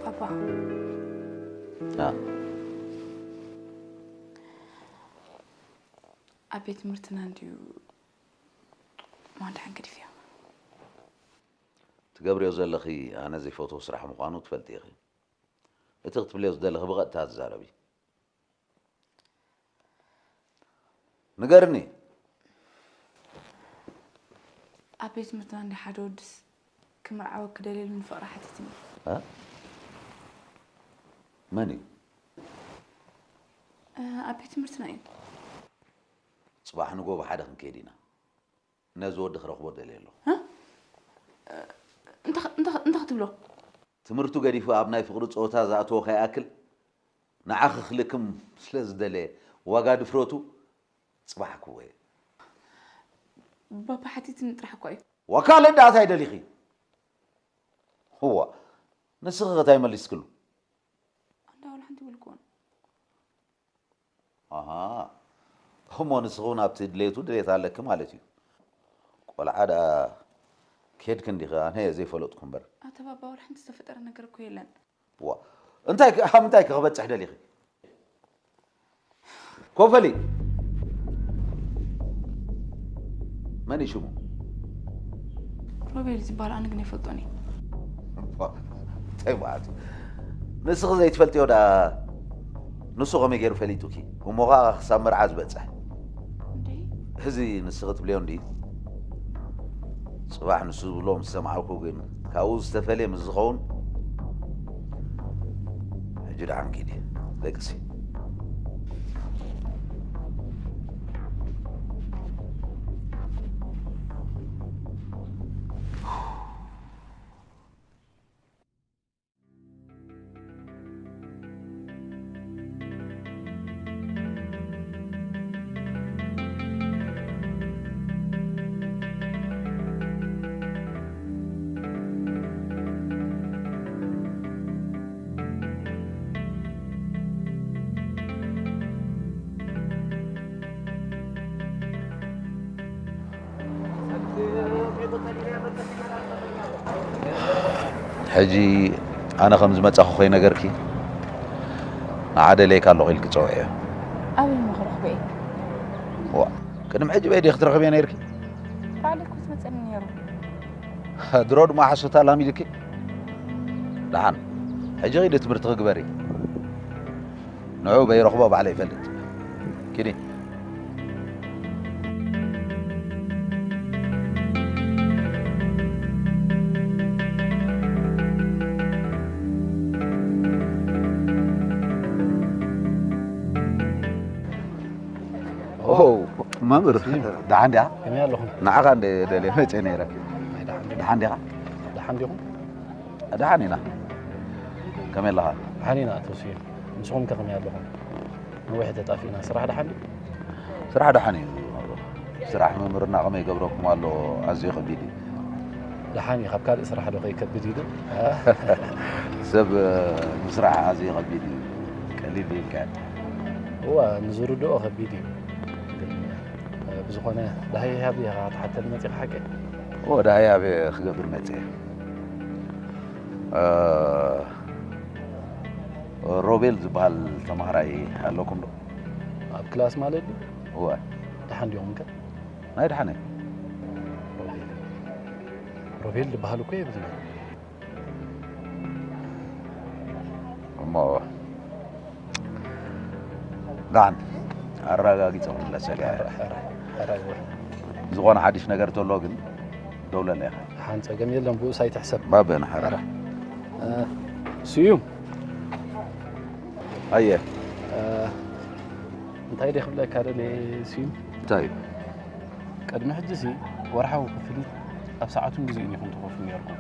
ፓፓ። ኣ። ኣብ ቤት ትምህርትና እንድዩ ማን ደሓን ገዲፍዮ። ትገብርዮ ዘለኺ ኣነ ዘይፈትዎ ስራሕ ምዃኑ ትፈልጢ ኢኺ። እቲ ክትብልዮ ዝደለኺ ብቐጥታ ትዛረቢ። ንገርኒ። ኣብ ቤት ትምህርትና እንዲ ሓደ ወድስ ክምርዓወኪ ደልየሉ ንፍቕሪ ሓቲትኒ። እ? መን እዩ? እ፣ ኣብ ቤት ትምህርትና እዩ። ጽባሕ ንግሆ ብሓደ ክንከይድ ኢና። ነዚ ወዲ ክረኽቦ ደልየ ኣለኹ። እ? ትብሎ? ትምህርቱ ገዲፉ ኣብ ናይ ፍቕሪ ጸወታ ዝኣተወ ከይኣክል ንዓኺ ክልክም ስለ ዝደለየ ዋጋ ድፍረቱ ጽባሕ ክወየ። ባባ ሓቲትኒ ጥራሕ እኳ እዩ። ዋካለ እንዳኣት ኣይደሊኺ። እዋ ንስኺ ከታይ መሊስክሉ? ኣንዳ ዋላ ሓንቲ ይብልክዎን። ኣሃ እሞ ንስኺ እውን ኣብቲ ድሌቱ ድሌት ኣለኪ ማለት እዩ። ቆልዓ ደኣ ኬድክ እንዲኺ ኣነ ዘይፈለጥኩ እምበር። ኣተ ባባ ዋላ ሓንቲ ዝተፈጠረ ነገር እኮ የለን። ዋ እንታይ ከ- ኣብ ምንታይ ከ ክበፅሕ ደሊኺ? ኮፈሊ መን እዩ ሽሙ? ሮቤል ዝበሃል ኣነ ግን ኣይፈልጦን እየ። እንታይ ማለት እዩ? ንስኺ ዘይትፈልጥዮ ደኣ ንሱ ከመይ ገይሩ ፈሊጡኪ? እሞ ኸዓ ክሳብ መርዓ ዝበፅሕ እንዴ እዚ ንስኺ ትብልዮ እንዲ ጽባሕ ንሱ ዝብሎ ምስ ሰማዕኩ ግን ካብኡ ዝተፈልየ ምስ ዝኸውን ሕጂ ደሓን ኪዲ ደቅሲ። ሕጂ ኣነ ከም ዝመጻኹ ከይነገርኪ ንዓ ደልየካ ኣለኹ ኢልኪ ጸውዕዮ። ኣበይ እሞ ክረኽቦ እየ? ዋ ቅድሚ ሕጂ በይ ዲኺ ትረኽብዮ ነይርኪ? ባዕለይ እኮ ዝመጸኒ ነይሩ። ድሮ ድማ ሓሶት ኣላሚድኪ። ደሓን ሕጂ ኺዲ ትምህርትኺ ግበሪ። ንዑ በይረኽቦ ባዕለ ይፈልጥ። ኪዲ። ኦ መምህር ደሓን ዲያ? ከመይ ኣለኹም? ንዓኻ እንደ ደልየ መፅየ ነይረ። ደሓን ዲኻ? ደሓን ዲኹም? ደሓን ኢና። ከመይ ኣለኻ? ደሓን ኢና ኣቶ ስዩም። ንስኹም ከ ከመይ ኣለኹም? ነዊሕ ተጣፊእና። ስራሕ ደሓን ድዩ? ስራሕ ደሓን እዩ። ስራሕ ምምርና ከመይ ይገብረኩም ኣሎ? ኣዝዩ ከቢድ እዩ። ደሓን እዩ። ካብ ካልእ ስራሕ ዶ ከይከብድ ኢሉ? ሰብ ምስራሕ ኣዝዩ ከቢድ እዩ። ቀሊል ይልካ። እዋ ንዝርድኦ ከቢድ እዩ። ግን ብዝኾነ ደሃይ ሃብ ኢኻ ክትሓተኒ መፂኻ ሓቂ? እዎ ደሃይ ሃብ ክገብር መፅየ። ሮቤል ዝበሃል ተምሃራይ ኣለኩም ዶ? ኣብ ክላስ ማለት ድዩ? እወ። ደሓን ዲኹም ከ? ናይ ደሓነ። ሮቤል ዝበሃል እኮ የብልና። እሞ ደሓን ኣረጋጊፀ ክምለሰልያ። ዝኾነ ሓድሽ ነገር ተሎ ግን ደውለለይ ኢኻ። ሓን ጸገም የለን ብኡስ ኣይትሕሰብ። ባበ ንሓራ። ስዩም ኣየ እንታይ ደይ ክብለካ ደልየ ስዩም እንታይ እዩ? ቅድሚ ሕጂ ሲ ወርሓዊ ክፍሊት ኣብ ሰዓቱን ግዜኡን ኢኹም ትኸፍሉ ነይርኩም።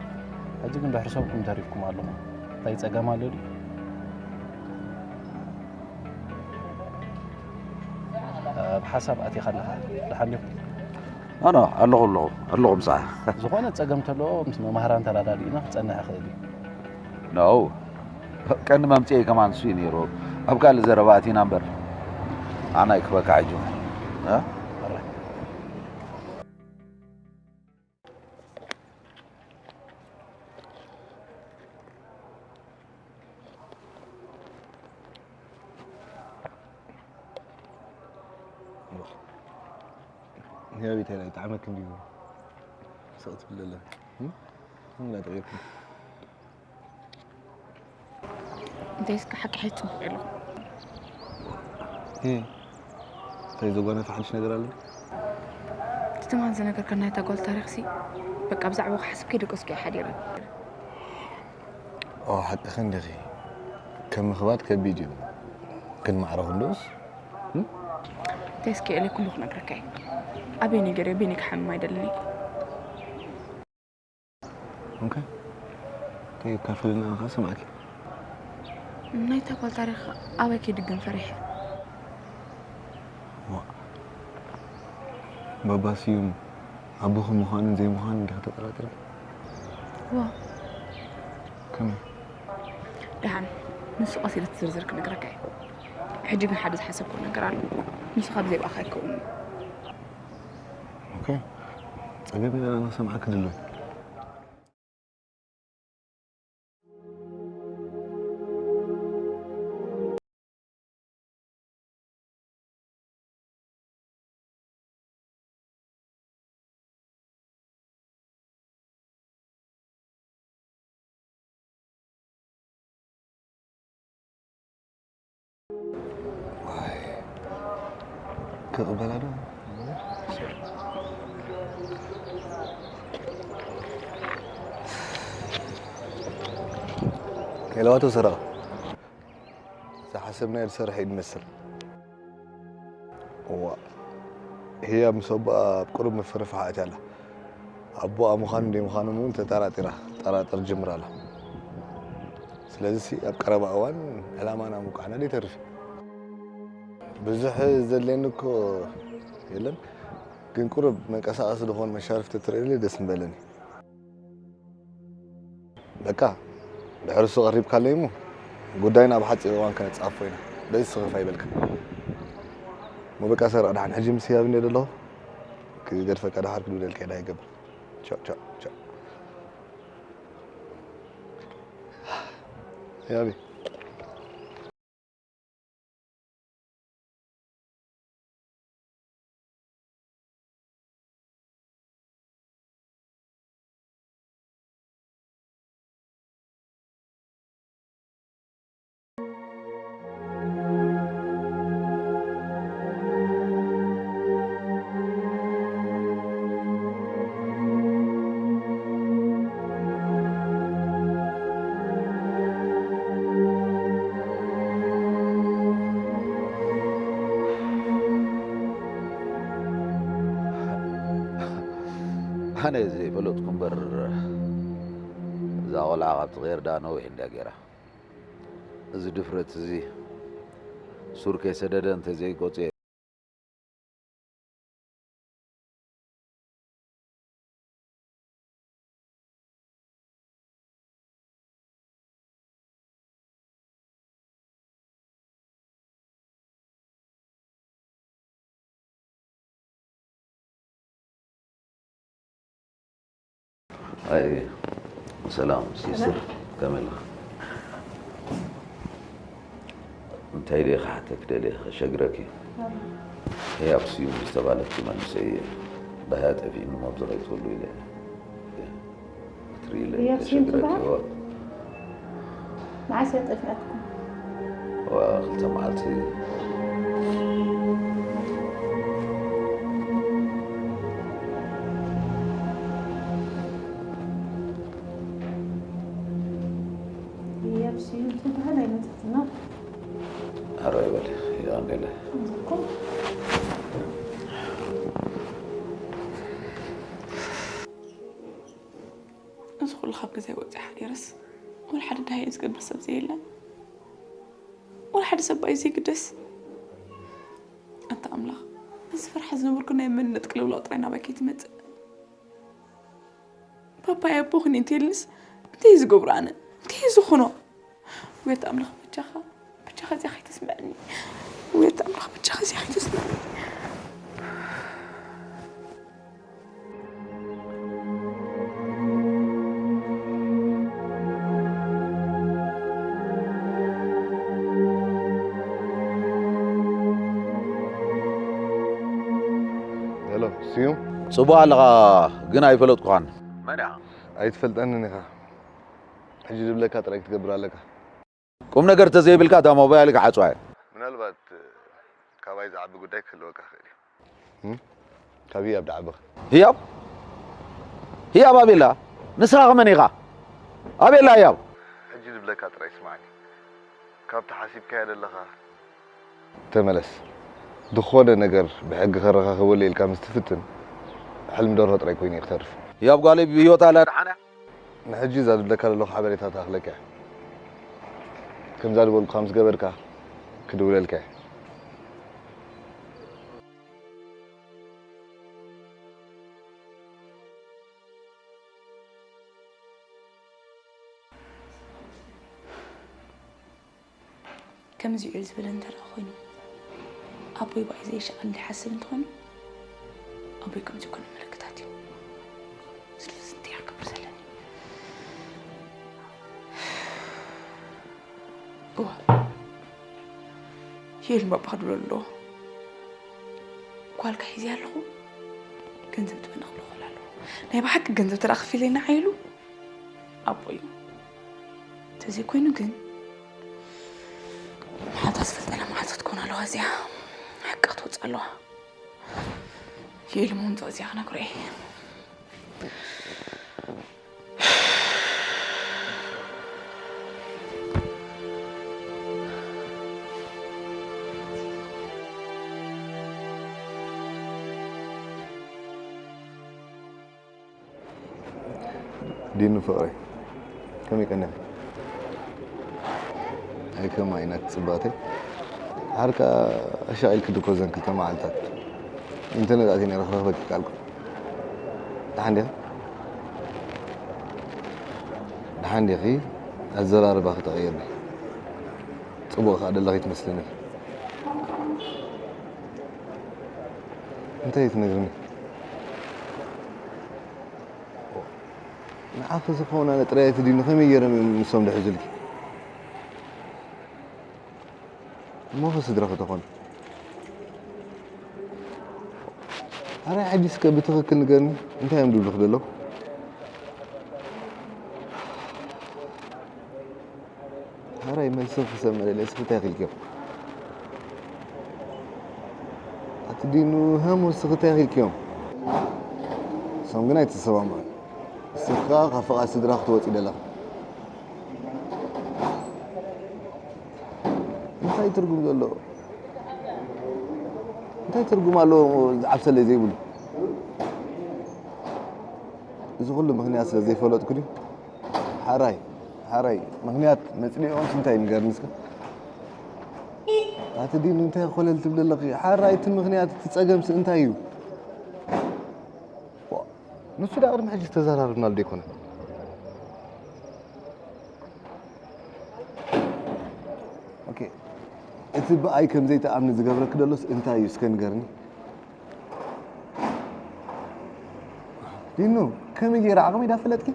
ሕጂ ግን ድሕሪ ሰብኩም ተሪፍኩም ኣለኹም። እንታይ ጸገም ኣሎ ድዩ? ብሓሳብ ኣቲኻ ኣለኻ። ደሓን ዲኹም? ኣነ ኣለኹ ኣለኹ ኣለኹ ምሳኻ። ዝኾነ ጸገም ተሎ ምስ መማህራን ተረዳዲእና ክጸንሕ ይኽእል እዩ። No ቀንዲ መምጽኤይ ከማን እሱ እዩ ነይሩ። ኣብ ካልእ ዘረባ ኣቲና እምበር ኣነ ኣይክበካ ሕጂ። ያቤት ላይ ጣዕመክ እንዲሁ ሰውት ብለለ ምና ጠየኩም እንታይ እስከ ሓቂ ሓይት ጽቡቕ ኢሉ እንታይ ዘጓነፈ ሓድሽ ነገር ኣሎ? እቲ ትማል ዝነገርከና ናይታ ጓል ታሪኽሲ በቃ ብዛዕባኡ ክሓስብ ከይደቀስኩ እየ ሓዲረ። ኦ ሓቅኺ እንዲኺ። ከም ምኽባድ ከቢድ እዩ። ግን ማዕረ ክንዶስ እንታይ እስከ ኤለይ ኩሉ ክነግረካ እየ። ኣበይ ነይገርዮ በይነይ ክሓምም ኣይደልን እየ። ኦኬ። ከይካፈልና ከኣ ሰማዕኪ። ናይታ ጓል ታሪኽ ኣበይ ክድገም ፈሪሐ። ዋ፣ ባባ ስዩም ኣቦኺ ምዃኑን ዘይምዃኑን ዲኺ ተጠራጢርኪ? ዋ። ከመይ? ደሓን፣ ንሱ ቀስ ኢለ እቲ ዝርዝር ክነግረካ እየ። ሕጂ ግን ሓደ ዝሓሰብክዎ ነገር ኣሎ። ንሱ ካብ ዘይብኣኻ ኣይከውንን እዩ። ኦኬ። ጸገም የለን፣ ኣነ ክሰምዓኪ ድሉው እየ። ዋይ፣ ክቕበላ ዶ? ሄሎ፣ ኣቶ ሰረቐ። ዝሓሰብናዮ ዝሰርሐ እዩ ዝመስል። እዋ፣ ህያብ ምስ ኣቦኣ ኣብ ቁሩብ ምፍርፋሕ ኣትያ ኣላ። ኣቦኣ ምዃኑን ዘይምዃኑን እውን ተጠራጢራ፣ ጠራጥር ጅምራ ኣላ። ስለዚሲ ኣብ ቀረባ እዋን ዕላማና ምውቃዕና ዘይተርፍ እዩ። ብዙሕ ዘድልየኒ እኮ የለን፣ ግን ቁሩብ መንቀሳቐሲ ዝኾን መሻርፍ ተትርእየለይ ደስ ምበለኒ። በቃ፣ ድሕሪ እሱ ቀሪብካለይ እሞ፣ ጉዳይና ኣብ ሓጺር እዋን ከነጻፍፎ ኢና። በዚ ስኽፍ ኣይበልካ። እሞ በቃ፣ ሰረቕ፣ ደሓን ሕጂ ምስ ህያብ እንድየ ዘለኹ፣ ክገድፈካ፣ ደሓር ክድውለልካ እየ፣ ደሓር ይገብር። ቻው፣ ቻው፣ ቻው። ህያበይ። ኣነ ዘይፈለጥኩ እምበር፣ እዛ ቆልዓ ካብ ትቕየር ደኣ ነዊሕ እንድያ ገይራ። እዚ ድፍረት እዚ ሱር ከይሰደደ እንተዘይቆጽየ። ኣይ፣ ሰላም ሲስተር፣ ከመይ ኣለኻ? እንታይ ደየ ክሓተኪ ደልየ ከሸግረኪ? ህያብ ስዩም ዝተባለት መንእሰይ ብህያ ጠፊእኒ፣ ኣብዚ ከይትህሉ ኢለ ክትርእይለይ ህያብ ስዩም ከሸግረኪ። ትበሃል? እዋ። መዓስ እያ ጠፊኣትኩም? እዋ፣ ክልተ መዓልቲ። ህያብ ስዩም ትበሃል ኣይመጸትናን። ኣረ ይበል፣ ይቐንየለ። እዚ ኩሉ ካብ ገዛይ ወፂኣ ሓዲረስ፣ ወላ ሓደ ደሃየ ዝገብር ሰብ ዘየለ፣ ወላ ሓደ ሰብኣይ ዘይግደስ። ኣንታ ኣምላኽ፣ እዚ ፍርሓት ዝነበርኩ ናይ መንነት ቅልውላው ጥራይ ናባይ ከይትመጽእ። ፓፓያ ኣቦኽን እንተልንስ፣ እንታይ እዩ ዝገብሮ ኣነ? እንታይ እዩ ዝኾኖ? ውየት ኣምላኽ፣ በጃኻ፣ በጃኻ እዚኣ ከይተስምዐኒ። ውየት ኣምላኽ፣ በጃኻ እዚኣ ከይተስምዐኒ። ሄሎ፣ ስዩም። ጽቡቕ ኣለኻ፣ ግን ኣይፈለጥኩኻን። መን ኢኻ? ኣይትፈልጠንን ኢኻ። ሕጂ ዝብለካ ጥራይ ክትገብር ኣለካ። ቁም ነገር ተዘይብልካ እታ ሞባይል ክዓጽዋ እየ። ምናልባት ካባይ ዝዓቢ ጉዳይ ክህልወካ ይኽእል እዩ። እም? ካብ ህያብ ድዓበኻ። ህያብ? ህያብ ኣቤላ? ንስኻ ከመን ኢኻ? ኣቤላ ህያብ? ሕጂ ዝብለካ ጥራይ ስማዕኒ። ካብቲ ሓሲብካዮ ዘለኻ ተመለስ። ዝኾነ ነገር ብሕጊ ከረኻኽበሉ ኢልካ ምስ ትፍትን፣ ሕልሚ ደርሆ ጥራይ ኮይኑ እዩ ክተርፍ። ህያብ ጓለይ ብህይወት ኣላ ደሓና? ንሕጂ እዛ ዝብለካ ዘለኹ ሓበሬታ ተኣኽለካ እያ። ከምዛ ዝበልኩኻ ምስ ገበርካ ክድውለልካ እየ። ከምዚ እዩ ዝበለ እንተ ደኣ ኮይኑ ኣቦይ ብኣይ ዘይሸቐል እንዲሓስብ እንተኾይኑ ኣቦይ ከምዚ ይኮነ ምልክታት እዩ። ስለዚ እንታይ ክገብር ዘለኒ? እዋ ይል ባባ ክድብሎ ኣለዎ። ጓልካ ሒዘ ኣለኹ ገንዘብ ትበና ክብሎ ክእል ኣለዎ። ናይ ብሓቂ ገንዘብ ተደኣ ክፊለና ዓይሉ ኣቦ እዩ። እንተዘይኮይኑ ግን መዓልታ ዝፈልጠላ መዓልቲ ክትኮን ኣለዋ እዚኣ ሓቂ ክትወፅእ ኣለዋ። ይኢሉ ምምፃእ እዚኣ ክነግሮ እየ። ዲኑ ፍቕረይ ከመይ ቀኒኺ? ኣይ ከም ኣይናት ጽባተይ ሓርካ ኣሻቒልኪ ድኮ ዘን ክልተ መዓልታት ኢንተርነት ኣትየ ነይረ ክረኽበኪ ከኣልኩ። ደሓን ዲኺ? ደሓን ዲኺ? ኣዘራርባኺ ተቐይሪ። ጽቡቕ ከኣ ደለኺ ትመስልኒ። እንታይ ትነግርኒ? ንዓኺ ዝኸውን ኣነ ጥራይ ኣይትድይኒ፣ ከመይ ገይሮም እዮም ንሶም ዝሕዙልኪ? እሞ ኸ ስድራኺ ተኾኑ? ኣረ ሕጂ እስከ ብትኽክል ንገርኒ፣ እንታይ እዮም ዝብሉኺ ዘለዉ? ሕራይ መልሲ ክሰምዕ ደልየ፣ እስኺ እንታይ ኢልክዮም? ኣቲ ዲኑ፣ ሃም እስኺ እንታይ ኢልክዮም? ንሶም ግን ኣይተሰማምዑን። እስኺ ከኣ ካብ ፍቓድ ስድራ ክትወጺ ደለኺ። እንታይ ትርጉም ዘለዎ? እንታይ ትርጉም ኣለዎ ዝዓብሰለይ ዘይብሉ? እዚ ኩሉ ምኽንያት ስለ ዘይፈለጥኩ ድዩ? ሓራይ ሓራይ ምኽንያት መጽሊኦምስ እንታይ ንገርኒ እስከ? ኣቲ ዲኑ እንታይ ኮለል ትብሊ ኣለኺ? ሓራይ እቲ ምኽንያት እቲ ጸገምስ እንታይ እዩ? ዋ፣ ንሱ ደኣ ቅድሚ ሕጂ ዝተዘራረብናሉ ዶ ኣይኮነን? ኦኬ፣ እቲ ብኣይ ከም ዘይትኣምኒ ዝገብረኪ ዘሎስ እንታይ እዩ እስከ ንገርኒ? ዲኑ፣ ከመይ ገይረ ዓቕመይ ዳ ፈለጥኪ?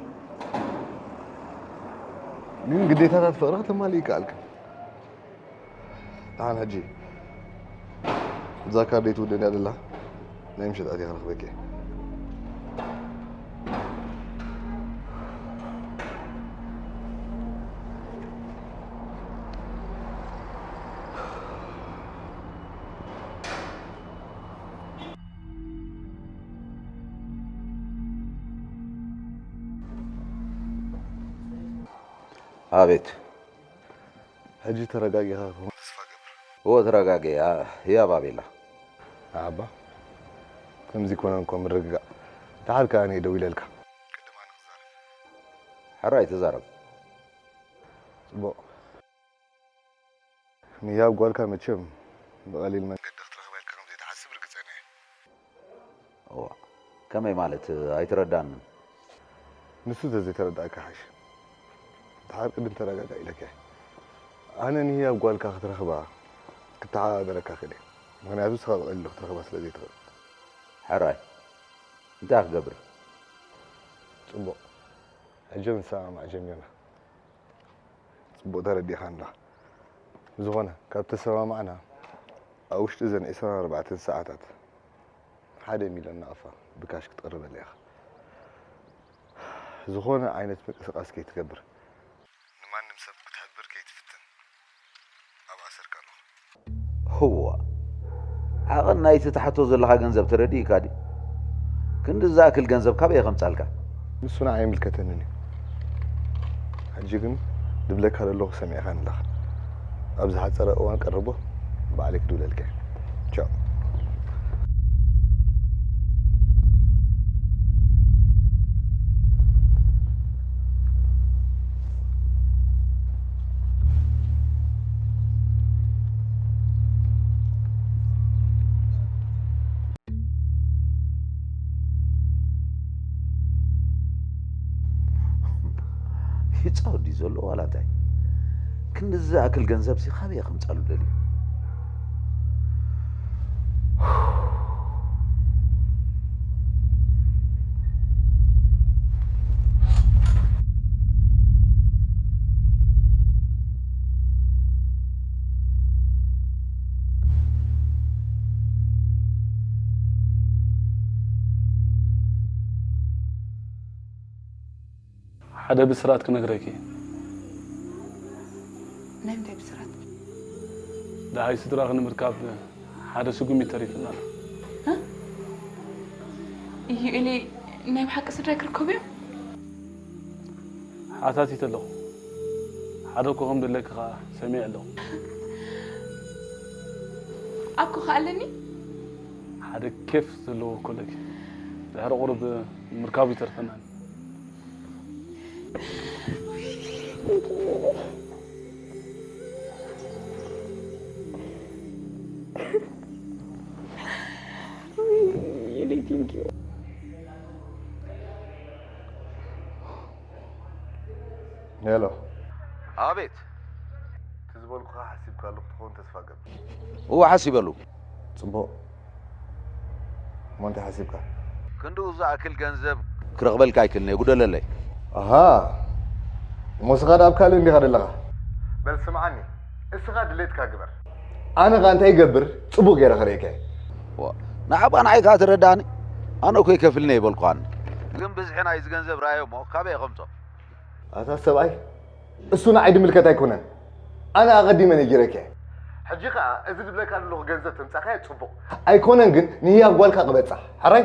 ግን ግዴታታት ፍቕሪ ከተማልኢ ይከኣልኪ። ደሓን ሕጂ እዛ ካርደይ ትውድእን እያ ዘላ። ናይ ምሸት ኣትየ ክረኽበኪ እየ። ኣቤት። ሕጂ ተረጋጊኻ ክኸውን ተስፋ እገብር። እወ ተረጋጊ። ያ- ህያብ ኣቤላ። ኣባ ከምዚ ኮነ እንኮ ምርግጋእ። ደሓር ከኣ እኔ ደዊለልካ። ቅድም ኣነ ክዛረብ። ሕራይ ተዛረብ። ጽቡቕ። ንህያብ ጓልካ መቸም ብቐሊል መንገዲ ክትረኽባ ኢልካ ከም ዘይትሓስብ ርግጸኛ እየ። እዋ፣ ከመይ ማለት? ኣይተረዳንን። ንሱ ተዘይተረዳእካ ይሓይሽ። ደሓር ቅድም ተረጋጋእ ኢለካ እየ። ኣነ ንህያብ ጓልካ ክትረኽባ ክተሓባበረካ ክእል እየ። ምኽንያቱ ንስኻ ብቐሊሉ ክትረኽባ ስለ ዘይትኽእል። ሕራይ፣ እንታይ ክገብር? ጽቡቕ። ሕጂ ንሰማማዕ ጀሚርና። ጽቡቕ ተረዲእኻኒ ኣለኻ። ብዝኾነ፣ ካብ ተሰማማዕና፣ ኣብ ውሽጢ እዘን ዕስራን ኣርባዕተን ሰዓታት ሓደ ሚልዮን ናቕፋ ብካሽ ክትቕርበለይ ኢኻ። ዝኾነ ዓይነት ምንቅስቓስ ከይትገብር፣ ንማንም ሰብ ክትሕብር ከይትፍትን፣ ኣብ ኣሰርካ ኣለኹ። ህዋ፣ ዓቐን ናይቲ ትሓቶ ዘለኻ ገንዘብ ተረዲእካ ድዩ? ክንዲ ዝኣክል ገንዘብ ካበይ ከምጻልካ? ንሱ ንዓይ ኣይምልከተንን እዩ። ሕጂ ግን ድብለካ ዘለኹ ሰሚዕካኒ ኣለኻ። ኣብ ዝሓጸረ እዋን ቀርቦ ባዕለይ ክድውለልካ እየ። ቻው። ይጻወት ድዩ ዘሎ ዋላ እንታይ? ክንድዚ ዝኣክል ገንዘብ ሲ ካበይ ከምጻሉ ደልዩ? ሓደ ብስራት ክነግረኪ። ናይ ምንታይ ብስራት? ደሃይ ስድራኺ ንምርካብ ሓደ ስጉሚ ተሪፍና ኣሎ። እ? ኢዩኤለይ፣ ናይ ብሓቂ ስድራይ ክርከቡ እዮም? ሓታቲት ኣለኹ። ሓደ እኮ ከም ደለኪ ኸዓ ሰሚዐ ኣለኹ። ኣኮ ኸኣ ኣለኒ? ሓደ ኬፍ ዘለዎ እኮ ኣለኪ። ድሕሪ ቁሩብ ምርካቡ ይተርፈናል። ሄሎ። ኣቤት። እቲ ዝበልኩኻ ሓሲብካሉ ክትኸውን ተስፋ እገብር። እወ፣ ሓሲበሉ። ጽቡቕ። እሞ እንታይ ሓሲብካ? ክንድኡ ዝኣክል ገንዘብ ክረኽበልካ ኣይክእልን እየ፣ ጉደለለይ። ኣሃ። እሞ ንስኻ ደኣ ኣብ ካልእ እንዲኻ ዘለኻ? በል ስምዓኒ፣ እስኻ ድሌትካ ግበር። ኣነ ኸኣ እንታይ ይገብር? ጽቡቕ ገይረ ከርእየካ እየ። ዋ፣ ንዓባ ንዓይ ከኣ ትረድኣኒ? ኣነ እኮ ይከፍልኒ ኣይበልኩኻን። ግን ብዝሒ ናይዚ ገንዘብ ረኣዮ እሞ ካበይ ከምጾ? ኣታ ሰብኣይ፣ እሱ ንዓይ ድምልከት ኣይኮነን። ኣነ ኣቐዲመ ነጊረኪ። ሕጂ ኸኣ እዚ ዝብለካ ዘለኹ ገንዘብ ተምጻእካዮ ጽቡቕ። ኣይኮነን ግን ንህያብ ጓልካ ክበጽሕ። ሕራይ?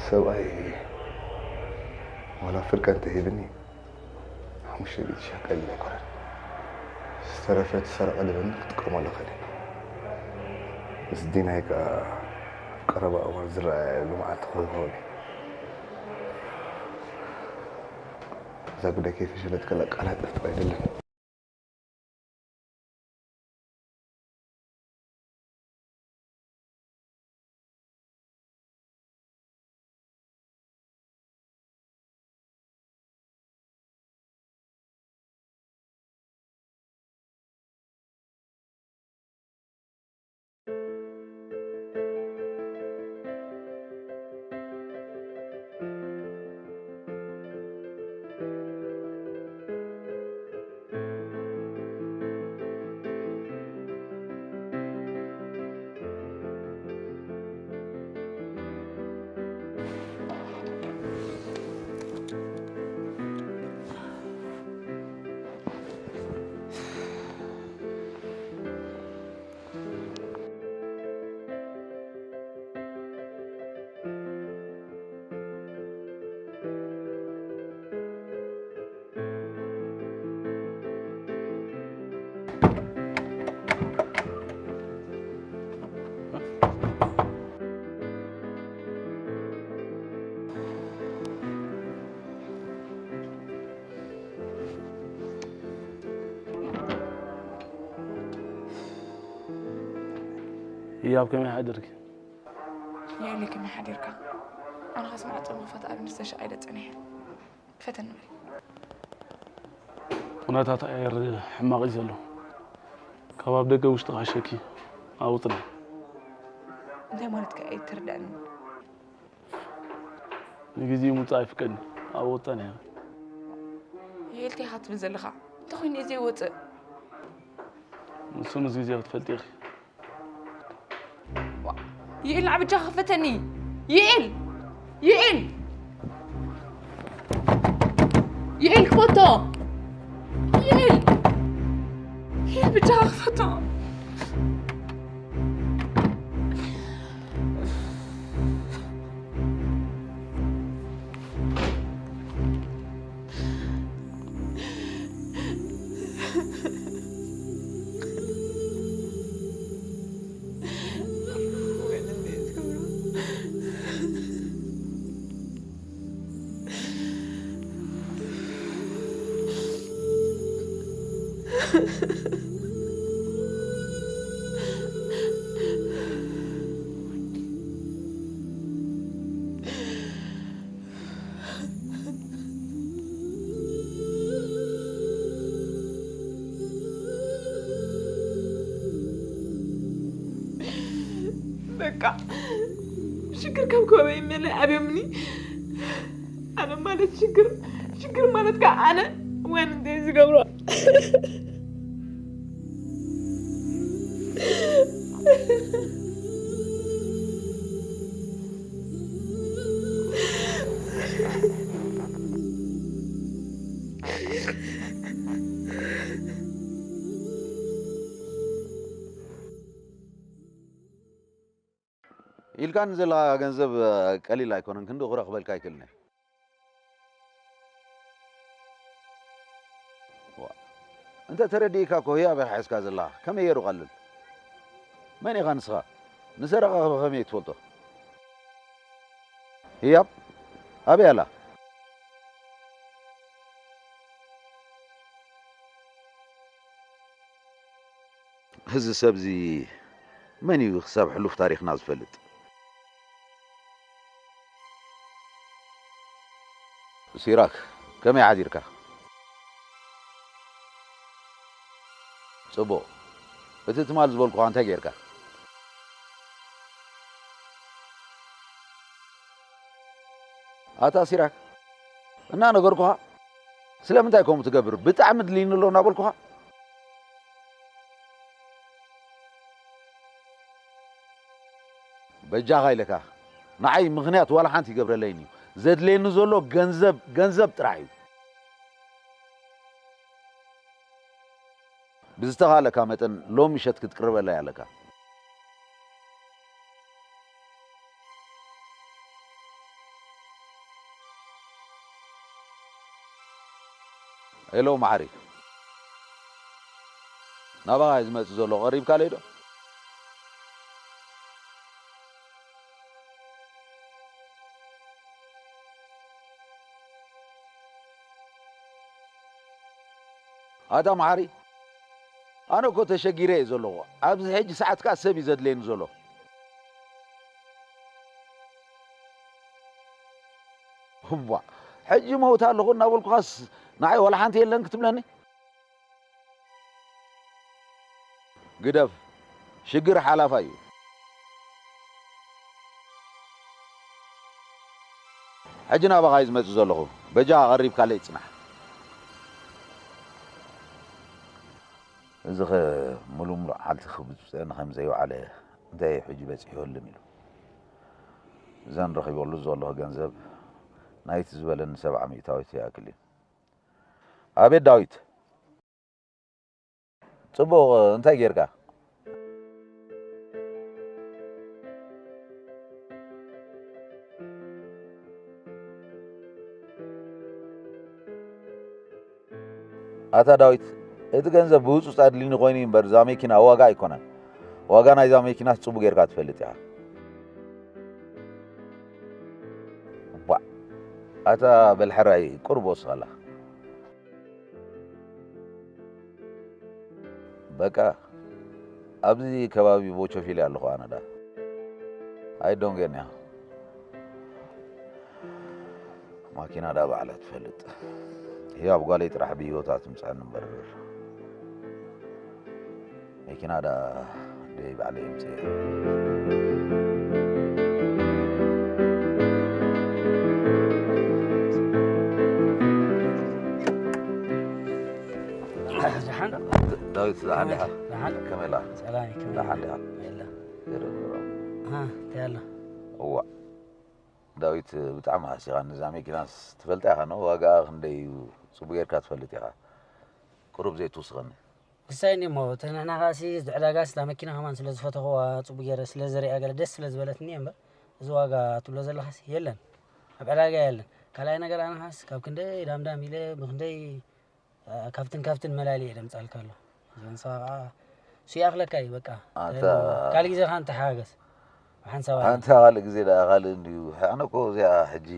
ሰብኣይ ዋላ ፍርቂ እንተሂብኒ ሓሙሽተ ሚእቲ ሺሕ ቀሊል ኣይኮነን። ዝተረፈ እቲ ሰረቐ ልበኒ ክጥቀመሉ እኽእል እየ። ምስ ዲናይ ከኣ ኣብ ቀረባ እዋን ዝረኣየሉ መዓልቲ ክህልዎ እዩ። እዛ ጉዳይ ከይፈሸለት ከላ ቃላት ጥርጥር ኣይደልን። ህያብ ከመይ ሓደርኪ? የእሊ ከመይ ሓዲርካ? ኣነ ኸስ ማዕጾ ምኽፋት ኣብ ንሰ ሻቕ ኢለ ጸኒሐ። ፈተን ንበል። ኩነታት ኣየር ሕማቕ እዩ ዘሎ። ካብ ኣብ ደገ ውሽጢ ክሕሸኪ ኣብኡ ጽንሒ። እንታይ ማለትካ እዩ? ኣይትርዳእኒ። ንግዜኡ ምውጻእ ኣይፍቀድን። ኣብኡ ጸንሒ። የእልቲ ኢኻ ትብል ዘለኻ። እንተኾይኑ እዩ ዘይወጽእ። ንሱ ምስ ግዜ ክትፈልጢ ኢኺ። ይእል ንዓ ብጃኻ ክፈተኒ። ይእል! ይእል! ይእል ክፈቶ! ይእል! ይእል ብጃኻ ክፈቶ! ሽግር ካብ ከበይ መለ ኣብዮምኒ። ኣነ ማለት ሽግር ሽግር ማለት ከዓ ኣነ ወን እንደ ዝገብሮ ኢልካኒ ዘለኻ ገንዘብ ቀሊል ኣይኮነን፣ ክንድኡ ክረኽበልካ ኣይክእልን እየ። ዋ፣ እንተ ተረዲእካ እኮ ህያብ ኢኻ ሒዝካ ዘለኻ። ከመይ ገይሩ ቀልል? መን ኢኻ ንስኻ? ንሰረቐ ከ ብኸመይ ትፈልጦ? ህያብ ኣበይ ኣላ? እዚ ሰብዚ መን እዩ ክሳብ ሕሉፍ ታሪኽና ዝፈልጥ? ሲራክ፣ ከመይ ሓዲርካ? ጽቡቕ። እቲ ትማል ዝበልኩኻ እንታይ ጌርካ? ኣታ ሲራክ፣ እናነገርኩኻ ስለምንታይ ከምኡ ትገብር? ብጣዕሚ ድልይኒ ኣሎ እናበልኩኻ? በጃኻ ኢለካ፣ ንዓይ ምኽንያት ዋላ ሓንቲ ይገብረለይን እዩ። ዘድልየኒ ዘሎ ገንዘብ፣ ገንዘብ ጥራሕ እዩ። ብዝተኻእለካ መጠን ሎሚ ምሸት ክትቅርበለይ ኣለካ። ሄሎ መሓሪ፣ ናባኻ እዩ ዝመጽእ ዘሎ፣ ቀሪብካለይ ዶ? ኣታ መሓሪ፣ ኣነ እኮ ተሸጊረ እየ ዘለኹ። ኣብዚ ሕጂ ሰዓት ከኣ ሰብ እዩ ዘድልየኒ ዘሎ። እዋ፣ ሕጂ መውት ኣለኹ እናበልኩኻስ ንዓይ ዋላ ሓንቲ የለን ክትብለኒ? ግደፍ፣ ሽግር ሓላፋይ እዩ። ሕጂ ናባኻ እዩ ዝመጽእ ዘለኹ። በጃኻ ቀሪብካለይ ጽናሕ። እዚኸ ምሉእ ምሉእ ዓልቲ ክብጽ ንኸም ዘይወዓለ እንታይ ሕጂ በጺሑ ህልም ኢሉ። እዘን ረኺበሉ ዘለኹ ገንዘብ ናይቲ ዝበለኒ ሰብዓ ሚእታዊት ይኣክል እዩ። ኣቤት ዳዊት! ጽቡቕ፣ እንታይ ጌርካ? ኣታ ዳዊት፣ እቲ ገንዘብ ብህጹጽ ኣድልኒ ኮይኑ እዩ እምበር፣ እዛ መኪና ዋጋ ኣይኮነን። ዋጋ ናይዛ መኪናስ ጽቡቕ ጌርካ ትፈልጥ ኢኻ። ዋእ፣ ኣታ በል ሕራይ፣ ቁሩብ ወስኽ ኣላ። በቃ፣ ኣብዚ ከባቢ ቦቸፊሊ ኣለኹ ኣነ ደኣ። ኣይዶንጌን እያ። ማኪና ደኣ ባዕላ ትፈልጥ። ህያብ ጓለይ ጥራሕ ብህይወታ ትምጽኣኒ እምበር፣ መኪና ደኣ ኣደይ ባዕለይ የምጽእ እየ። ደሓን? ዳዊት፣ ደሓን ዲኻ? ደሓን። ከመይ ኢላ? ሰላም እዩ፣ ከመይ ደሓን ኢላ? ዲኻ? የለ። ገረም፣ ገረም። ኣሃ፣ እንታይ ኣሎ? እዋእ፣ ዳዊት፣ ብጣዕሚ ሃሲኻኒ። እዛ መኪናስ ትፈልጣ ኢኻ፣ ኖ? ዋጋኣ ክንደይ እዩ? ጽቡቕ ጌርካ ትፈልጥ ኢኻ። ቁሩብ ዘይትውስኸኒ። ክሳይ እሞ፣ እቲ ንሕና ኸኣሲ፣ እዚ ዕዳጋስ፣ እታ መኪና ከማን ስለ ዝፈተኽዋ፣ ጽቡቕ ጌረ ስለ ዝሪኣ፣ ገለ ደስ ስለ ዝበለትኒ እየ እምበር፣ እዚ ዋጋ ትብሎ ዘለኻስ የለን። ኣብ ዕዳጋ የለን። ካልኣይ ነገር፣ ኣነ ኸኣስ፣ ካብ ክንደይ ዳምዳም ኢለ፣ ብክንደይ፣ እ፣ ካብትን ካብትን መላልየ እየ ደምጻልካ ኣለኹ። እዚ ንስኻ ኸኣ፣ እሱ ይኣኽለካ እዩ፣ በቃ። ኣንታ ካልእ ግዜ ኸኣ ንተሓጋገዝ። ብሓንሳብ ኣነ። ኣንታ ካልእ ግዜ ደኣ ካልእ እንድዩ። ኣነ እኮ እዚኣ ሕጂ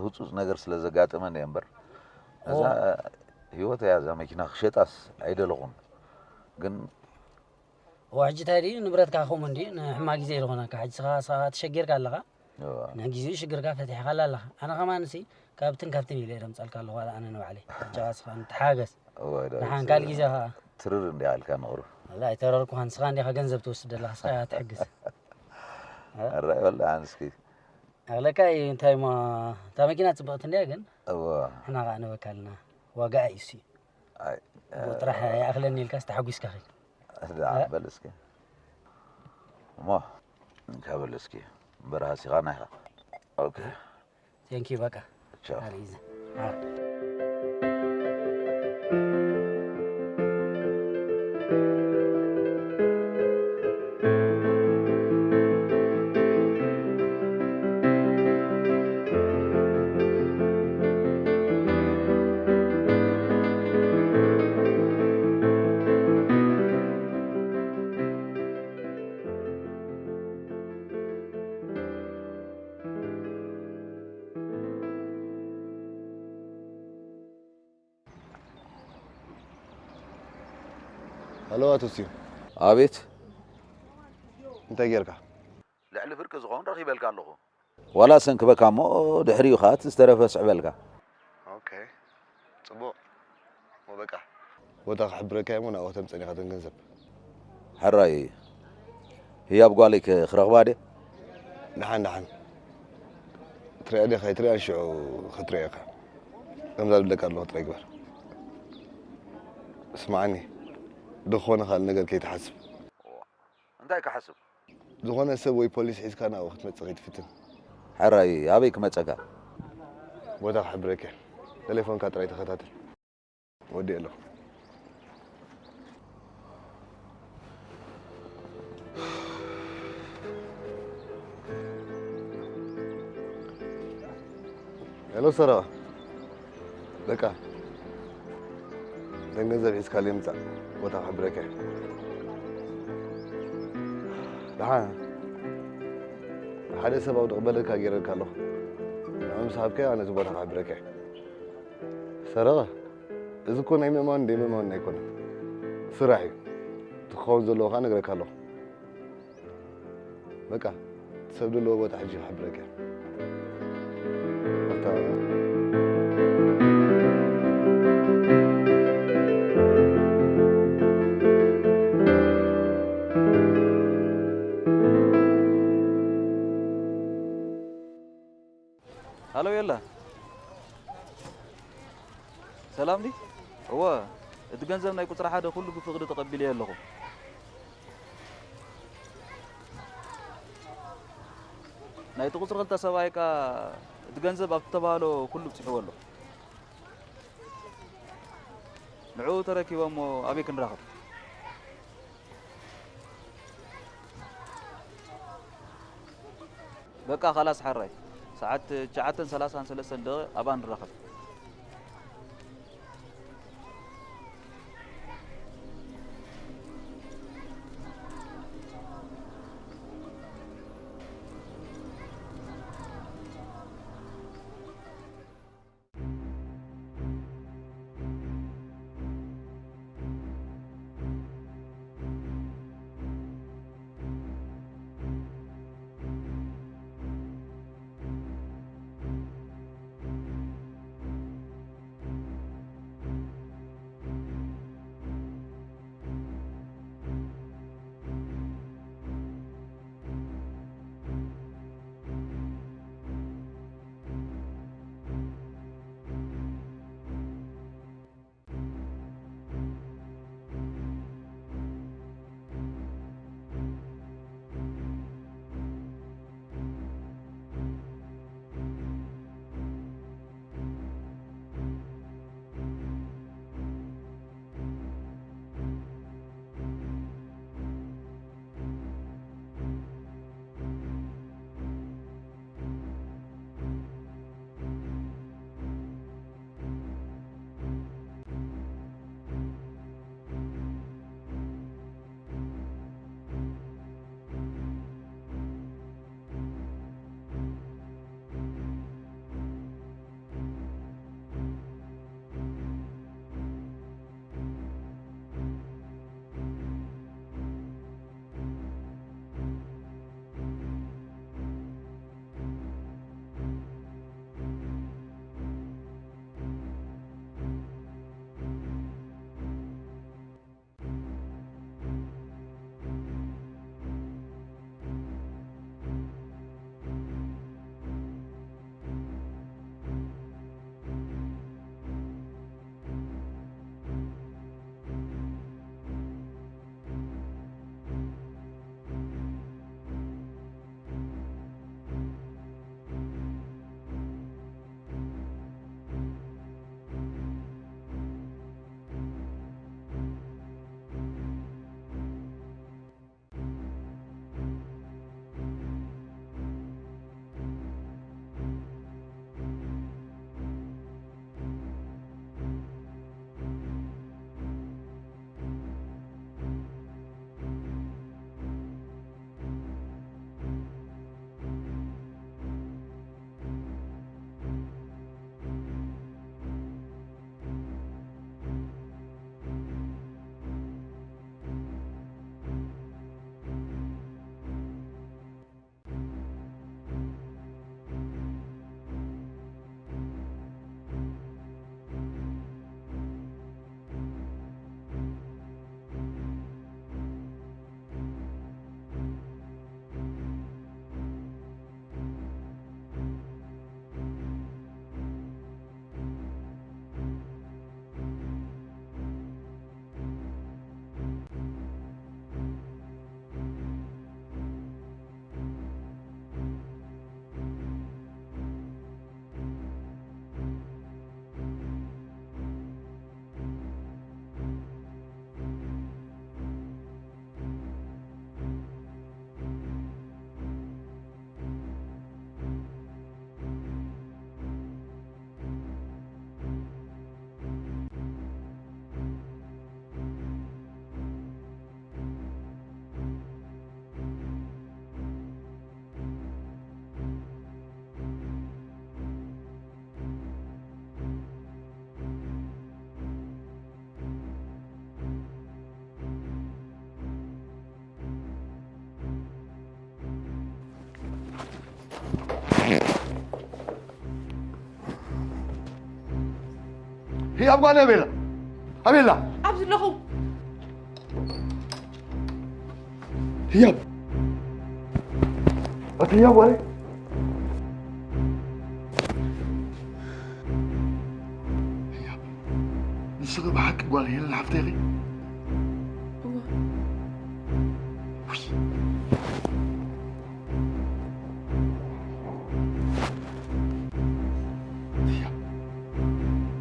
ህጹጽ ነገር ስለ ዘጋጠመኒ እየ እምበር፣ እዛ ኦ። ህይወት እያ፣ እዛ መኪና ክሸጣስ ኣይደለኹን። ግን እዋ፣ ሕጂ እንታይ ድዩ ንብረትካ ከምኡ እንድዩ፣ ንሕማቕ ግዜ እዩ ዝኾነካ። ሕጂ ስኻ፣ ስኻ ተሸጊርካ ኣለኻ። እዋ። ንግዚኡ ሽግርካ ፈቲሕካላ ኣለኻ። ኣነ ከማንሲ ካብትን ካብትን ኢለ እየ ደምጻልካ ኣለኹ፣ ዋላ ኣነ ንባዕለይ። ሕጂ ስኻ ንተሓገዝ። እዋ፣ ዳዊት፣ ንሓን ካልእ ግዜ ኸኣ። ትርር እንዲያ ኢልካ ንቕሩ። ወላ ኣይተረርኩኻን፣ ስኻ እንዲኻ ገንዘብ ትወስድ ዘለኻ፣ ስኻ ኢኻ ትሕግዝ። እ? ኣራይ፣ ወላ ኣንስኪ። ኣኽለካ እዩ። እንታይ እሞ፣ እታ መኪና ጽብቕቲ እንድያ፣ ግን እወ። ንሕና ኸኣ ንበካ ኣለና። ዋጋኣ እዩ እሱ። ኣይ፣ ብኡ ጥራሕ ይኣኽለኒ ኢልካስ ተሓጒስካ ኸይድ። ደኣ እ? በል እስኪ። እሞ፣ እንካ በል እስኪ። በረኻ ሲኻ ናይኻ። ኦኬ። ቴንኪ፣ በቃ። ቻው። ኣርኢዘ። ኣር- ሃሎ፣ ኣቶ ስዩም። ኣቤት። እንታይ ጌርካ? ልዕሊ ፍርቂ ዝኸውን ረኺበልካ ኣለኹ። ዋላ ሰንክበካ እሞ ድሕሪኡ ኸኣ እቲ ዝተረፈ ስዕበልካ። ኦኬ፣ ጽቡቕ። እሞ በቃ፣ ቦታ ክሕብረካ እየ እሞ ናብኡ ከተምጸኒ ኢኻ እተን ገንዘብ። ሕራይ፣ ህያብ ጓለይ ከ ክረኽባ ድየ? ደሓን፣ ደሓን። ትሪኣ ዲኻ? ኣይትሪኣን ሽዑ ክትሪኦ ኢኻ። ከምዛ ዝብለካ ኣለኹ ጥራይ ግበር። ስምዓኒ፣ ዝኾነ ካልእ ነገር ከይትሓስብ። እንታይ ክሓስብ? ዝኾነ ሰብ ወይ ፖሊስ ሒዝካ ናብኡ ክትመጽእ ከይትፍትን። ሕራይ፣ ኣበይ ክመጸካ? ቦታ ክሕብረካ እየ። ቴሌፎንካ ጥራይ ተኸታተል። ወዲኤ ኣለኹ። ሄሎ ሰረቐ፣ በቃ እተን ገንዘብ ሒዝካለይ ምጻእ፣ ቦታ ክሕብረካ እየ። ደሓን፣ ሓደ ሰብ ኣውድቕ በለካ ገይረልካ ኣለኹ። ንዑ ምስ ሃብካዮ ኣነ እቲ ቦታ ክሕብረካ እየ። ሰረቐ፣ እዚ እኮ ናይ ምእማን ደይ ምእማን ኣይኮነን። ስራሕ እዩ። እቲ ክኸውን ዘለዎ ከኣ እነግረካ ኣለኹ። በቃ፣ እቲ ሰብ ዘለዎ ቦታ ሕጂ ክሕብረካ እየ። ኣታ- ሃሎ የላ። ሰላም ዲ? እወ፣ እቲ ገንዘብ ናይ ቁጽሪ ሓደ ኩሉ ብፍቕዲ ተቐቢለዮ ኣለኹ። ናይቲ ቁጽሪ ክልተ ሰብኣይ ከኣ እቲ ገንዘብ ኣብ እተባህሎ ኩሉ ብጽሕዎ ኣሎ። ንዕኡ ተረኪቦ እሞ ኣበይ ክንራኸብ? በቃ ኻላስ ሓራይ፣ ሰዓት ትሽዓተን ሰላሳን ሰለስተን ደቂቕ ኣብኣ ንራኸብ። ህያብ ጓል ኣበይ ኣላ? ኣበይ ኣላ? ኣብዚ ኣለኹ። ህያብ! ኣቲ ህያብ ጓለይ! ህያብ! ንስኺ ብሓቂ ጓል ሄለን ሓፍተይ ኢኺ? እወ። ውይ! ህያብ!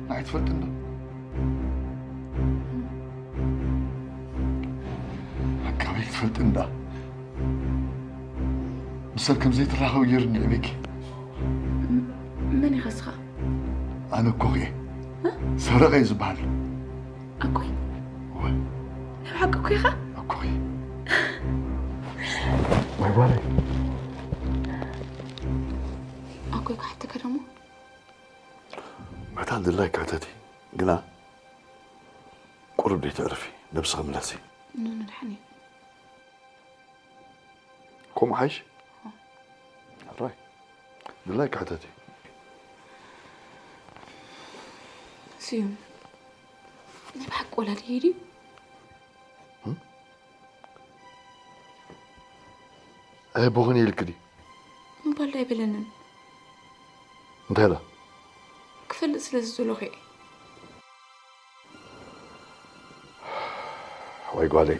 ንዓይ ትፈልጥኒ ዶ? ኣካበይ ክትፈልጥኒ ደኣ? ምስ ሰብ ከም ዘይትራኸቢ ገይሩኒ ዕቤኪ። መን ኢኻ እስኻ? ኣነ ኣኮኺ እየ። እ? ሰረቐ እየ ዝበሃል። ኣኮይ? እወ። ናይ ብሓቂ ኣኮይ ኢኻ? ኣኮኺ። ወይ ጓለይ። ኣኮይ ክሓተካ ደሞ? መታን ድላይኪ ሕተቲ፣ ግና ቁሩብ ደይተዕርፊ፣ ነብስኺ ምለሲ። ኖ፣ ንድሓን እየ። ከምኡ ሓይሽ? ሕራይ። ድላይኪ ሕተቲ። ስዩም፣ ናይ ብሓቂ ወላዲ ድዩ? ኣየቦኽን ኢልኪ ድዩ? ምባል ዶ ኣይበለንን። እንታይ ኢላ? ክፈልጥ ስለ ዝደለኹ እየ። ወይ ጓለይ፣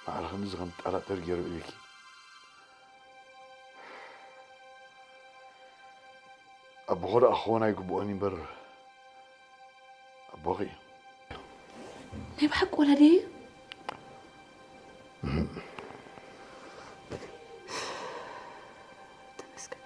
ማዕረ ክንድዚ ከም ትጠራጠሪ ገይሩ እዩኪ። ኣቦኹ ደኣ ክኸውን ኣይግብኦን እዩ እምበር፣ ኣቦኺ እዩ። ናይ ብሓቂ ወላዲ እዩ? ተመስገን።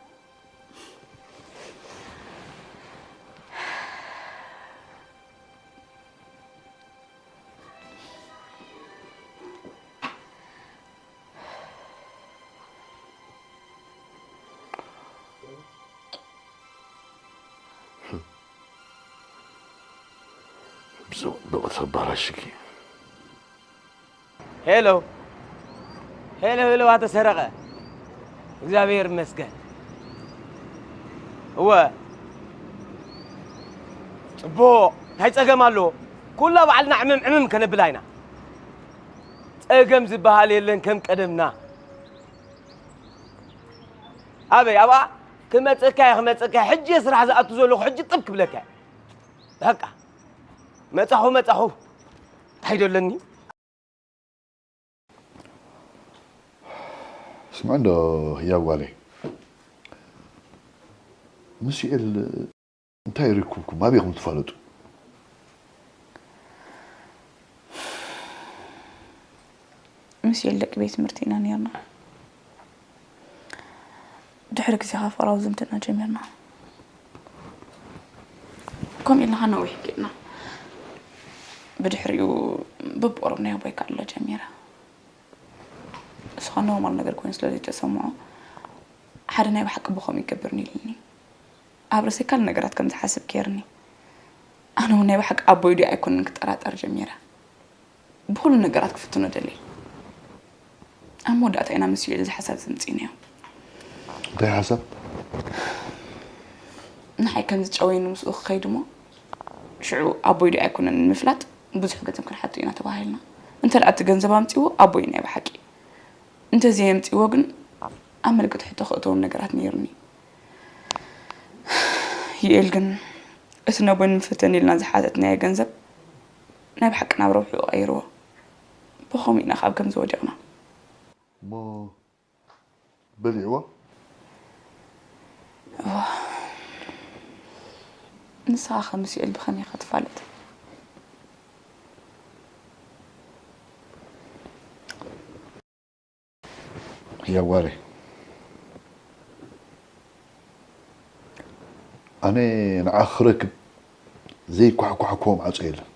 ብጽቡቕ ተባላሽኪ። ሄሎ፣ ሄሎ፣ ሄሎ፣ ኣቶ ሰረቐ። እግዚኣብሔር ይመስገን። እወ፣ ጽቡቕ። እንታይ ጸገም ኣለዎ? ኩላ ባዕልና ዕምም ዕምም ከነብላ ኢና። ጸገም ዝበሃል የለን ከም ቀደምና። ኣበይ? ኣብኣ ክመጸካ እየ፣ ክመጸካ እየ። ሕጂ እየ ስራሕ ዝኣቱ ዘለኹ፣ ሕጂ ጥብ ክብለካ እየ። በቃ። መጻኹ፣ መጻኹ። እንታይ ደለኒ? ስምዒ እንዶ ህያብ ጓለይ፣ ምስ ዩኤል እንታይ ርክብኩም? ኣበይ ኢኹም ትፋለጡ? ምስ ዩኤል ደቂ ቤት ትምህርቲ ኢና ነይርና። ድሕሪ ግዜ ከኣ ፍቕራዊ ዝምድና ጀሚርና። ከምኡ ኢልና ከኣ ነዊሕ ጌርና። ብድሕሪኡ ብብቑሩብ ናይ ኣቦይ ከኣ ኣሎ ጀሚረ። እሱ ከኣ ኖርማል ነገር ኮይኑ ስለ ዘይተሰምዖ፣ ሓደ ናይ ብሓቂ ኣቦ ከምኡ ይገብርኒ ኢሉኒ። ኣብ ርእሰይ ካልእ ነገራት ከም ዝሓስብ ገይርኒ። ኣነ እውን ናይ ብሓቂ ኣቦይ ድዩ ኣይኮነን ክጠራጠር ጀሚረ። ብኹሉ ነገራት ክፍትኖ ደልየ። ኣብ መወዳእታ ኢና ምስ ዩኤል እዚ ሓሳብ ዘምጺእናዮ። እንታይ ሓሳብ? ንሓይ ከም ዝጨወየኒ ምስኡ ክኸይድ እሞ፣ ሽዑ ኣቦይ ድዩ ኣይኮነን ንምፍላጥ ብዙሕ ገንዘብ ክንሓቶ ኢና ተባሂልና። እንተ ደኣ እቲ ገንዘብ ኣምጺእዎ፣ ኣቦይ ናይ ብሓቂ። እንተ ዘየምጺእዎ ግን፣ ኣብ ምልክት ሕቶ ከእትዎም ነገራት ነይሩኒ። ዩኤል ግን፣ እቲ ነቦይ ንምፍተን ኢልና ዝሓተትናዮ ገንዘብ፣ ናይ ብሓቂ ናብ ረብሕኡ ቀይርዎ። ብኸምኡ ኢና ካብ ከምዚ ወዲቕና። እሞ በሊዕዎ? እዋ፣ ንስኻ ከ ምስ ዩኤል ብኸመይ ኢኻ ትፋለጥ? ህያብ ጓለይ፣ ኣነ ንዓኺ ክረክብ ዘይኳሕኳሕክዎ ማዕጾ የለን።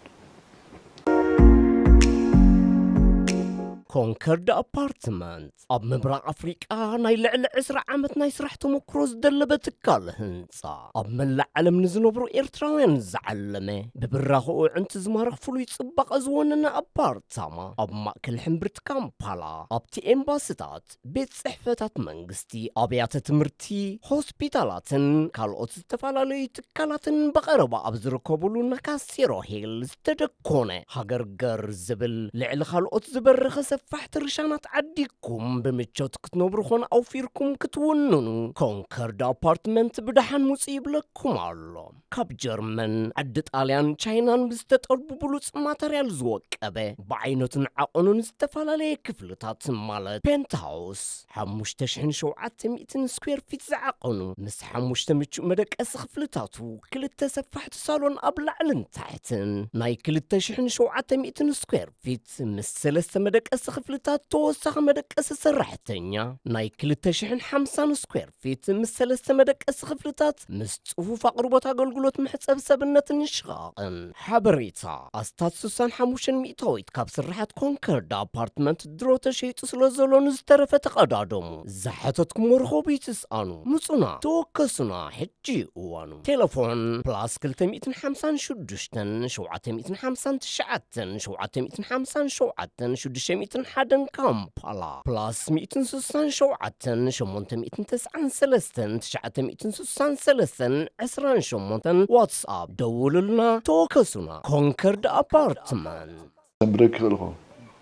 ኮንከርድ ኣፓርትመንት ኣብ ምብራቕ ኣፍሪቃ ናይ ልዕሊ ዕስራ ዓመት ናይ ስራሕ ተመክሮ ዝደለበ ትካል ህንጻ፣ ኣብ መላእ ዓለም ንዝነብሩ ኤርትራውያን ዝዓለመ፣ ብብራኸኡ ዕንቲ ዝማርኽ ፍሉይ ጽባቐ ዝወነነ ኣፓርታማ፣ ኣብ ማእከል ሕምብርቲ ካምፓላ፣ ኣብቲ ኤምባስታት፣ ቤት ጽሕፈታት መንግስቲ፣ ኣብያተ ትምህርቲ፣ ሆስፒታላትን ካልኦት ዝተፈላለዩ ትካላትን ብቐረባ ኣብ ዝርከቡሉ ናካሴሮ ሂል ዝተደኮነ ሃገር ገር ዝብል ልዕሊ ካልኦት ዝበረኸ ሰፋሕቲ ርሻናት ዓዲግኩም ብምቾት ክትነብሩ ኾን ኣውፊርኩም ክትውንኑ ኮንከርድ ኣፓርትመንት ብደሓን ውጹ ይብለኩም ኣሎ። ካብ ጀርመን፣ ዓዲ ጣልያን፣ ቻይናን ብዝተጠልቡ ብሉጽ ማተርያል ዝወቀበ፣ ብዓይነቱን ዓቐኑን ዝተፈላለየ ክፍልታት ማለት ፔንትሃውስ፣ ሓሙሽተ ሽሕን ሸውዓተ ሚእትን ስኩዌር ፊት ዝዓቐኑ፣ ምስ ሓሙሽተ ምቹእ መደቀሲ ክፍልታቱ፣ ክልተ ሰፋሕቲ ሳሎን ኣብ ላዕልን ታሕትን፣ ናይ ክልተ ሽሕን ሸውዓተ ሚእትን ስኩዌር ፊት ምስ ሰለስተ መደቀሲ ክፍልታት ተወሳኺ መደቀሲ ሰራሕተኛ፣ ናይ ክልተ ሽሕን ሓምሳን ስኩዌር ፊት ምስ ሰለስተ መደቀሲ ክፍልታት ምስ ጽፉፍ ኣቕርቦት ኣገልግሎት መሕጸቢ ሰብነትን ሽቓቕን። ሓበሬታ ኣስታት ስሳን ሓሙሽተን ሚእታዊት ካብ ስርሓት ኮንከርድ ኣፓርትመንት ድሮ ተሸይጡ ስለ ዘሎ ንዝተረፈ ተቐዳደሙ። ዝሓተትኩሞ ርኸቡ ይትስኣኑ። ምጹና፣ ተወከሱና፣ ሕጂ እዋኑ። ቴሌፎን ፕላስ ክልተ ሚእትን ሓምሳን ሽዱሽተን ሸውዓተ ሚእትን ሓምሳን ትሽዓተን ሸውዓተ ሚእትን ሓምሳን ሸውዓተን ሽዱሽተ ሚእትን ሓደን ካምፓላ ፕላስ ሚእትን ስሳን ሸውዓተን ሸሞንተ ሚእትን ተስዓን ሰለስተን ትሽዓተ ሚእትን ስሳን ሰለስተን ዕስራን ሸሞንተን ዋትስኣፕ ደውሉልና ተወከሱና። ኮንከርድ ኣፓርትመንት። ከሰንብረኪ ይኽእል ይኸውን፣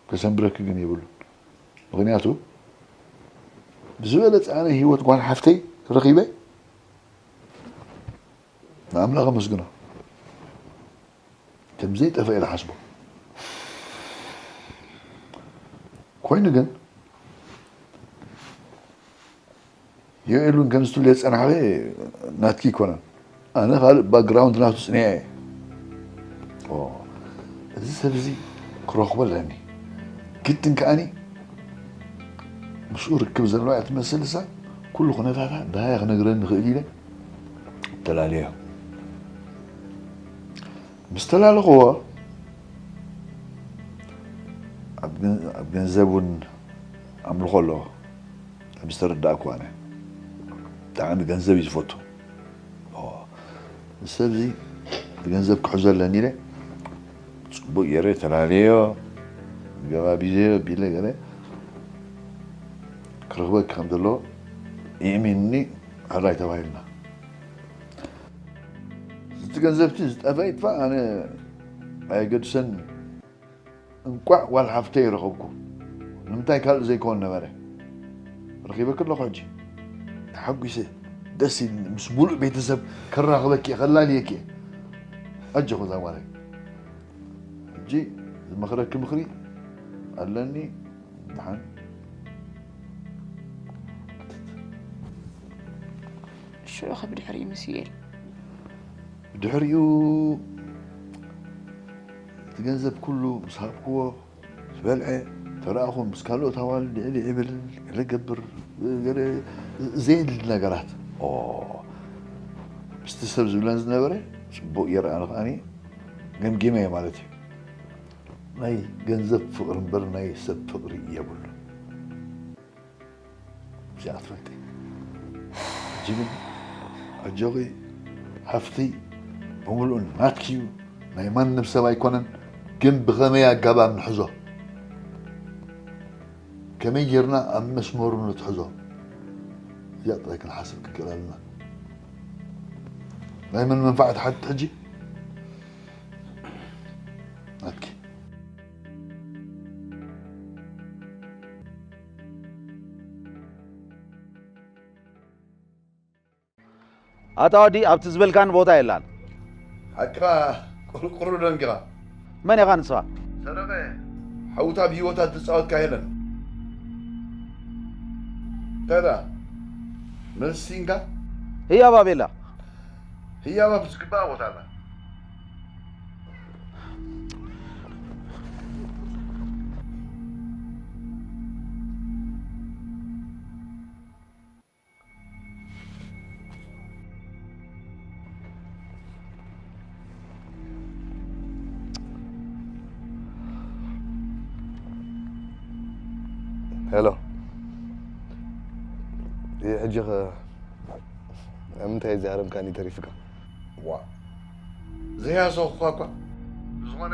ከሰንብረኪ ግን የብሉን። ምኽንያቱ ብዝበለጸ ኣነ ህይወት ጓል ሓፍተይ ረኺበ ንኣምላኽ ኣመስግኖ። ከም ዘይጠፍአ ኢለ ሓስቦ። ኮይኑ ግን ዮኤል እውን ከምዚ ትብልዮ ዝጸናሕበ ናትኪ ኣይኮነን። ኣነ ካልእ ባክግራውንድ ናቱ ጽኒዐ እየ። ኦ፣ እዚ ሰብ እዚ ክረኽቦ ኣለኒ። ግድን ከኣኒ ምስኡ ርክብ ዘለዋ እያ ትመስል እሳ። ኩሉ ኩነታታ ብሃያ ክነግረኒ ይኽእል ኢለ ተላልዮ። ምስ ተላለኽዎ ኣብ ገን-፣ ኣብ ገንዘብ እውን ኣምልኾ ኣለዎ። ከም ዝተረዳእኩ ኣነ ብጣዕሚ ገንዘብ እዩ ዝፈቱ። ኦ፣ ንሰብ እዚ ብገንዘብ ክሕዞ ኣለኒ ኢለ ጽቡቅ ገይረ ተላለዮ፣ ገባቢዘዮ ቢለ ገለ ክረኽበኪ ከም ዘለዎ ይእሚንኒ። ሕራይ ተባሂልና። እቲ ገንዘብቲ ዝጠፍአ ይጥፋእ ኣነ ኣየገድሰኒ። እንቋዕ ጓል ሓፍተይ ረኸብኩ። ንምንታይ ካልእ ዘይከውን ነበረ? ረኺበኪ ኣለኹ ሕጂ። ተሓጒሰ፣ ደስ ኢልኒ። ምስ ሙሉእ ቤተሰብ ከራኽበኪ እየ፣ ከላልየኪ እየ። ኣጆኺ እዛ ጓለይ። ሕጂ ዝመኽረኪ ምኽሪ ኣለኒ። ደሓን። ሽዑ ኸ ብድሕሪኡ ምስ ዩኤል? ብድሕሪኡ እቲ ገንዘብ ኩሉ ምስ ሃብክዎ፣ ዝበልዐ፣ ተረኣኹ ምስ ካልኦት ኣዋልድ ልዕሊ ይብል፣ ገለ ገብር፣ ገለ ዘየድሊ ነገራት። ኦ፣ ምስቲ ሰብ ዝብለን ዝነበረ ጽቡቕ እየ፣ ኣነ ከኣኒ ገምጊመ እየ ማለት እዩ። ናይ ገንዘብ ፍቕሪ እምበር ናይ ሰብ ፍቕሪ የብሉን። እዚኣ ትፈልጢ። ሕጂ ግን ኣጆኺ፣ ሃፍቲ ብምሉኡ ናትኪ እዩ፣ ናይ ማንም ሰብ ኣይኮነን። ግን ብኸመይ ኣገባብ ንሕዞ? ከመይ ጌርና ኣብ መስመሩ ንትሕዞ? እዚኣ ጥራይ ክንሓስብ ክንክእል ኣለና። ናይ መን መንፋዕ ትሓቲ ሕጂ? ናትኪ። ኣታ ወዲ ኣብቲ ዝበልካኒ ቦታ የላን። ሓቅኻ፣ ቁር-፣ ቁሩብ ደንጊኻ። መን ኢኻ ንስኻ? ሰረቐ፣ ሓውታ ብህይወታ እትጻወትካ ሄለን። እንታይ ደኣ? መልሲ ሲንካ? ህያብ ኣቤላ። ህያባ ብዝግባእ ቦታ ኣላ። ሄሎ፣ ይህ ሕጂ ኸ ኣብ ምንታይ ዝሃረምካኒ ተሪፍካ? ዋ፣ ዘይሃሰኹኻ እኳ። ብዝኾነ፣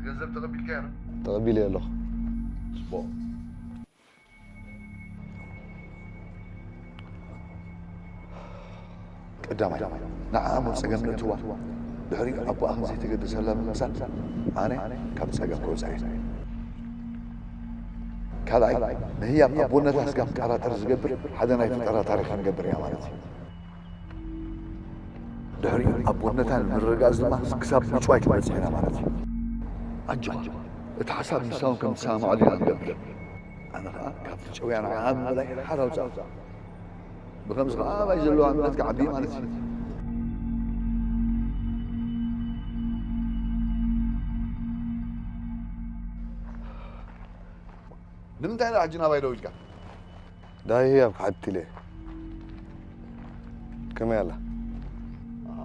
ገንዘብ ተቐቢልካዮ ዶ? ተቐቢለዮ ኣለኹ። ጽቡቕ። ቀዳማይ፣ ንዓኣ ኣብ ጸገም ነእትዋ። ድሕሪኡ ኣቦኣ ከም ዘይተገደሰላ ብምምሳል፣ ኣነ ካብ ጸገም ክወጻ እየ። ካልኣይ፣ ንህያብ ኣቦነታ ስጋብ ጠራጠር ዝገብር ሓደ ናይ ተጠራጣሪ ክንገብር ኢና ማለት እዩ። ድሕሪኡ ኣቦነታ ንምርግጋጽ ድማ ክሳብ ምጭዋይ ክንበጽሕ ኢና ማለት እዩ። ኣጆኻ፣ እቲ ሓሳብ ንሳውን ከም እትሰማምዓሉ ኢና ንገብር። ኣነ ኸኣ ካብቲ ጨውያ ንዓኣ ምምላይ ሓራ ኣውጻእ። ብኸምዚ ኸኣ ኣባይ ዘለዋ እምነት ክዓቢ ማለት እዩ። ንምንታይ ደኣ ሕጂ ናባይ ደው ኢልካ? ዳሂ ኣብ ክሓቲ ኢለ። ከመይ ኣላ? ኣሃ፣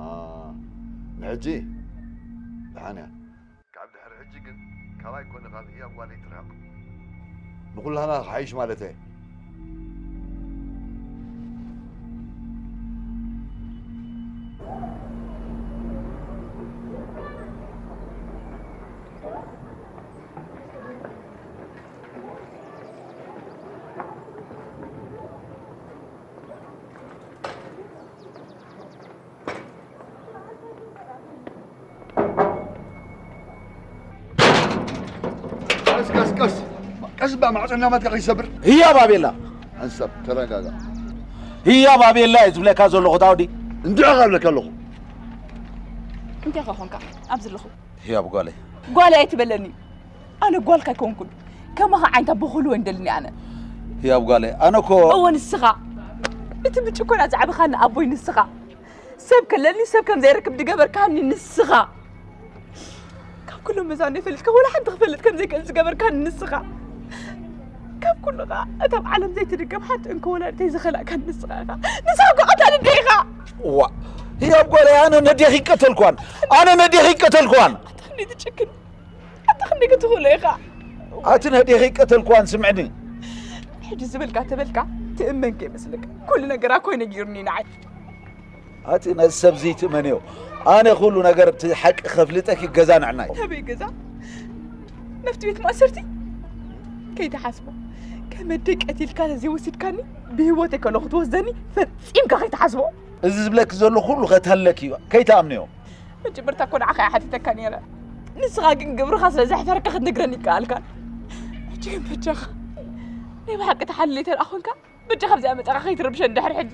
ንሕጂ ደሓን እያ። ካብ ድሕሪ ሕጂ ግን ካባይ ኮነ ካብ ህያብ ጓለይ ትርሓቕ። ንኹላህና ክሓይሽ ማለት እየ። ቀስ፣ ቀስ፣ ቀስ። ቀስ እባ፣ ማዕጾ እናመትካ ከይሰብር። ህያብ ኣቤላ። ሓንሳብ ተረጋጋ። ህያብ ኣቤላ እየ ዝብለካ ዘለኹ፣ ታውዲ። እንድዒ እብለካ ኣለኹ። እንታይ ኢኻ ኾንካ ኣብዚ ኣለኹ? ህያብ ጓለይ። ጓለይ ኣይትበለኒ። ኣነ ጓልካ ኣይኮንኩን። ከማኻ ዓይነታ በኹሉ ወንደልኒ ኣነ። ህያብ ጓለይ፣ ኣነ እኮ እወ፣ ንስኻ። እቲ ብጭኮና ዘዕበኻኒ ኣቦይ ንስኻ። ሰብ ከለኒ ሰብ ከም ዘይረክብ ዝገበርካኒ ንስኻ። ካብ ኩሎም መዛኑ ይፈልጥካ፣ ወላ ሓንቲ ክፈልጥ ከም ዘይክእል ዝገበርካኒ ንስኻ። ካብ ኩሉ ኸኣ፣ እታ ኣብ ዓለም ዘይትድገም ሓንቲ እንኮ ወላዲተይ ዝኸላእካኒ ንስኻ ኢኻ። ንስኻ እኮ ቀታሊ ኣደ ኢኻ። እዋ፣ ህያብ ጓለይ፣ ኣነ ነዴኺ ቀተልኳን። ኣነ ነዴኺ ቀተልኳን። ኣታ ክንደይ ትጭክን። ኣታ ክንደይ ክትኽእሎ ኢኻ። ኣቲ ነዴኺ ቀተልኳን፣ ስምዕኒ። ሕጂ ዝበልካ ተበልካ፣ ትእመን ከይመስለካ። ኩሉ ነገራ እኮ እዩ ነጊሩኒ ንዓይ። ኣቲ ነዚ ሰብ እዚ ትእመንዮ። ኣነ ኩሉ ነገር እቲ ሓቂ ከፍልጠኪ ገዛ ንዕናይ። ናበይ ገዛ? ናብቲ ቤት ማእሰርቲ? ከይትሓስቦ። ከመደይ ቀቲልካ ዘይወሲድካኒ፣ ብህይወተይ ከለኹ ትወስደኒ ፈጺምካ ከይትሓስቦ። እዚ ዝብለኪ ዘሎ ኩሉ ከተለኪ እዩ። ከይትኣምንዮ። መጀመርታ እኮ ንዓኻ እየ ሓቲተካ ነይረ። ንስኻ ግን ግብርኻ ስለ ዘሕፈረካ ክትነግረኒ ይከኣልካን። ሕጂ ግን በጃኻ ናይ ብሓቂ ተሓልለ ተደኣ ኾንካ፣ በጃኻ ኣብዚኣ መጻኻ ከይትረብሸኒ ድሕሪ ሕጂ።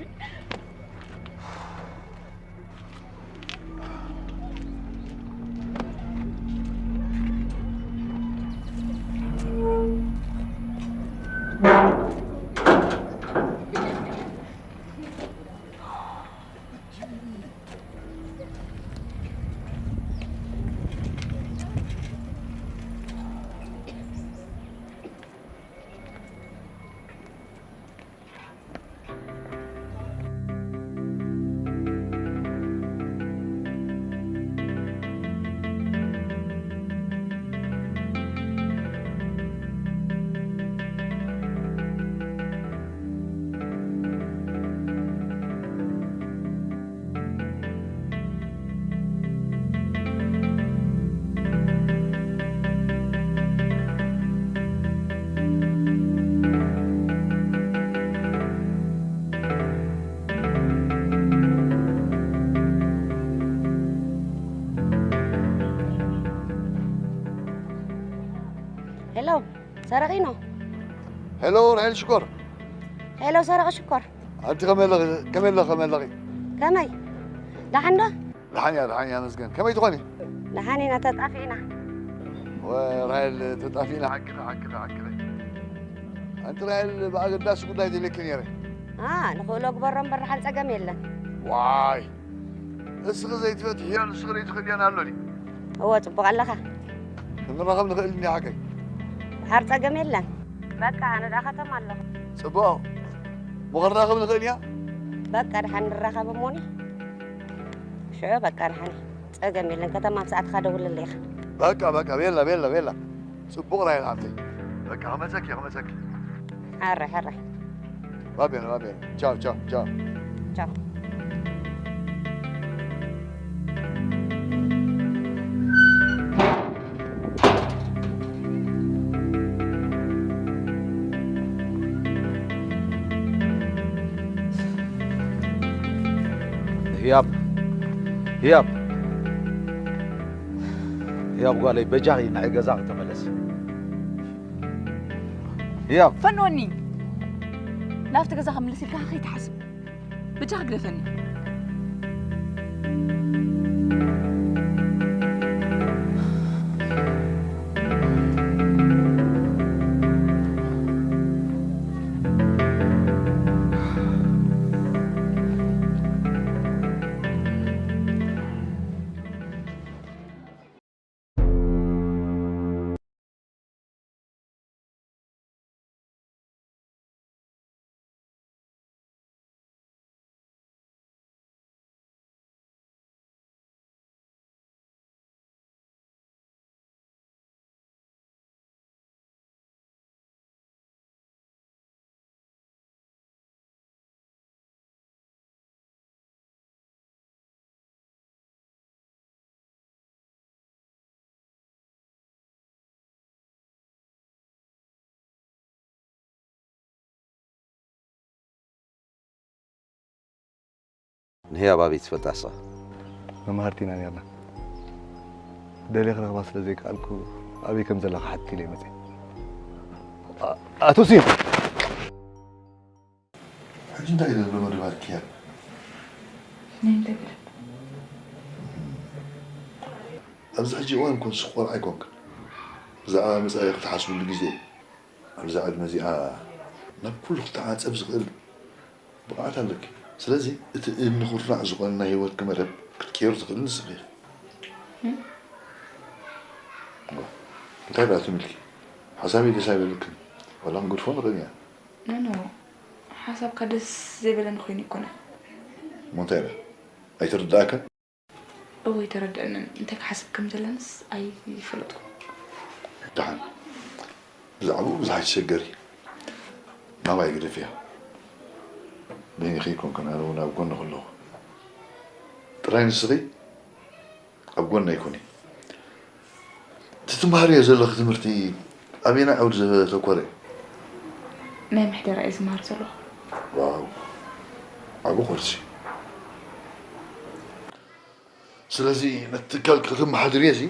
ሄሎ፣ ሰረቒኖ። ሄሎ፣ ራሄል ሽኮር። ሄሎ፣ ሰረቐ ሽኮር። ኣንቲ ከመይ ኣለኺ? ከመይ ኣለኺ? ከመይ ኣለኺ? ከመይ? ደሓን ዶ? ደሓን እያ፣ ደሓን እያ፣ መስገን። ከመይ ትኾኒ? ደሓን ኢና፣ ተጣፊእና። ወ-፣ ራሄል፣ ተጣፊእና፣ ሓቅኺ፣ ሓቅኺ፣ ሓቅኺ። ኣንቲ ራሄል፣ ብኣገዳሲ ጉዳይ ደልየኪ ነይረ። ኣ፣ ንኽእሎ ግበሮ እምበር፣ ደሓን ጸገም የለን። ዋይ፣ እስኺ ዘይትፈትሕዮ፣ ንስኺ ዘይትኽእልዮን ኣሎ ድዩ? እወ፣ ጽቡቕ ኣለኻ። ክንራኸብ ንኽእል እንዲ ሓቀይ? ድሓር ጸገም የለን። በቃ፣ ኣነ ደኣ ከተማ ኣለኹ። ጽቡቕ። እሞ ክንራኸብ ንኽእል ኢና? በቃ፣ ደሓን ንራኸብ እሞኒ። ሽዑ በቃ፣ ደሓን። ጸገም የለን። ከተማ ኣብ ሰዓትካ ደውለለይ ኢኻ። በቃ፣ በቃ፣ ቤላ፣ ቤላ፣ ቤላ። ጽቡቕ ራሄል ሓብተይ። በቃ፣ ክመጸኪ፣ ክመጸኪ። ሕራይ፣ ሕራይ። Va bene, va bene. Ciao, ciao, ciao. ቻው። ህያብ፣ ህያብ፣ ህያብ ጓለይ፣ በጃኺ ንዓይ ገዛ ክተመለስ። ህያብ። ፈንወኒ፣ ናብቲ ገዛ ክምልስ ኢልካ ከይትሓስብ። በጃኻ ግደፈኒ። ንህያብ ኣበይ ትፈልጣ ንስኻ? መማህርቲ ኢና ኔርና። ደልየ ክረኽባ ስለ ዘይከኣልኩ ኣበይ ከም ዘላ ክሓትት ኢለ መጽየ። ኣ-፣ ኣቶ ሲም! ሕጂ እንታይ ኢለ ዘሎ መደባት ክያድ? ናይ እንታይ ገለ? ኣብዚ ሕጂ እዋን ኮንሲ ቆልዓ ኣይኮንክን። ብዛዕባ መጻኢ ክትሓስብሉ ግዜ እዩ። ኣብዛ ዕድመ እዚኣ ናብ ኩሉ ክትዓጸፍ ዝኽእል ብቕዓት ኣለኪ። ስለዚ እቲ እምኒ ኩርናዕ ዝኾነ ናይ ህይወትኪ መደብ ክትቅየሩ ትኽእሊ ንስኺ ኢኺ። እም? እንታይ ደኣ ትም ኢልኪ? ሓሳበይ ደስ ኣይበለክን? ዋላ ክንገድፎ ንኽእል ኢና። ኖ፣ ኖ። ሓሳብካ ደስ ዘይበለኒ ኮይኑ ኣይኮነን። እሞ እንታይ ደኣ? ኣይተረድኣካን? እወ፣ ኣይተረድአንን። እንታይ ክሓስብ ከም ዘለንስ ኣይፈለጥኩን። ደሓን። ብዛዕባኡ ብዙሕ ኣይትሸገሪ። ናባይ ግደፍያ። በይንኺ ኣይኮንክን፣ ኣነ እውን ኣብ ጎንኺ ኣለኹ። ጥራይ ንስኺ ኣብ ጎነይ ኩኒ። እቲ ትመሃርዮ ዘለኺ ትምህርቲ ኣበየናይ ዓውዲ ዘተኮረ እዩ? ናይ ምሕደራ እየ ዝመሃር ዘለኹ። ዋው፣ ዓቢ ኮርስ እዩ። ስለዚ ነቲ ትካል ከተመሓድርዮ እዚ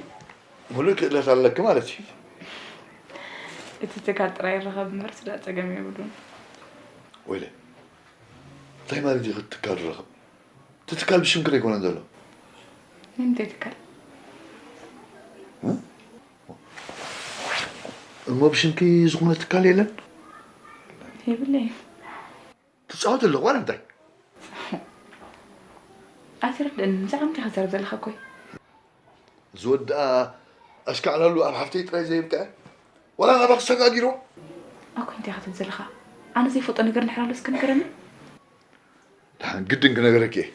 ምሉእ ክእለት ኣለኪ ማለት እዩ። እቲ ትካል ጥራይ ይረኸብ እምበር ስለ ጸገም የብሉን። ወይለ፣ እንታይ ማለት እዩ እቲ ትካል ይረኸብ? እቲ ትካል ብሽምኪ ዶ ኣይኮነን ዘሎ? ንምንታይ ትካል? እ? እሞ ብሽምኪ ዝኾነ ትካል የለን? የብለይን። ትጻወት ኣለኹ ዋላ እንታይ? ኣይትርድእንን። ብዛዕባ ምንታይ ክትዛረብ ዘለኻ እኮ እዩ። ዝወድኣ ኣሽካዕላሉ ኣብ ሓፍተይ ጥራይ ዘየብቅዐ፣ ዋላ ናባኺ ሰጋጊርዎ። ኣኮይ እንታይ ክትብል ዘለኻ? ኣነ ዘይፈልጦ ነገር እንድሕር ኣሎ እስኪ ንገረኒ። ደሓን ግድን ክነገረኪ እየ።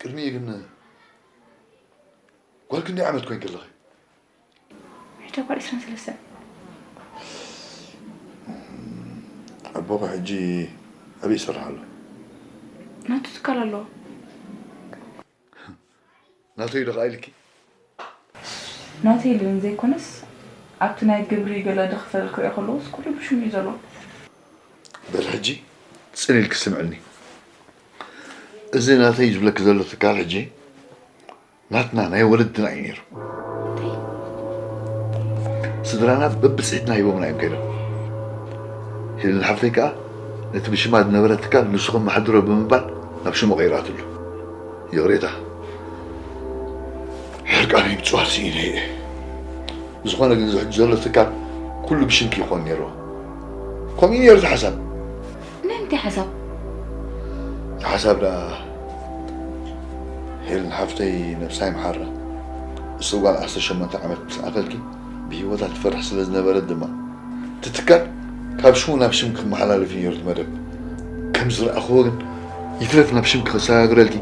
ቅድሚኡ ግን ጓል ክንደይ ዓመት ኮይንኪ ኣለኺ? ሕጂ ጓል ዕስራን ሰለስተን። ኣቦኺ ሕጂ ኣበይ ይሰርሕ ኣሎ? ናቱ ትካል ኣለዎ። ናተይ ዶ ከኣ ኢልኪ? ናተይ ኢሉ ዘይኮነስ ኣብቲ ናይ ግብሪ ገለ ዶ ክፈል ክሪኦ ከለዎስ ኩሉ ብሽሙ እዩ ዘሎ። በል ሕጂ ጽን ኢልኪ ስምዕኒ። እዚ ናተይ ዝብለኪ ዘሎ ትካል ሕጂ ናትና ናይ ወለድና እዩ ነይሩ። ስድራና በብጽሒትና ሂቦምና እዮም ከይዶም። ሄለን ሓፍተይ ከኣ ነቲ ብሽማ ዝነበረ ትካል ንስኹም መሓድሮ ብምባል ናብ ሽሙ ቀይራትሉ። ይቕሬታ፣ ሕርቃነይ ምጽዋር ስኢነ እየ። ዝኾነ ግን ዝሕጂ ዘሎ ትካል ኩሉ ብሽምኪ ይኾን ነይርዎ። ከምኡ እዩ ነይሩ እቲ ሓሳብ። ናይ ምንታይ ሓሳብ? እቲ ሓሳብ ደኣ ሄለን ሓፍተይ ነብሳ ይምሓራ። እሱ ጓል ዓሰርተ ሸሞንተ ዓመት ምስ ኣኸልኪ ብህይወታ ትፈርሕ ስለ ዝነበረት ድማ እቲ ትካል ካብ ሽሙ ናብ ሽምኪ ክመሓላለፍ እዩ ነይሩ እቲ መደብ። ከም ዝረኣኽዎ ግን ይትረፍ ናብ ሽምኪ ከሰጋግረልኪ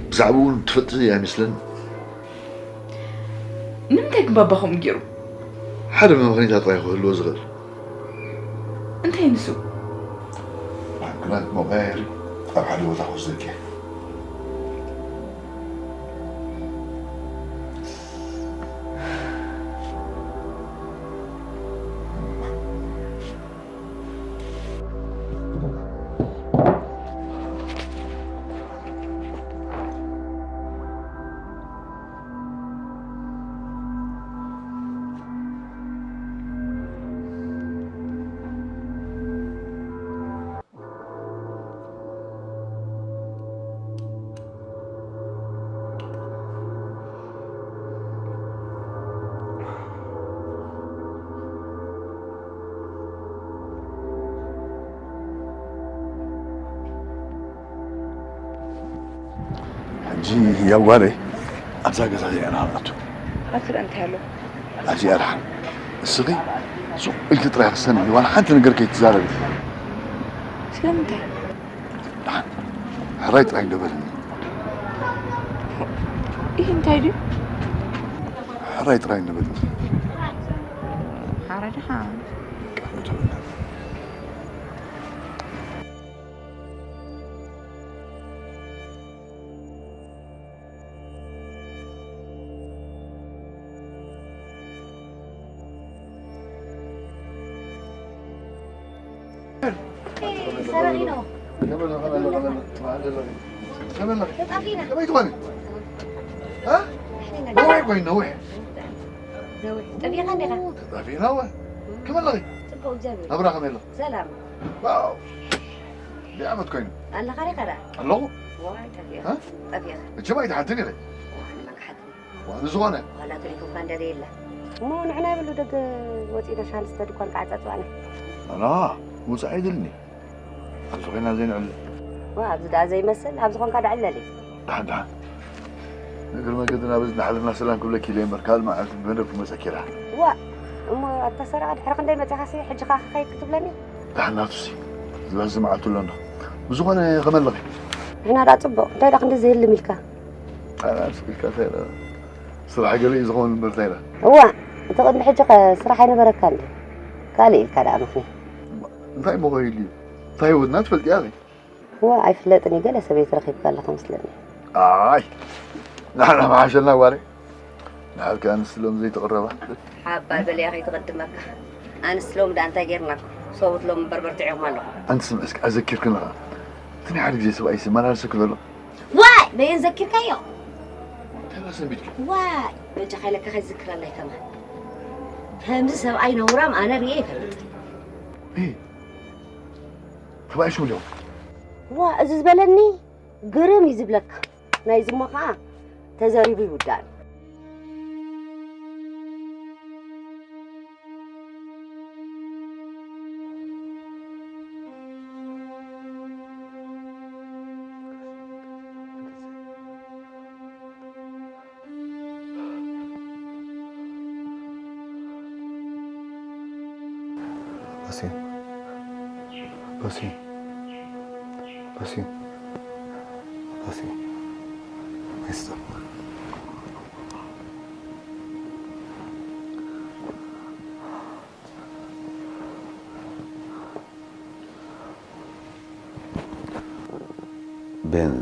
ብዛዕባኡ እውን ትፈልጢ ኣይመስለኒ። ንምንታይ ግን ባባ ከምኡ ገይሩ? ሓደ መምኽኒታት ጥራይ ክህልዎ ዝኽእል። እንታይ ንሱ? ምክንያት መቐያየሪ ኣብ ሓደ ቦታ ክወስደኪ እየ። ሕጂ ያው ጓለይ ኣብዛ ገዛ እዚኣ ኢና ንኣቱ። ኣቲ ደኣ እንታይ ኣሎ? ኣዚኣ ደሓን እስኺ ሱቕ ኢልኪ ጥራይ ክሰኒ ዋላ ሓንቲ ነገር ከይትዛረቢ። ስለምንታይ? ደሓን ሕራይ ጥራይ እንደበልኒ። ይህ እንታይ ድዩ? ሕራይ ጥራይ እንደበልኒ። ሓረ ደሓን። ሰራኢኖ ከመይ ትኾኒ? ተጣፊና እ? ነዊሕ ኮይኑ ነዊሕ። ጠፊኻ እንዲኻ ተጣፊና ወ ከመይ ኣለኺ? ጽቡቕ እግዚኣብሔር ናብራ ከመይ ኣሎ? ሰላም ዋው። ብዓመት ኮይኑ ኣለኻ ዲኻ ደኣ ኣለኹ። ዋይ ጠፊኻ እ? ጠፊኻ መቸም ኣይትሓትን ኢኺ። መግሓት ዋ፣ ንዝኾነ ዋላ ተሪፉካ እንደ የለ እሞ ንሕና የብሉ ደገ ወፂእና ሻንስተ ድኳን ከዓ ፃፅዋና ኣና ውፃእ ኣይደልኒ። ኣብዚ ኮይና ዘይንዕለ ዋ ኣብዚ ደኣ ዘይመስል ኣብዚ ኮንካ ደዕለል እዩ ደሓን ደሓን። ንእግሪ መገድና በዚ ንሓለና ሰላም ክብለኪ ኢለ እምበር ካልእ መዓልቲ ብመደብ ክመፀኪ ኢላ። ዋ እሞ ኣታ ሰረቐ ድሕሪ ክንደይ መፂኻሲ ሕጂ ኻኸ ከይድ ክትብለኒ ደሓን ናቱሲ ዝበዝሕ መዓልቲ ኣሎ እንዶ። ብዝኾነ ከመለኺ ንሕና ደኣ ፅቡቕ እንታይ ደኣ ክንዲ ዝህልም ኢልካ ስራሕ ገለ እዩ ዝኸውን እምበር እንታይ ኢላ እዋ እቲ ቅድሚ ሕጂ ኸ ስራሕ ኣይነበረካ እንዲ ካልእ ኢልካ ደኣ ምኽንያት እንታይ እሞ ኸይሉ እዩ እንታይ ህይወትና ትፈልጥያ ኸ እዋ ኣይፍለጥን እዩ ገለ ሰበይቲ ረኺብካ ኣለኻ መስለኒ ኣይ ንሕና መሓሸልና ጓለይ ንዓልካ ኣንስቲ ሎም ዘይተቕረባ ሓባል በልያ ከይትቕድመካ ኣንስቲ ሎም ደኣ እንታይ ጌርናኩም ሰብኡት ሎም እምበር በርትዒኹም ኣለኹም ኣንቲ ስምዒ እስኪ ኣዘኪርክን ኣለኻ እቲ ናይ ሓደ ግዜ ሰብኣይ ሲ መላልሰ ክዘሎ ዋይ በየን ዘኪርካዮ እንታይ ሰንቢድኪ ዋይ በጃ ካይለካ ከይዝክረለይ ከማን ከምዚ ሰብኣይ ነውራም ኣነ ርየ ይፈልጥ ተባኢሹ እዮም ዋ እዚ ዝበለኒ ግርም እዩ ዝብለካ ናይዚ እሞ ከዓ ተዘሪቡ ይውዳእን በሲም በሲም በሲም በሲም ሚስጥር ቤን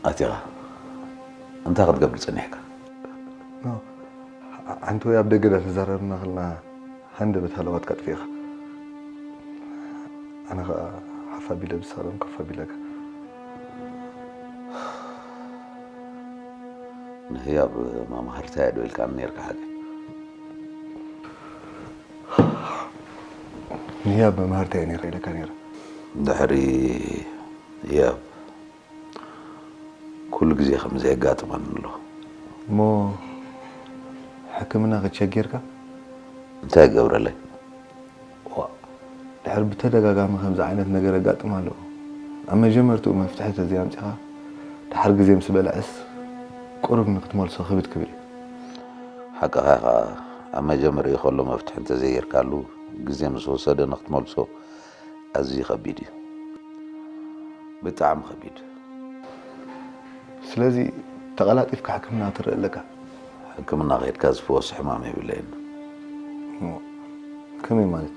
ኣቲኻ እንታይ ክትገብር ጸኒሕካ? ሓንቲ ወይ ኣብ ደገ ዳ ተዛረብና ከለና ሃንደበት ሃለዋትካ ጥፊእኻ ኣነ ኸዓ ሓፍ ኣቢለ ብሳሎን ኮፍ ኣቢለካ ንህያብ ማማ ሃርታያ ዶ ኢልካኒ ነርካ ሓቂ? ንህያብ መማህርታ እየ ነይረ ኢለካ ነይረ። ድሕሪ ህያብ ኩሉ ግዜ ከምዚ የጋጥመኒ ኣሎ። እሞ ሕክምና ክትሸጊርካ? እንታይ ይገብረለይ? ድሕሪ ብተደጋጋሚ ከምዚ ዓይነት ነገር የጋጥም ኣሎ። ኣብ መጀመርትኡ መፍትሒ ተዘይኣምፂኻ ድሓር ግዜ ምስ በልዐስ ቁሩብ ንክትመልሶ ክብድ ክብል እዩ። ሓቅኻ ኢኻ። ኣብ መጀመርይኡ ከሎ መፍትሒ እንተዘይጌርካሉ ግዜ ምስ ወሰደ ንክትመልሶ ኣዝዩ ከቢድ እዩ። ብጣዕሚ ከቢድ። ስለዚ ተቐላጢፍካ ሕክምና ክትርኢ ኣለካ። ሕክምና ከይድካ ዝፍወስ ሕማም የብለይን። ከመይ ማለት?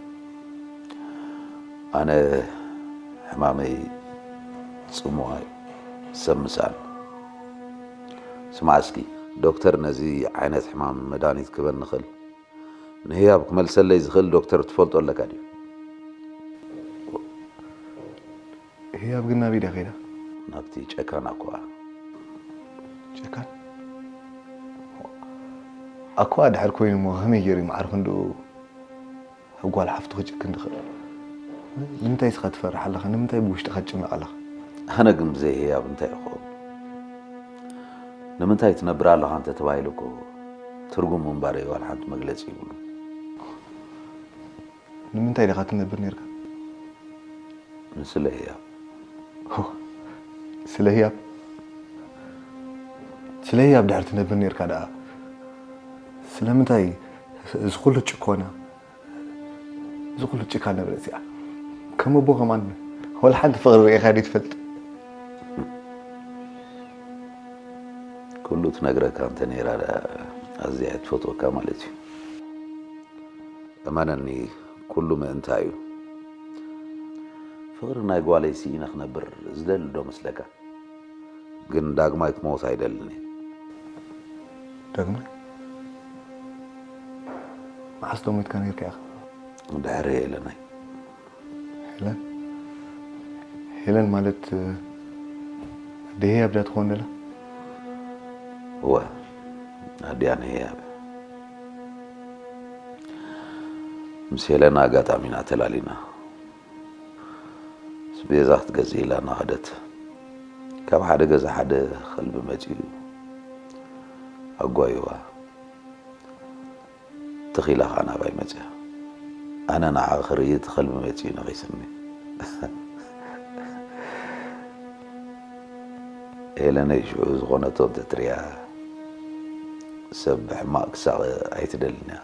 ኣነ ሕማመይ ጽምዋ እዩ፣ ሰብ ምሳል። ስማዕ እስኪ፣ ዶክተር ነዚ ዓይነት ሕማም መድሃኒት ክበኒ ኽእል? ንህያብ ክመልሰለይ ዝኽእል ዶክተር ትፈልጦ ኣለካ ድዩ? ህያብ ግን ናበይ ድያ ከይዳ? ናብቲ ጨካን ኣኮኣ። ጨካን ኣኮኣ ድሕር ኮይኑ እሞ ከመይ ገይሩ ይምዓር ክንድኡ ጓል ሓፍቱ ክጭክን ድኽእል? ንምንታይ ስኻ ትፈርሕ ኣለኻ? ንምንታይ ብውሽጥኻ ትጭነቕ ኣለኻ? ኣነ ግን ብዘይ ህያብ እንታይ ይኸውን? ንምንታይ ትነብር ኣለኻ እንተ ተባሂሉ እኮ ትርጉም ምንባረይ ዋላ ሓንቲ መግለጺ ይብሉን። ንምንታይ ዲኻ ትነብር ነርካ? ንስለ ህያብ። ስለ ህያብ? ስለ ህያብ ድሕር ትነብር ነርካ ደኣ ስለምንታይ እዚ ኩሉ ጭኮና እዚ ኩሉ ጭካነ ረሲዓ ከም ኣቦ ከማን ወላ ሓንቲ ፍቕሪ ርኢኻ ዶ ትፈልጥ? ኩሉ ትነግረካ እንተ ነይራ ደኣ ኣዝያ እያ ትፈትወካ ማለት እዩ። እመነኒ ኩሉ ምእንታ እዩ። ፍቕሪ ናይ ጓለይ ስኢነ ክነብር ዝደሊ ዶ መስለካ? ግን ዳግማይ ክመውት ኣይደልን እየ። ዳግማይ? መዓስ ዶ ሞይትካ ነይርካ ኢኻ? ድሕሪ ኤለናይ። ሄለን ሄለን ማለት ኣደ ህያብ ድያ ትኸውን ደላ? እወ ኣዲኣ ንህያብ። ምስ ሄለን ኣጋጣሚ ኢና ተላሊና። ኣስቤዛ ክትገዝእ ኢላ እናኸደት ካብ ሓደ ገዛ ሓደ ኸልቢ መፂኡ ኣጓይዋ። ትኽ ኢላ ኸዓ ናባይ መፂኣ። ኣነ ንዓ ክርኢ እቲ ኸልቢ መፂኡ ነኺስኒ። ሄለነይ ሽዑ ዝኾነቶ እንተትሪኣ ሰብ ብሕማቕ ክሳቐ ኣይትደልን እያ።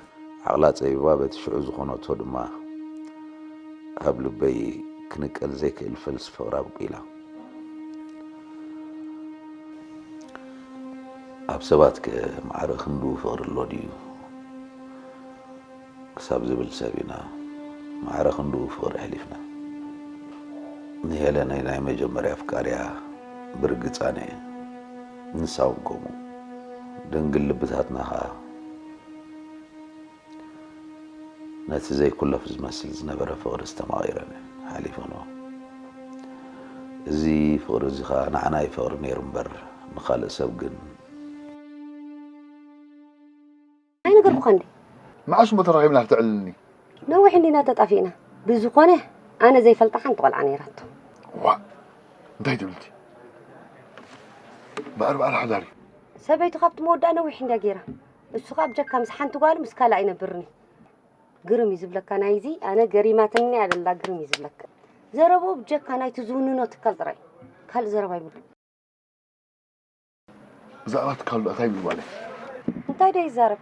ዓቕላ ጸቢባ በቲ ሽዑ ዝኾነቶ ድማ ኣብ ልበይ ክንቀል ዘይክእል ፈልሲ ፍቕሪ ኣብቂላ። ኣብ ሰባትከ ማዕረ ክንድኡ ፍቕሪ ኣሎ ድዩ? ክሳብ ዝብል ሰብ ኢና ማዕረ ክንድኡ ፍቕሪ ኣሕሊፍና። ንሄለነይ ናይ መጀመርያ ኣፍቃሪያ ብርግጽ ኣነ እየ። ንሳ እውን ከምኡ። ደንግል ልብታትና ኸኣ ነቲ ዘይኩለፍ ዝመስል ዝነበረ ፍቕሪ ዝተማቒረን ሓሊፈንኦ። እዚ ፍቕሪ እዚ ኸኣ ንዓና እዩ ፍቕሪ ነይሩ እምበር ንኻልእ ሰብ ግን ኣይነገርኩኻን ድየ? መዓስ እሞ ተራኺብና ክተዕልልኒ? ነዊሕ እንዲና ተጣፊእና። ብዝኾነ ኣነ ዘይፈልጣ ሓንቲ ቆልዓ ነይራቶ። ዋእ እንታይ ትብልቲ? ብኣርብዓ ሓዳር እዩ። ሰበይቱ ካብቲ መወዳእ ነዊሕ እንድያ ገይራ። እሱ ኸኣ ብጀካ ምስ ሓንቲ ጓሉ ምስ ካልኣ ኣይነብርን እዩ። ግርም እዩ ዝብለካ ናይዚ ኣነ ገሪማትኒ እያ ደላ ግርም እዩ ዝብለካ። ዘረብኡ ብጀካ ናይቲ ዝውንኖ ትካል ጥራይ ካልእ ዘረባ ይብሉ። ብዛዕባ ትካሉ እንታይ ይብል ጓለይ? እንታይ ዶ ይዛረብ?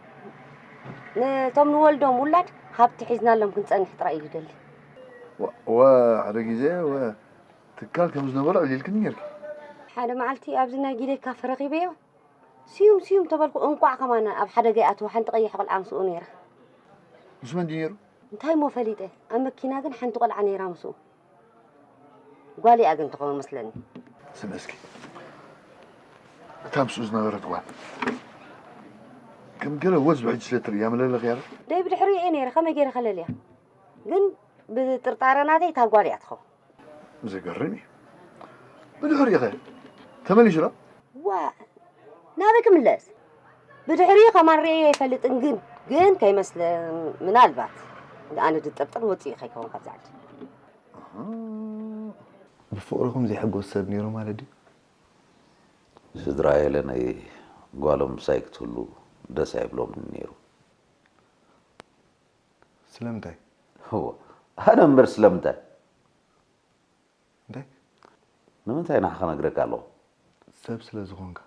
ነቶም ንወልዶም ውላድ ሃብቲ ሒዝናሎም ክንጸንሕ ጥራይ እዩ ዝደሊ። ወ ሓደ ግዜ ወ ትካል ከም ዝነበሮ ዕሊልክኒ ነርኪ። ሓደ መዓልቲ ኣብዚ ናይ ጊደይ ካፈ ረኺበዮ። ስዩም ስዩም ተበልኩ እንቋዕ ከማን ኣብ ሓደጋ ይኣትዎ ሓንቲ ቀያሕ ቆልዓ ምስኡ ነይራ። ምስ መን ድዩ ነይሩ? እንታይ እሞ ፈሊጠ ኣብ መኪና ግን ሓንቲ ቆልዓ ነይራ ምስኡ። ጓል እያ ግን ትኸውን መስለኒ። ስምዒ እስኪ እታ ምስኡ ዝነበረት ጓል ከም ገለ ወዝ ብሕጂ ስለ ትርእያ መለለኽያ ዶ? ደይ ብድሕሪኡ እየ ነይረ ከመይ ገይረ ከለልያ ግን ብጥርጣረ ናተይ እታ ጓል እያ ትኸውን። ዘገርም እዩ። ብድሕሪኡ ኸ ተመሊሱ ዶ? ዋእ ናበይ ክምለስ? ብድሕሪኡ ከማን ርእየዮ ኣይፈልጥን ግን ግን ከይመስለ ምናልባት ኣነ ዝጥርጥር ወፂኡ ከይከውን ካብዛ ዓዲ። ብፍቕርኹም ዘይሕጎስ ሰብ ነይሩ ማለት ድዩ? ስድራ ሄለነይ ጓሎም ምሳይ ክትህሉ ደስ ኣይብሎምን ነይሩ። ስለምንታይ? እወ ኣነ እምበር ስለምንታይ? እንታይ? ንምንታይ ንዓኻ ነግረካ ኣለኹ? ሰብ ስለ ዝኾንካ።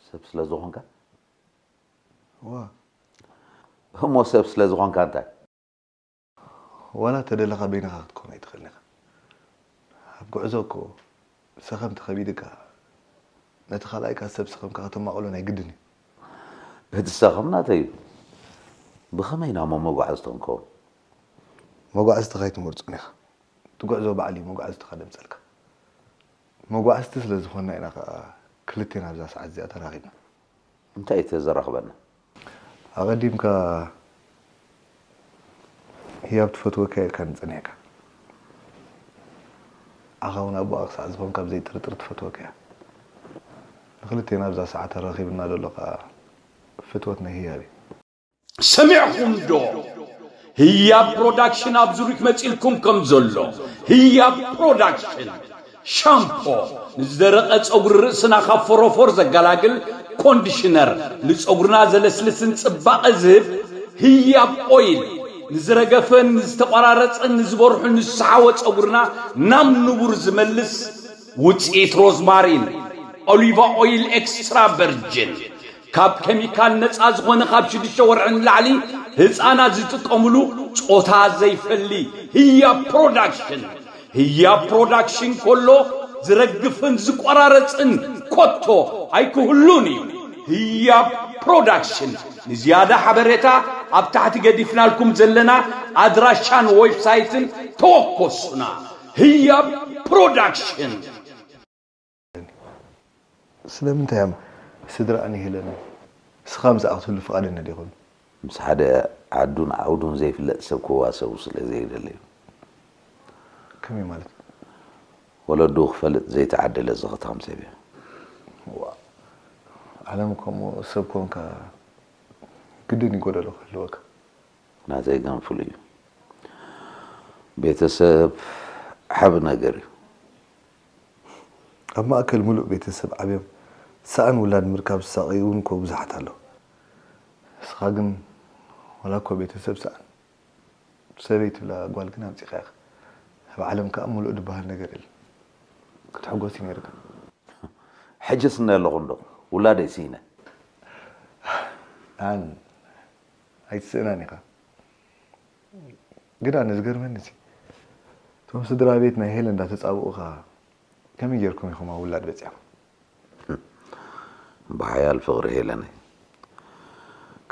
ሰብ ስለ ዝኾንካ? እወ። እሞ ሰብ ስለ ዝኾንካ እንታይ? ዋላ ተደለኻ በይንኻ ክትከውን ኣይትኽእልን ኢኻ። ኣብ ጉዕዞ እኮ ሰኸም ተኸቢድካ ነቲ ካልኣይካ ሰብ ሰኸምካ ከተማቕሎ ናይ ግድን እዩ። እቲ ሰኸም ናተይ እዩ። ብኸመይ ኢና እሞ መጓዕዝቶ ንከውን? መጓዕዝትኻ ኣይትመርጾን ኢኻ። እቲ ጉዕዞ ባዕሉ እዩ መጓዕዝትኻ ደምፀልካ። መጓዕዝቲ ስለ ዝኾንና ኢና ከዓ ክልቴና ኣብዛ ሰዓት እዚኣ ተራኺብና። እንታይ እዩ ተዘራኽበና? ኣቐዲምካ ህያብ ትፈትወካ ኢልካ ንጸኒሕካ። ኣኻ እውን ኣቦኣ ክሳዕ ዝኾንካ ብዘይጥርጥር ትፈትወካ እያ። ንኽልቴና ኣብዛ ሰዓት ኣራኺብና ዘሎ ከዓ ፍትወት ናይ ህያብ እዩ። ሰሚዕኹም ዶ? ህያብ ፕሮዳክሽን ኣብ ዙሪክ መፂልኩም ከም ዘሎ። ህያብ ፕሮዳክሽን ሻምፖ፣ ንዝደረቐ ፀጉሪ ርእስና ካብ ፎሮፎር ዘገላግል፣ ኮንዲሽነር፣ ንፀጉርና ዘለስልስን ፅባቐ ዝህብ። ህያብ ኦይል፣ ንዝረገፈን ንዝተቆራረፀን ንዝበርሑን ንዝሰሓወ ፀጉርና ናብ ንቡር ዝመልስ ውፅኢት ሮዝማሪን፣ ኦሊቫ ኦይል ኤክስትራ ቨርጅን፣ ካብ ኬሚካል ነፃ ዝኾነ ካብ ሽዱሽተ ወርሒ ንላዕሊ ህፃናት ዝጥቀምሉ ፆታ ዘይፈሊ ህያብ ፕሮዳክሽን። ህያብ ፕሮዳክሽን ከሎ ዝረግፍን ዝቆራረፅን ኮቶ ኣይክህሉን እዩ። ህያብ ፕሮዳክሽን። ንዝያዳ ሓበሬታ ኣብ ታሕቲ ገዲፍናልኩም ዘለና ኣድራሻን ዌብሳይትን ተወከሱና። ህያብ ፕሮዳክሽን። ስለምንታይ እዮም ስድራኣን ሄለንን ንስኻ ምስኣ ክትህሉ ፍቓደኛ ዘይኮኑ? ምስ ሓደ ዓዱን ዓውዱን ዘይፍለጥ ሰብ ክዋሰቡ ስለ ዘይደለዩ። ከመይ ማለት? ወለዱ ክፈልጥ ዘይተዓደለ ዝኽታም ሰብ እየ። ዓለም ከምኡ ሰብ ኮንካ ግድን እዩ ጎደሎ ክህልወካ። ናተይ ግን ፍሉይ እዩ። ቤተሰብ ዓቢ ነገር እዩ። ኣብ ማእከል ምሉእ ቤተሰብ ዓብዮም ሰኣን ውላድ ምርካብ ዝሳቐዩ እውን እኮ ብዙሓት ኣለዉ። ንስኻ ግን ዋላ እኮ ቤተሰብ ሰኣን ሰበይቲ ትብላ ጓል ግን ኣምጺኻ ኢኻ። ኣብ ዓለም ከኣ ምሉእ ዝበሃል ነገር የለን። ክትሕጎስ እዩ ነይርካ። ሕጅስ እንዳ ኣለኹ እንዶ ውላደይ ስኢነ። ኣን ኣይትስእናን ኢኻ። ግዳ ንዝገርመኒ ሲ እቶም ስድራ ቤት ናይ ሄለን እንዳተጻብኡኻ ከመይ ጌርኩም ኢኹም ኣብ ውላድ በጺሕኩም? ብሓያል ፍቕሪ ሄለነይ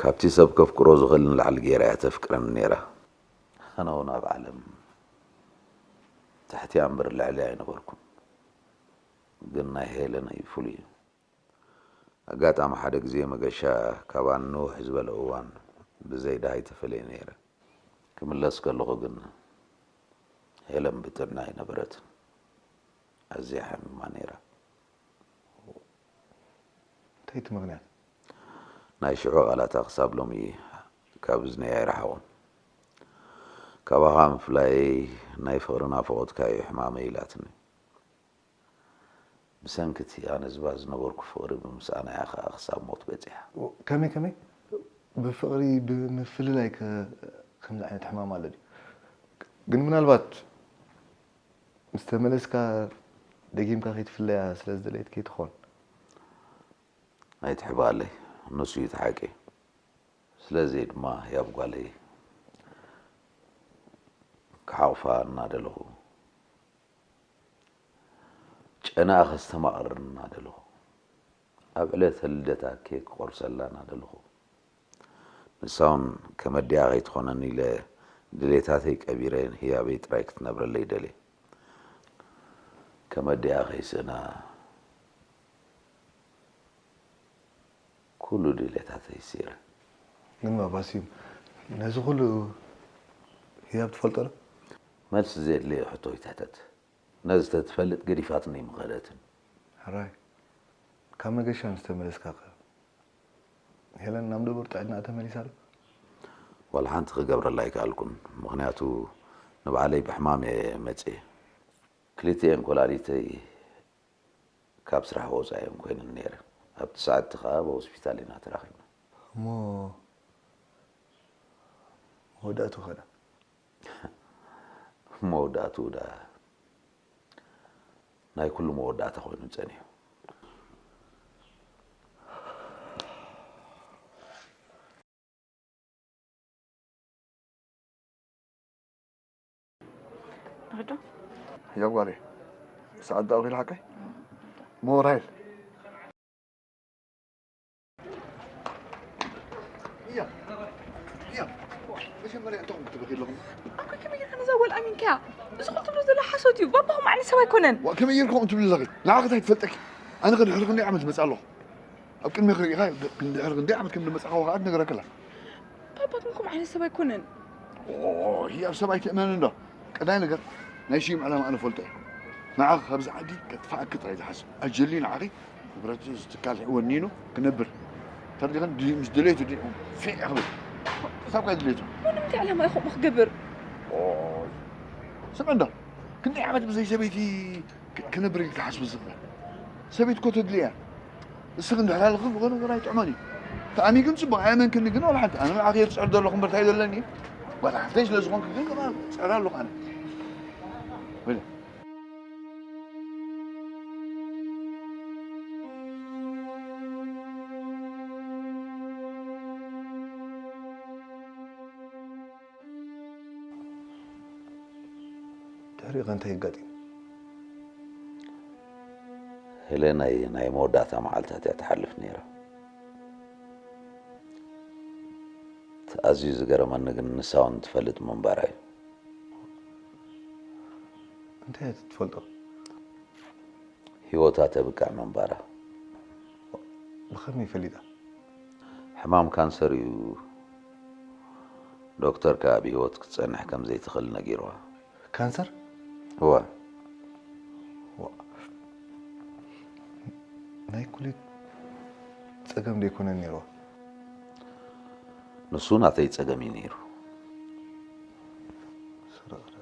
ካብቲ ሰብ ከፍቅሮ ዝኽእል ንላዕሊ ገይራ እያ ተፍቅረኒ ነይራ። ኣነ እውን ኣብ ዓለም ትሕቲኣ እምበር ልዕሊኣ ኣይነበርኩን። ግን ናይ ሄለነይ ፍሉይ እዩ። ኣጋጣሚ ሓደ ግዜ መገሻ ካባን ንውሕ ዝበለ እዋን ብዘይ ደሃይ ተፈልየ ነይረ። ክምለስ ከለኹ ግን ሄለን ብጥዕና ኣይነበረትን። ኣዝያ ሓሚማ ነይራ። እንታይ እቲ ምኽንያት? ናይ ሽዑ ቃላታ ክሳብ ሎሚ ካብ እዝነይ ኣይረሓቑን። ካባኻ ምፍላየይ ናይ ፍቕሪ ናፍቖትካ እዩ ሕማመይ ኢላትኒ። ብሰንኪ እቲ ኣነዝባ ዝነበርኩ ፍቕሪ ብምስኣናያ ኸኣ ክሳብ ሞት በጺሓ። ከመይ ከመይ? ብፍቕሪ ብምፍልላይ ከ ከምዚ ዓይነት ሕማም ኣሎ ድዩ? ግን ምናልባት ምስ ተመለስካ ደጊምካ ከይትፍለያ ስለ ዝደለየት ከይትኾን? ኣይትሕባለይ፣ ንሱ እዩ እቲ ሓቂ። ስለዚ ድማ ህያብ ጓለይ ክሓቑፋ እናደለኹ ጨናኣ ከስተማቕር እናደለኹ ኣብ ዕለተ ልደታ ኬክ ክቖርሰላ እናደለኹ ንሳ እውን ከም ኣዲኣ ከይትኾነኒ ኢለ ድሌታተይ ቀቢረ ህያበይ ጥራይ ክትነብረለይ ደልየ። ከም ኣዲኣ ከይስእና ኩሉ ድሌታተይ ስኢረ። ግን ባባ ስዩም ነዚ ኩሉ ህያብ ትፈልጦ ዶ? መልሲ ዘየድለዮ ሕቶ ኣይትሕተት። ነዚ ተትፈልጥ ገዲፋትኒ ኣይምኸደትን። ሕራይ ካብ መገሻ ምስ ተመለስካ ከ ሄለን ናብ ንቡር ጥዕናኣ ተመሊሳ ዶ? ዋላ ሓንቲ ክገብረላ ኣይከኣልኩን። ምኽንያቱ ንባዕለይ ብሕማም እየ መፅየ። ክልቲኤን ኮላሊተይ ካብ ስራሕ ወፃኢ እየን ኮይነን ነይረን። ኣብቲ ሰዓት እቲ ኸዓ ኣብ ሆስፒታል ኢና ተራኺብና። እሞ መወዳእትኡ ኸ ደኣ? መወዳእትኡ ደኣ ናይ ኩሉ መወዳእታ ኮይኑ ፀኒሑ። ንኽዶ ህያብ ጓለይ፣ ሰዓት ደኣ ኣኺሉ ሓቀይ? ሞባይል እያ እያ መጀመርያ እንታይ ትብኺ ኣለኹም ኣኮይ ከመይ ጌርካ ነዛ ጓል ኣሚንካያ እዚ ኩሉ ትብሎ ዘላ ሓሶት እዩ። ባባ ከምኡ ዓይነት ሰብ ኣይኮነን። ዋ፣ ከመይ ጌርካ ከምኡ ትብሊ ኣለኺ? ንዓኺ እንታይ ትፈልጠኪ? ኣነ ከ ድሕሪ ክንደይ ዓመት መጽእ ኣለኹ? ኣብ ቅድሜኺ ርኢኻ፣ ድሕሪ ክንደይ ዓመት ከም ዝመጻኻ ከኣ ትነግረኪ ኣላ። ባባ ግን ከምኡ ዓይነት ሰብ ኣይኮነን። ኦይ፣ ኣብ ሰብ ኣይትእመኒ እንዶ። ቀዳይ ነገር፣ ናይ ሽም ዕላማ ኣነ እፈልጦ እየ። ንዓኺ ካብዚ ዓዲ ከጥፍኣኪ ጥራይ ዝሓስብ። ኣጀሊ ንዓኺ ንብረት እዚ ትካል ወኒኑ ክነብር። ተረዲእኽን? ድዩ ምስ ድሌቱ ድዩ ፊዕ ክብል። ክሳብ ካይ ድሌቱ። ንምንታይ ዕላማ እዩ ከምኡ ክገብር? ኦይ። ስምዒ እንዶ። ክንደይ ዓመት ብዘይ ሰበይቲ ክ-፣ ክነብር ኢልካ ሓስብ ዝኽእል? ሰበይቲ እኮ ተድልያ። እስኺ እንድሕር ኣለኺ ዝኾነ ነገር ኣይጥዕሞን እዩ። ተኣሚ ግን ጽቡቕ፣ ኣየመንክኒ ግን ዋላ ሓንቲ። ኣነ ንዓኺ እየ ዝጽዕር ዘለኹ እምበር እንታይ ዘለኒ? ጓል ሓፍተይ ስለ ዝኾንኪ ግን ከኣ እጽዕር ኣለኹ ኣነ። ወይለ። ድሕሪኡ ከ እንታይ ኣጋጢሙ? ሄለናይ ናይ መወዳእታ መዓልታት እያ ትሓልፍ ነይራ። እቲ ኣዝዩ ዝገረመኒ ግን ንሳ እውን ትፈልጥ ምንባራ እዩ። እንታይ እያ ትፈልጦ? ህይወታ ተብቅዕ ምንባራ። ብኸመይ ፈሊጣ? ሕማም ካንሰር እዩ። ዶክተር ከኣ ብህይወት ክትጸንሕ ከም ዘይትኽእል ነጊርዋ። ካንሰር? እወ። ዋ። ናይ ኩሊት ጸገም ዶ ኣይኮነን ነይርዋ? ንሱ ናተይ ጸገም እዩ ነይሩ። ሰረቕ ዶ?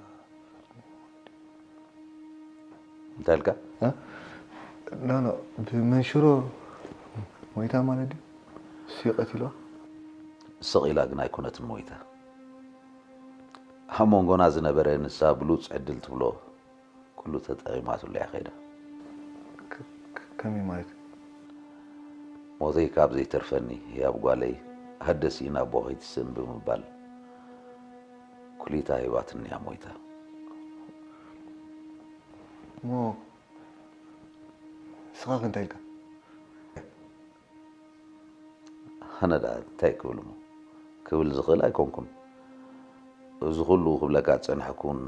እንታይ ኢልካ? እ? ኖ፣ ኖ፣ ብመንሽሮ ሞይታ ማለት ድዩ? ንሱ እዩ ቀቲልዋ? ስቕ ኢላ ግን ኣይኮነትን ሞይታ። ኣብ መንጎና ዝነበረ ንሳ ብሉጽ ዕድል ትብሎ ኩሉ ተጠቒማትሉ እያ ከይዳ። ከ-፣ ከ-፣ ከመይ ማለት? ሞተይ ካብ ዘይተርፈኒ ህያብ ጓለይ፣ ሃደሲ ናብ ኣቦ ከይትስእን ብምባል ኩሊታ ሂባትኒ እያ ሞይታ። እሞ ንስኻ ከ እንታይ ኢልካ? ኣነ ደኣ እንታይ ክብል እሞ? ክብል ዝኽእል ኣይኮንኩን። እዚ ኩሉ ክብለካ ዝጸናሕኩ እውን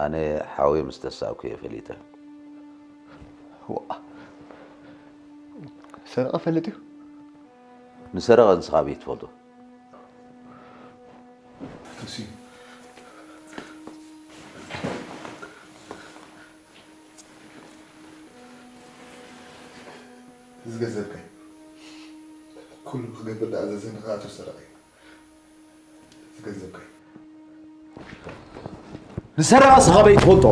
ኣነ ሓወይ ምስ ተሳእኩ እየ ፈሊጠ። ዋእ! ሰረቐ ፈልጥ እዩ? ንሰረቐ ንስኻ ኣበይ ትፈልጦ? ኣቶ ስዩም። እዚ ገንዘብካ እዩ። ኩሉ ክገብር ዝኣዘዘኒ ከኣ ኣቶ ሰረቐ እዩ። እዚ ገንዘብካ እዩ። ንሰረቐ ንስኻ ኣበይ ትፈልጦ?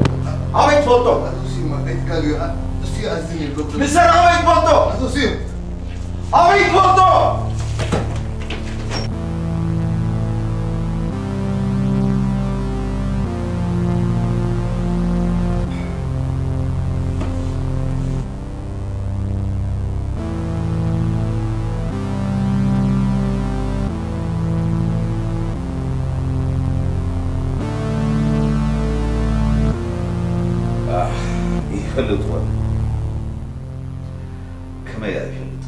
ኣበይ ትፈልጦ? ኣቶ ስዩም፣ ኣይትጋግዮ። ንሱ እዩ ኣዚዙኒ ዝብሎ። ንሰረቐ ኣበይ ትፈልጦ? ኣቶ ስዩም። ኣበይ ትፈልጦ? ኣህ፣ ይፈልጥ ወን። ከመይ ኣይፈልጥ?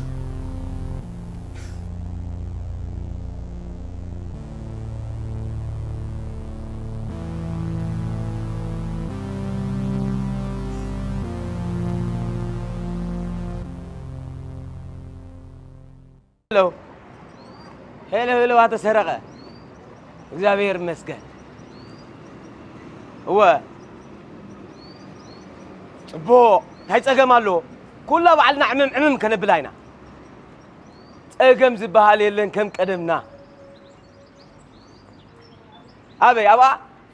ሄሎ። ሄሎ፣ ሄሎ፣ ኣቶ ሰረቐ። እግዚኣብሔር ይመስገን። እወ። ጽቡቕ። እንታይ ጸገም ኣሎ? ኩላ ባዕልና ዕምም ዕምም ከነብላ ኢና። ጸገም ዝበሃል የለን ከም ቀደምና። ኣበይ? ኣብኣ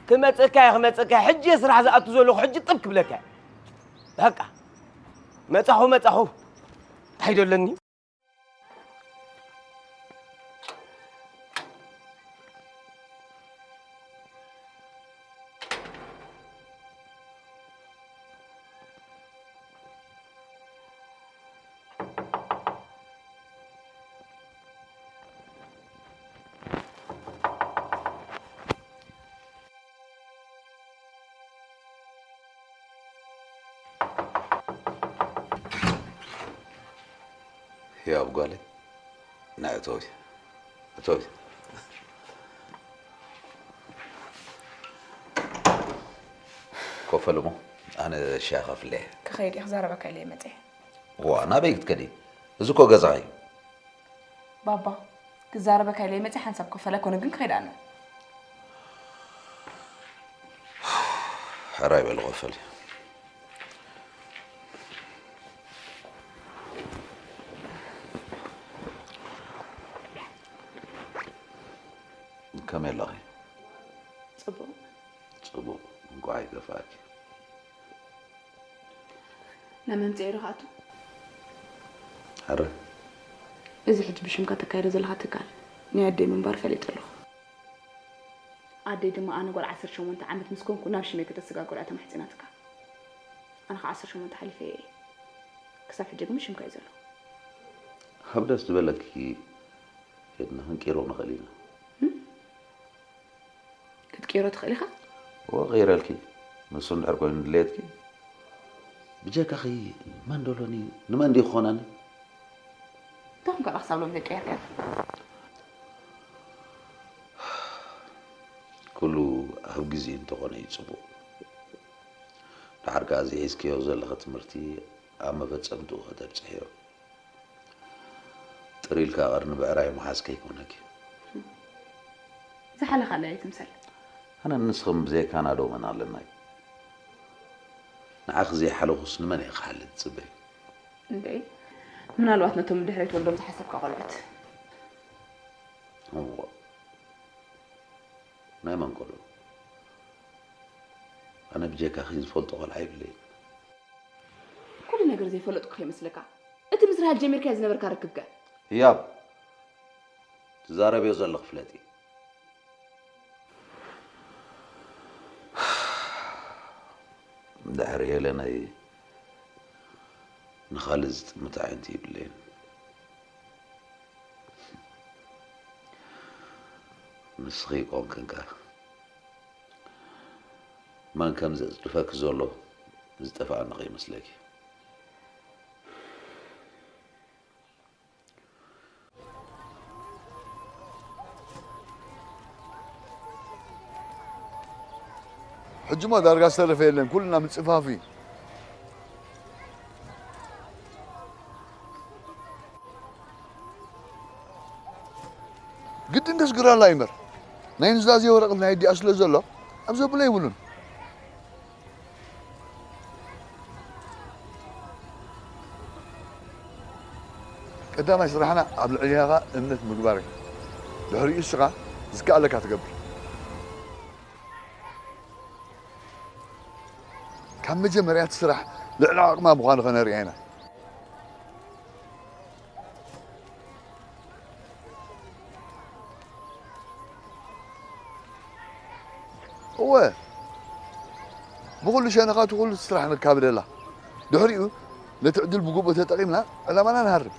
ክመጸካ እየ፣ ክመጸካ እየ። ሕጂ እየ ስራሕ ዝኣቱ ዘለኹ፣ ሕጂ ጥብ ክብለካ እየ። በቃ። መጻኹ፣ መጻኹ። እንታይ ደለኒ? ህያብ ጓለይ፣ ናይ እቶይ፣ እቶይ። ኮፈል እሞ ኣነ ሻሂ ከፍለ። ክኸይድ እየ፣ ክዛረበካ ኢለ እየ መፅየ። ዋ፣ ናበይ ክትከዲ? እዚ እኮ ገዛኺ። ባባ፣ ክዛረበካ ኢለ እየ መፅየ፣ ሓንሳብ ኮፈል ኣይኮነ ግን ክኸይድ ኣነ። ሕራይ በል ኮፈል። ከመይ ኣለኺ? ጽቡቕ። ጽቡቕ፣ እንቋዕ ኣይከፍኣኪ። ናብ መምጽኢ ዶ ክኣቱ? ሕረ። እዚ ሕጂ ብሽምካ ተካይዶ ዘለኻ ትካል ናይ ኣደይ ምንባር ፈሊጠ ኣለኹ። ኣደይ ድማ ኣነ ጓል ዓሰርተ ሸሞንተ ዓመት ምስ ኮንኩ ናብ ሽመይ ከተሰጋግሮ እያ ተማሕጺናትካ። ኣነ ኸዓ ዓሰርተ ሸሞንተ ሓሊፈ እየ። ክሳብ ሕጂ ግን ብሽምካ እዩ ዘሎ። ኣብ ደስ ዝበለኪ ኬድና ክንቅይሮ ንኽእል ኢና። እም? ክትቅይሮ ትኽእል ኢኻ? እወ፣ ቀይረልኪ። ንሱ እንድሕር ኮይኑ ድሌትኪ፣ ብጀካኺ መን ደሎኒ? ንመን ድዩ ክኾነኒ? እንታይ ኮንካ ደኣ ክሳብ ሎሚ ዘይቀየርካዮ? ኩሉ ኣብ ግዜ እንተኾነ እዩ ጽቡቕ። ደሓር ከኣ እዚ ሒዝክዮ ዘለኺ ትምህርቲ ኣብ መፈጸምትኡ ከተብጽሕዮ። ጥር ኢልካ ቀርኒ ብዕራይ ምሓዝ ከይኮነኪ። ዝሓለኻለይ ኣይትምሰል። ኣነን ንስኽን ብዘይካና ዶ መን ኣለና እዩ? ንዓኺ ዘይሓለኹስ ንመን እየ ክሓሊ ትጽበይ? እንዴ፣ ምናልባት ነቶም ድሕረይ ትወልዶም ዝሓሰብካ ቆልዑት። እዎ። ናይ መን ቆልዑ? ኣነ ብጀካኺ ዝፈልጦ ቆልዓ የብለይን። ኩሉ ነገር ዘይፈለጥኩ ከይመስለካ። እቲ ምስራል ጀሚርካዮ ዝነበርካ ርክብከ? ህያብ፣ ትዛረብዮ ዘለኺ ፍለጢ። ድሕሪ ሄለነይ ንኻልእ ዝጥምት ኣዒንቲ የብለይን። ንስኺ ቆንክንካ መን ከም ዘጽድፈኪ ዘሎ ዝጠፍኣኒ ከይመስለኪ። ሕጂ እሞ ዳርጋ ዝተረፈ የለን፣ ኩልና ምጽፋፍ እዩ። ግድን ከስግራ ኣላ እምበር፣ ናይ ኑዛዜ ወረቐት ናይ ኣዲኣ ስለ ዘሎ፣ ኣብ ዘብሎ የብሉን። ቀዳማይ ስራሕና ኣብ ልዕሊኻ እምነት ምግባር እዩ። ድሕሪኡ እስኻ ዝከኣለካ ትገብር። ካብ መጀመርያ እቲ ስራሕ ልዕሊ ዓቕማ ምዃኑ ኸነርእያ ኢና። እወ፣ ብኹሉ ሸነኻቱ ኩሉ ስራሕ ነካብደላ። ድሕሪኡ ነቲ ዕድል ብግቡእ ተጠቒምና ዕላማና ንሃርም።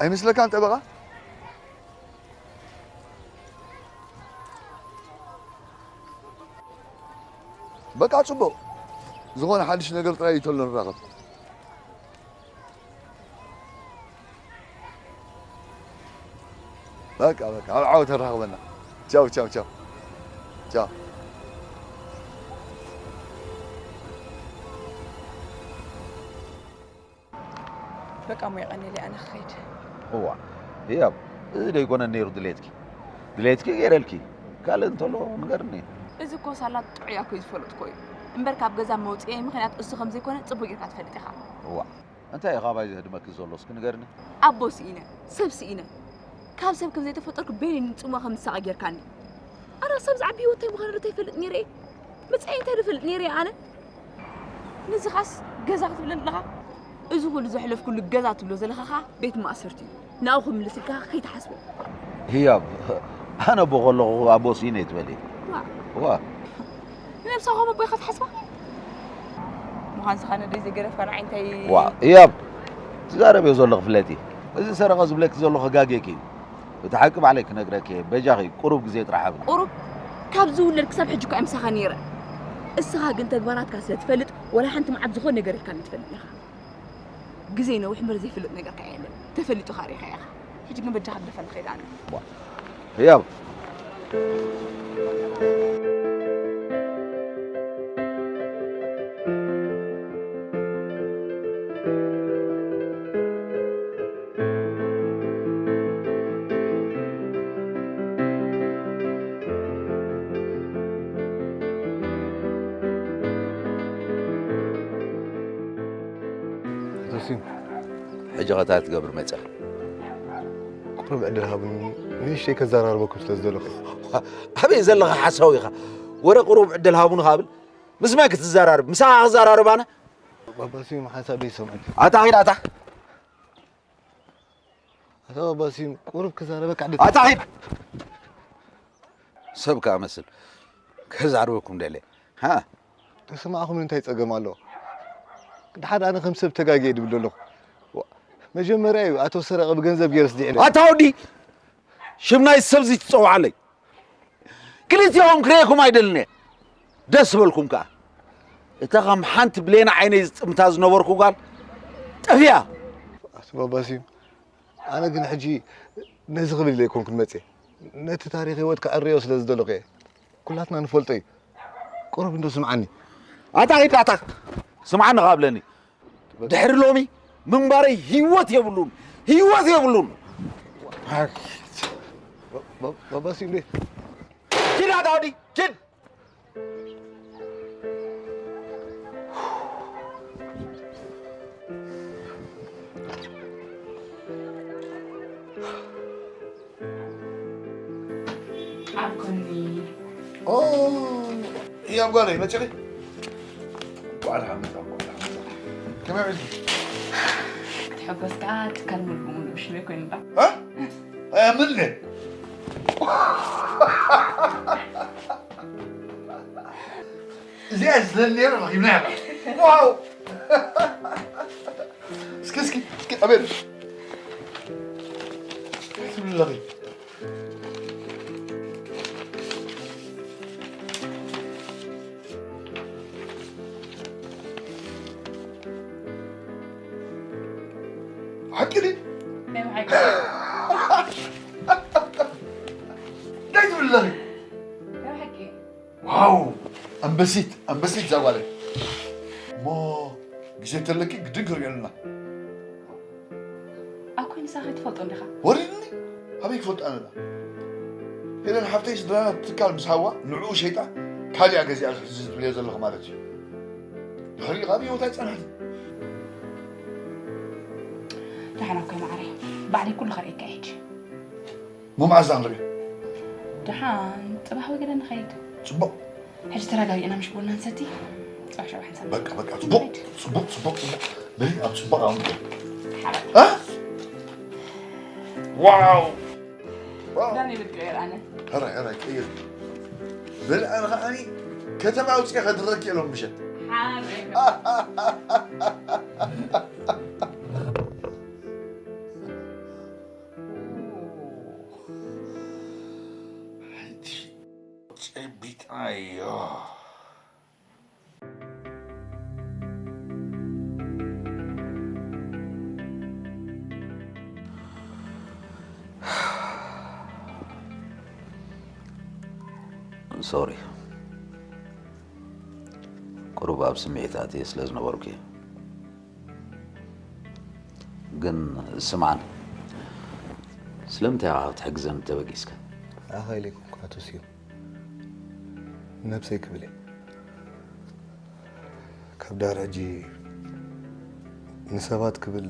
ኣይመስለካን ጠበቓ? በቃ ጽቡቕ። ዝኾነ ሓድሽ ነገር ጥራይ እዩ ተሎ ንራኸብ። በቃ፣ በቃ፣ ኣብ ዓወት ተራኽበና። ቻው፣ ቻው፣ ቻው። ቻው። በቃ፣ እሞ የቐንየለይ፣ ኣነ ክኸይድ። እዋ፣ ህያብ፣ እዚ ደይኮነ ነይሩ ድሌትኪ? ድሌትኪ ገይረልኪ። ካልእ እንተሎ ንገርኒ። እዚ እኮ ሳላ ጥዑይ ኣኮይ ዝፈለጥኮ እዩ። እምበር ካብ ገዛ መውጽኤ ምኽንያት እሱ ከም ዘይኮነ ጽቡቕ ጌርካ ትፈልጥ ኢኻ። እዋ፣ እንታይ እዩ ካባይ ዘህድመኪ ዘሎ? እስኪ ንገርኒ። ኣቦ ስኢነ፣ ሰብ ስኢነ። ካብ ሰብ ከም ዘይተፈጠርኩ በይነይ ንጽምዋ ከም ዝሳቐ ጌርካኒ። ኣነ ክሳብ ዝዓቢ ህይወት እንታይ ምዃኑ ዶ ኣይፈልጥ ነይረ እየ? መጻኢ እንታይ ዶ እፈልጥ ነይረ እየ ኣነ? ነዚኻስ ገዛ ክትብለኒ ኣለኻ? እዚ ኩሉ ዘሕለፍኩሉ ገዛ ትብሎ ዘለኻ ኸኣ ቤት ማእሰርቲ እዩ። ናብኡ ክምልስ ኢልካ ከይትሓስቦ። ህያብ፣ ኣነ ኣቦ ከለኹ ኣቦ ስኢነ ትበሊ። ዋ። ዋ። ንነብስኻ ከም ኣቦ ኢኻ ትሓስባ? ምዃን ስኻ ነደይ ዘይገደፍካ ንዓይ እንታይ ዋ፣ ህያብ፣ ትዛረብዮ ዘለኺ ፍለጢ። እዚ ሰረቐ ዝብለኪ ዘለኹ ጋጌኪ እዩ። እቲ ሓቂ ባዕለይ ክነግረኪ እየ። በጃኺ፣ ቁሩብ ግዜ ጥራሕ ሃብኒ። ቁሩብ? ካብ ዝውለድ ክሳብ ሕጂ እኮ እየ ምሳኻ ነይረ። እስኻ ግን ተግባራትካ ስለ ትፈልጥ፣ ወላ ሓንቲ መዓልቲ ዝኾነ ነገር ኢልካኒ ትፈልጥ ኢኻ። ግዜ ነዊሕ እምበር ዘይፍለጥ ነገር ከኣ የለን። ተፈሊጡ ከኣ ርኢኻዮ ኢኻ። ሕጂ ግን በጃኻ ግደፈኒ ክኸይድ ኣነ። ዋ። ህያብ። በሲም፣ ሕጂ ኸ እንታይ ክትገብር መጺኻ? ቁሩብ ዕድል ሃቡኒ፣ ንእሽተይ ከዘራርበኩም ስለ ዝደለኹ። ኣበይ ዘለኻ ሓሳዊ ኢኻ? ወረ ቁሩብ ዕድል ሃቡኒ ኻብል፣ ምስ መን ክትዘራርብ? ምሳኻ ክዘራርብ ኣነ? ባባ ስዩም ሓንሳብ ደይሰምዐኒ። ኣታ ኺድ ኣታ። ኣታ ባባ ስዩም ቁሩብ ክዛረበካ ደስ ኣታ ኺድ። ሰብ ከኣ መስል። ከዛርበኩም ደለ። ሃ? ተሰማዕኹም እንታይ ጸገም ኣለዎ? ደሓር ኣነ ከም ሰብ ተጋግየ ድብል ኣለኹ። ዋ፣ መጀመርያ እዩ ኣቶ ሰረቐ ብገንዘብ ገይረ ስዲዕለ። ኣታ ወዲ! ሽም ናይ ሰብ ዘይትጸውዓለይ። ክልቲኦም ክርእየኩም ኣይደልን እየ። ደስ በልኩም ከኣ። እታ ከም ሓንቲ ብሌን ዓይነይ ዝጥምታ ዝነበርኩ ጓል ጠፊኣ። ኣቶ ባባ ስዩም፣ ኣነ ግን ሕጂ ነዚ ክብል ኢለ ኣይኮንኩን መጽየ። ነቲ ታሪኽ ህይወት ከዐርዮ ስለ ዝደለኹ እየ። ኩላትና ንፈልጦ እዩ። ቁሩብ እንዶ ስምዓኒ። ኣታ ኺድ ኣታ። ስምዓኒ ኻብለኒ። ድሕሪ ሎሚ ምንባረይ ህይወት የብሉን። ህይወት የብሉን። ባ-፣ ባ-፣ ባባ ስዩም ቤት። ኪድ ኣታ ወዲ፣ ኪድ። ኣብ ጎኒ። ኦ፣ ህያብ ጓለይ፣ መጺኺ? እንኳዕ ደሓን መጻ፣ እንኳዕ ደሓን መጻ። ከመይ ውዒልኪ? ክትሕጎስ ከኣ ትካል ሙሉእ ብሙሉእ ብሽመይ ኮይኑ እምበር። እ? ኣያምልኒ። እዚኣ ዝደሊ ነይረ ረኺብናያ። ዋው! እስኪ፣ እስኪ፣ እስኪ፣ ኣቤት። እንታይ ትብሊ ኣለኺ? ሓቂ ድዩ? ናይ ብሓቂ። እንታይ ትብሊ ኣለኺ? ናይ ብሓቂ። ዋው! ኣንበሲት፣ ኣንበሲት እዛ ጓለይ። እሞ ግዜ ተለኪ ግድን ክርእዮ ኣለና። ኣብ ኮይንሳ ከይትፈልጦ እንዲኻ? ወሪድኒ? ኣበይ ክፈልጦ ኣለና? ሄለን ሓፍተይ ስድራና ትካል ምስ ሃዋ ንዕኡ ሸይጣ ካሊኣ ገዚኣ ሕዚ ትብልዮ ዘለኹ ማለት እዩ። ድሕሪኡ ካብ ህይወት ኣይጸንሐትን። ደሓን እኮ እዩ መዓረይ። ባዕለይ ኩሉ ከርእየካ እየ ሕጂ። እሞ መዓዝ ደኣ ክንሪኦ? ደሓን ጽባሕ ወይ ገለ ንኸይድ። ጽቡቕ። ሕጂ ተረጋጊእና ምሽ ቡና ንሰቲ። ጽባሕ ሸውዓተ ሰዓት። በቃ፣ በቃ፣ ጽቡቕ፣ ጽቡቕ፣ ጽቡቕ፣ ጽቡቕ። በይ፣ ኣብ ጽቡቕ ኣሁን። ሓራ። እ? ዋው! ዋው! ክዳን ይብል ቀይር ኣነ። ሕራይ፣ ሕራይ፣ ቀይር። በል ኣነ ኸኣኒ ከተማ ኣውፅኤ ከድረክ የሎም ምሸት። ሓራ። ሓንቲ ጨቢጥናዮ። ሶሪ፣ ቁሩብ ኣብ ስምዒት ኣትየ ስለ ዝነበርኩ እየ። ግን ስምዓኒ፣ ስለምንታይ ኢኻ ክትሕግዘኒ ተበጊስካ? ንዓኻ ኢለ ኣይኮንኩን ኣቶ ስዩም፣ ንነብሰይ ክብል እየ። ካብ ዳር ሕጂ ንሰባት ክብል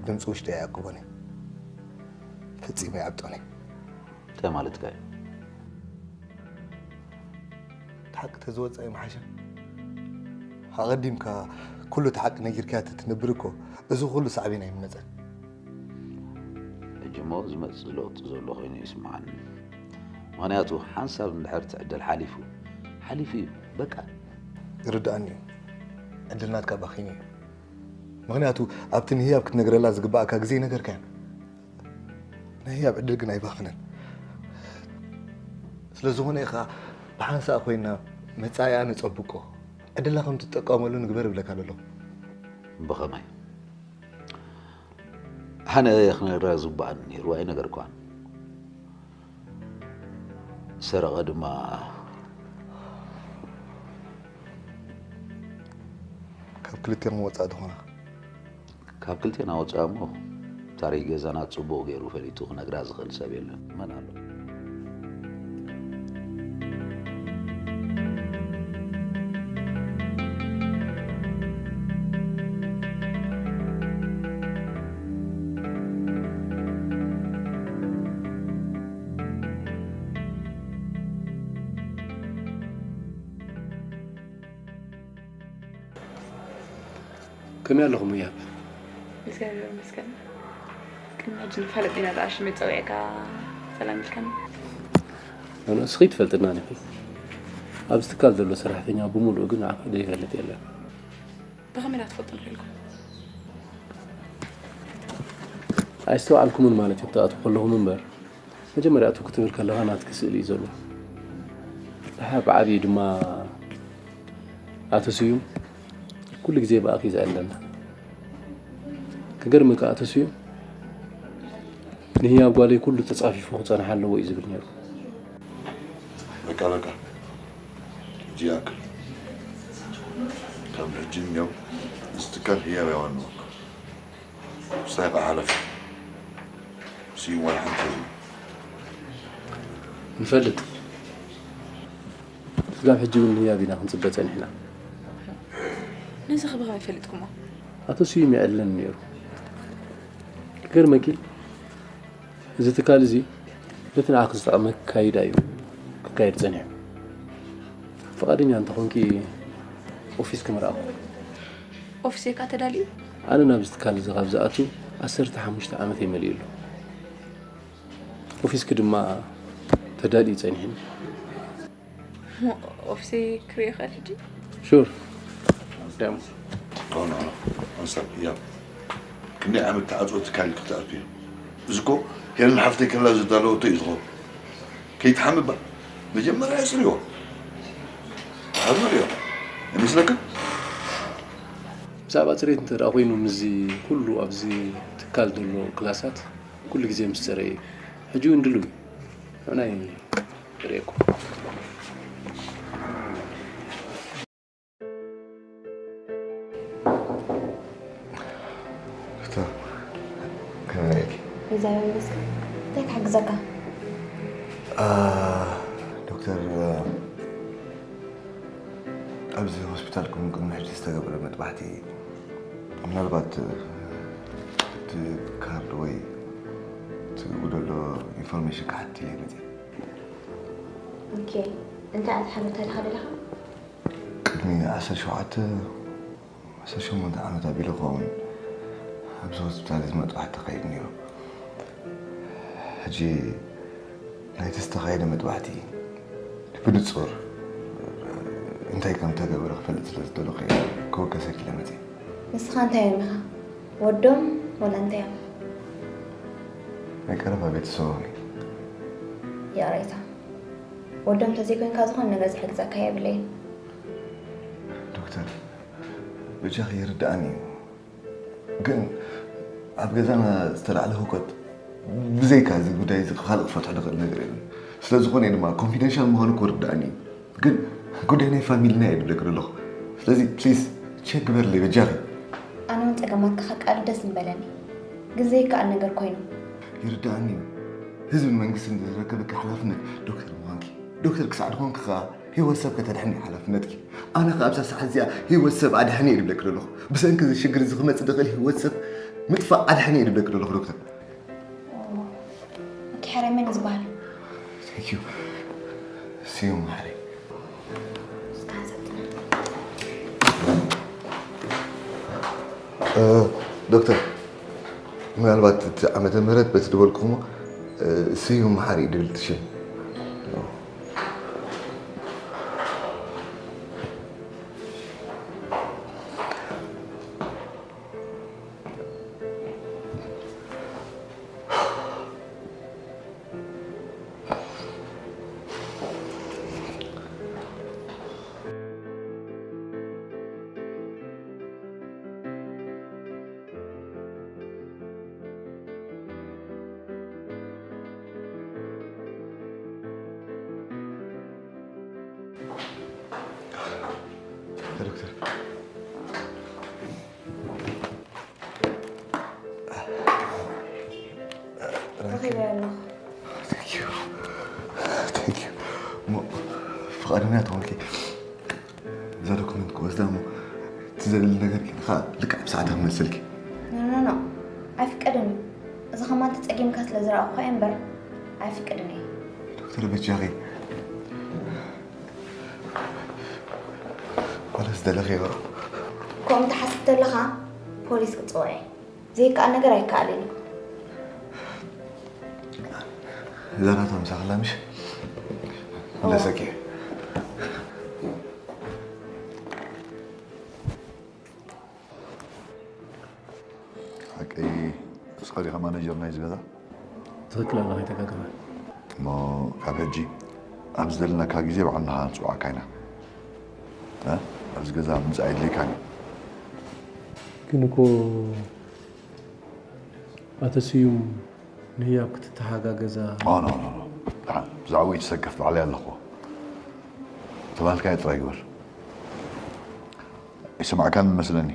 ድምፂ ውሽጠይ ኣይዕቅቦን እየ። ፈፂመ ኣይዓብጦን እየ። እንታይ ማለትካ እዩ? እቲ ሓቂ ተዝወፅእ ኣይምሓሸን? ኣቐዲምካ ኩሉ እቲ ሓቂ ነጊርካያ ተትነብር እኮ እዚ ኩሉ ሳዕቤን ኣይምመፀን። ሕጂ እሞ ዝመፅእ ለውጢ ዘሎ ኮይኑ ይስምዓኒ። ምኽንያቱ ሓንሳብ እንድሕር እቲ ዕድል ሓሊፉ፣ ሓሊፉ እዩ። በቃ። ይርድኣኒ እዩ። ዕድል ናትካ ባኺኑ እዩ። ምኽንያቱ ኣብቲ ንህያብ ክትነግረላ ዝግብኣካ ግዜ ኣይነገርካያን። ናይ ህያብ ዕድል ግን ኣይባኽንን። ስለ ዝኾነ እዩ ኸዓ ብሓንሳእ ኮይና መጻኢኣ ነጸብቆ። ዕድልና ከም ትጥቀመሉ ንግበር እብለካ ዘለኹ። ብኸመይ? ኣነ ክነግራ ዝግብኣኒ ነይሩ ኣይነገርኳን። ሰረቐ ድማ ካብ ክልቴና ወጻኢ ዝኾና። ካብ ክልቴና ወጻኢ እሞ ታሪኽ ገዛና ጽቡቕ ገይሩ ፈሊጡ ክነግራ ዝኽእል ሰብ የለን። መን ኣሎ? ከመይ ኣለኹም ህያብ? እግዚኣብሔር ይመስገን። ቅድሚ ሕጂ ንፋለጥ ኢና ደኣ ሽመይ ጸዊዕካ ሰላም ኢልካኒ። ኣነ እስኺ ትፈልጥና ኒኺ። ኣብዚ ትካል ዘሎ ሰራሕተኛ ብምሉእ ግን ንዓኺ ዘይፈልጥ የለን። ብኸመይ ኢና ትፈልጡ ንኽኢልኩም? ኣይስተውዓልኩምን ማለት እዩ ክትኣትዉ ከለኹም እምበር፣ መጀመርያ እቱ ክትብል ከለኻ ናትኪ ስእሊ እዩ ዘሎ። ድሓር ብዓብዪ ድማ ኣቶ ስዩም ኩሉ ግዜ ብኣኺ ዝዕለና። ክገርመካ ኣቶ ስዩም ንህያብ ጓለይ ኩሉ ተጻፊፉ ክጸንሓ ኣለዎ እዩ ዝብል ነይሩ። በቃ በቃ፣ ሕጂ ይኣክል። ካብ ሕጂ እኒኦ እዚ ትካል ህያብ ያዋንዎ ሳይቃ ሓለፍ ስዩም ዋላ ሓንቲ የብሉ። ንፈልጥ ስጋብ ሕጂ እውን ንህያብ ኢና ክንጽበ ጸኒሕና። ነዚ ኸ ብኸመይ ፈሊጥኩሞ? ኣቶ ስዩም ይዕልለኒ ነይሩ። ክገርመኪ እዚ ትካል እዚ ነቲ ንዓኺ ዝጠቕመ ኣካይዳ እዩ ክካየድ ጸኒሑ። ፍቓደኛ እንተኾንኪ ኦፊስ ክምርኣኹ። ኦፊሰይ ከኣ ተዳልዩ? ኣነ ናብዚ ትካል እዚ ካብ ዝኣቱ ዓሰርተ ሓሙሽተ ዓመት ይመልእ ኣሎ። ኦፊስኪ ድማ ተዳልዩ ጸኒሕኒ። ኦፊሰይ ክርእዮ ይኽእል ሕጂ? ሹር ደም ኖ ኖ ኖ፣ ኣንሳብ ህያብ ክንደይ ዓመት ተዓፅኦ ትካል ክትኣቱ እዩ። እዚ እኮ ሄለን ሓፍተይ ከላ ዘዳለወቶ እዩ ዝኸውን። ከይትሓምባ መጀመርያ ስርዮ ኣብ ንሪኦ ኣይመስለክን? ብዛዕባ ፅሬት እንተ ደኣ ኮይኑ ምስዚ ኩሉ ኣብዚ ትካል ዘሎ ክላሳት ኩሉ ግዜ ምስ ፀረ እዩ። ሕጂ እውን ድልው እዩ። ንዕናይ ርእየኩም። ዶክተር ከመይ ኢልኪ? እግዚኣብሔር ይመስገን። እንታይ ክሕግዘካ? ዶክተር፣ ኣብዚ ሆስፒታልኩም ቅድሚ ሕጂ ዝተገብረ መጥባሕቲ ምናልባት እቲ ካርድ ወይ እቲ ጎደሎ ኢንፎርሜሽን ክሓትት ኢለ መፅየ። ኦኬ፣ እንታይ ኣቲ ሓበርታ ኢልካ ደለኻ? ቅድሚ ዓሰርተ ሸውዓተ ዓሰርተ ሸሞንተ ዓመት ኣቢሉ ክኸውን ኣብዚ ሆስፒታል እዚ መጥባሕቲ ተኻይዱ ነይሩ። ሕጂ ናይቲ ዝተኻየደ መጥባሕቲ ብንጹር እንታይ ከም ተገበረ ክፈልጥ ስለ ዝደለኹ እየ ክውከሰኪ ኢለ መጽየ። ንስኻ እንታይ እዮም ኢኻ? ወዶም ወላ እንታይ እዮም? ናይ ቀረባ ቤተሰቦም እዩ። ይቕሬታ፣ ወዶም ተዘይኮይንካ ዝኾነ ነገር ዝሕግዘካ የብለይን። ዶክተር፣ በጃኺ ይርድኣኒ እዩ። ግን ኣብ ገዛና ዝተላዕለ ህውከት ብዘይካ እዚ ጉዳይ እዚ ካልእ ክፈትሖ ዝኽእል ነገር የለን። ስለ ዝኾነ እዩ ድማ ኮንፊደንሻል ምዃኑ ክርድኣኒ እዩ። ግን ጉዳይ ናይ ፋሚሊና እየ ዝብለኪ ዘለኹ። ስለዚ ፕሊዝ ቸክ ግበርለይ በጃኺ። ኣነ እውን ጸገማትካ ከቃልል ደስ ምበለኒ፣ ግን ዘይከኣል ነገር ኮይኑ። ይርድኣኒ እዩ። ህዝብን መንግስትን ዝረከበኪ ሓላፍነት ዶክተር ምዃንኪ፣ ዶክተር ክሳዕ ዝኾንኪ ከኣ ህይወት ሰብ ከተድሕኒ ሓላፍነትኪ። ኣነ ከኣ ኣብዛ ሰዓት እዚኣ ህይወት ሰብ ኣድሕኒ እየ ዝብለኪ ዘለኹ። ብሰንኪ እዚ ሽግር እዚ ክመጽእ ዝኽእል ህይወት ሰብ ምጥፋእ ኣድሕኒ እየ ዝብለኪ ዘለኹ ዶክተር። ኦኬ፣ ሕራይ መን እዩ ዝበሃል? Thank you። ስዩም መሓሪ። እስካን ሰጥና። እ፣ ዶክተር፣ ምናልባት እቲ ዓመተ ምህረት በቲ ዝበልኩኹም እ፣ ስዩም መሓሪ ድብል ትሽም። ዶክተር፣ ረኺበ ኣለኹ። Thank you. Thank you. እሞ ፍቓደኛ ተኾንኪ እዛ ዶክመንት ክወስዳ እሞ እቲ ዘድሊ ነገር ኪንኻ ልክዕ ብሰዓት ክመልሰልኪ። ኖ ኖ ኖ፣ ኣይፍቀድን እዩ። እዚ ከማን ተጸጊምካ ስለ ዝረኣኹኻ እየ እምበር ኣይፍቀድን እየ። ዶክተር በጃኺ ዋላ ዝደለኺ ይበል። ከምኡ ትሓስብ ተለኻ ፖሊስ ክጽውዕ እየ። ዘይከኣል ነገር ኣይከኣልን እዩ። እዛ ናታ ምሳኽላ ምሽ? ለሰኪ ሓቀይ እስኻ ዲኻ ማናጀር ናይዚ ገዛ? ትኽክል ኣለኻ ኣይተጋገመ። እሞ ካብ ሕጂ ኣብ ዝደለናካ ግዜ ባዕልና ንፅውዓካ ኢና። እ? ኣብዚ ገዛ ምምፃእ የድልየካን እዩ። ግን እኮ ኣቶ ስዩም ንህያብ ክትተሓጋገዛ ኖ ኖ ኖ ኖ። ደሓን ብዛዕባኡ ይትሰከፍ ባዕለይ ኣለኹ። ተባልካዮ ጥራይ ግበር። ይሰማዕካን መስለኒ።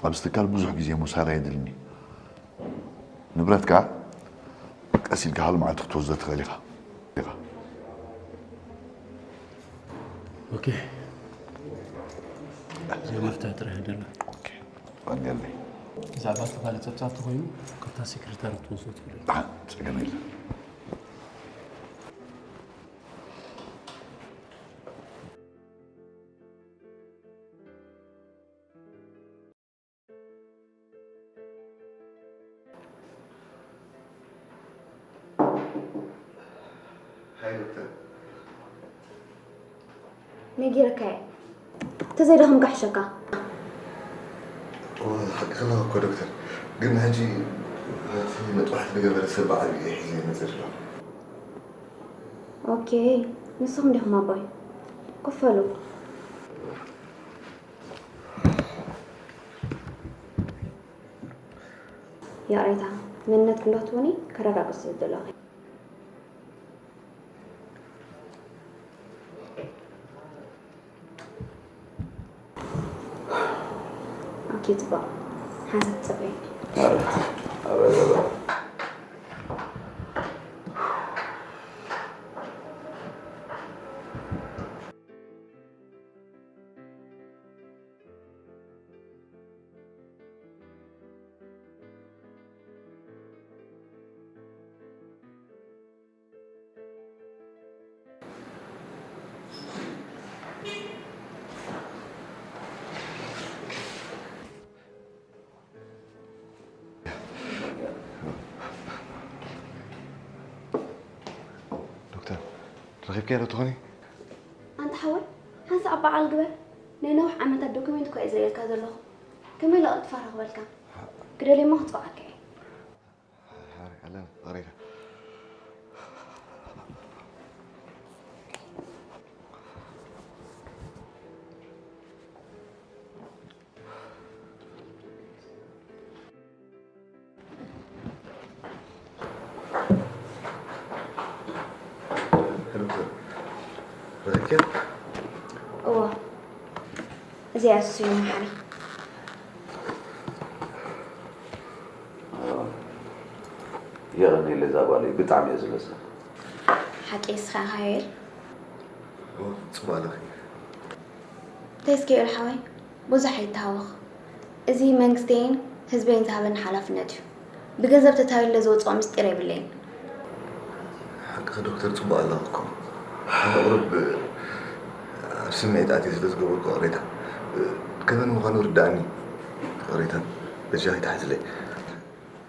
ኣብዚ ትካል ብዙሕ ግዜ ምውሳድ ኣየድልን እዩ። ንብረትካ ቀስ ኢልካ ካልእ መዓልቲ ክትወስዶ ትኽእል ኢኻ። ኢኻ። ኦኬ። እዚኣ መፍትሒ ጥራሕ ደላ። ኦኬ። ባንገለይ። ብዛዕባ እቲ ካልእ ጸብጻብ ተኾይኑ ካብታ ሴክሬታሪ ክትወስዶ ትኽእል ኢኻ። ደሓን፣ ጸገም የለን። ነጊረካ እየ። እንተዘይደኸምካ ሕሸካ። ሓቅኻ እኮ ዶክተር፣ ግን ሕጂ ነቲ መጥባሕቲ ዝገበረ ሰብ ብዓብዩ እየ ሒዘ ዝመፅእ ዘለኹ። ኦኬ፣ ንስኹም ዲኹም ኣቦይ? ኮፍ በሉ። ይቕሬታ፣ መንነትኩም ዶ ትህቡኒ? ከረጋግጽ ዝብል ዘለኹ። ኦኬ፣ ጽቡቕ። ሓንሳብ ትጸበዩ። ዶክተር፣ ረኺብካዮ ዶ ትኾኒ? ኣንታ ሓወይ፣ ሓንሳእ በዓል ግበር። ናይ ነዊሕ ዓመታት ዶክመንት እኮ እየ ዘርእየልካ ዘለኹ። ከመይ ኢለ ቅልጥፈ ክረኽበልካ? ክደልየሞ ክጽውዓካ እየ። ሓራይ ኣለና፣ ይቕሬታ። እወ፣ እዚኣ እሱ እዩ መሓሪ። የቐንየለይ እዛ ጓለይ፣ ብጣዕሚ እየ ዝለሰ። ሓቂ እስኻ ኢኻ ዮኤል? ጽቡቕ ኣለኺ። እንታይ እስከ ዮኤል ሓወይ፣ ብዙሕ ኣይተሃወኽ። እዚ መንግስተይን ህዝበይን ዝሃበኒ ሓላፍነት እዩ። ብገንዘብ ተታሊለ ዝወፅኦ ምስጢር የብለይን። ሓቅኺ ዶክተር፣ ጽቡቕ ኣለኺ እኮ። ኣነ ቁሩብ ኣብ ስምዒት ኣትየ ስለ ዝገበርኩ ይቕሬታ። ገበን ምዃኑ ርድኣኒ። ይቕሬታ፣ በጃኺ ተሓዝለይ።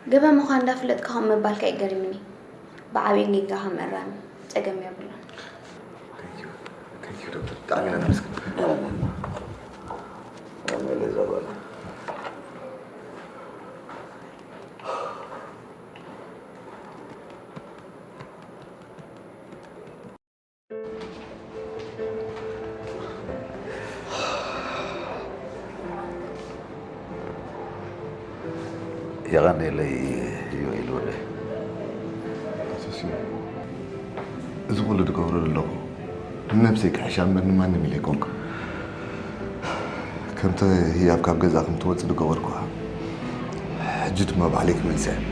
ገበን ምዃን እንዳፍለጥካ ከምኡ ምባልካ ይገርምኒ። ብዓብዩ ጌጋኻ ምእራም ጸገም የብሉን። Thank you. Thank you ዶክተር፣ ብጣዕሚ ኢና ነመስግን። የቐንየለይ ዮኤል ወደይ። ኣቶ ስዩም፣ እዚ ኩሉ ዝገብሮ ዘለኹ ንነብሰይ ክሕሻ እምበር ንማንም ኢለ ኣይኮንኩ። ከምቲ ህያብ ካብ ገዛ ከም ትወፅእ ዝገበርኩዋ፣ ሕጂ ድማ ባዕለይ ክመልሳ እየ።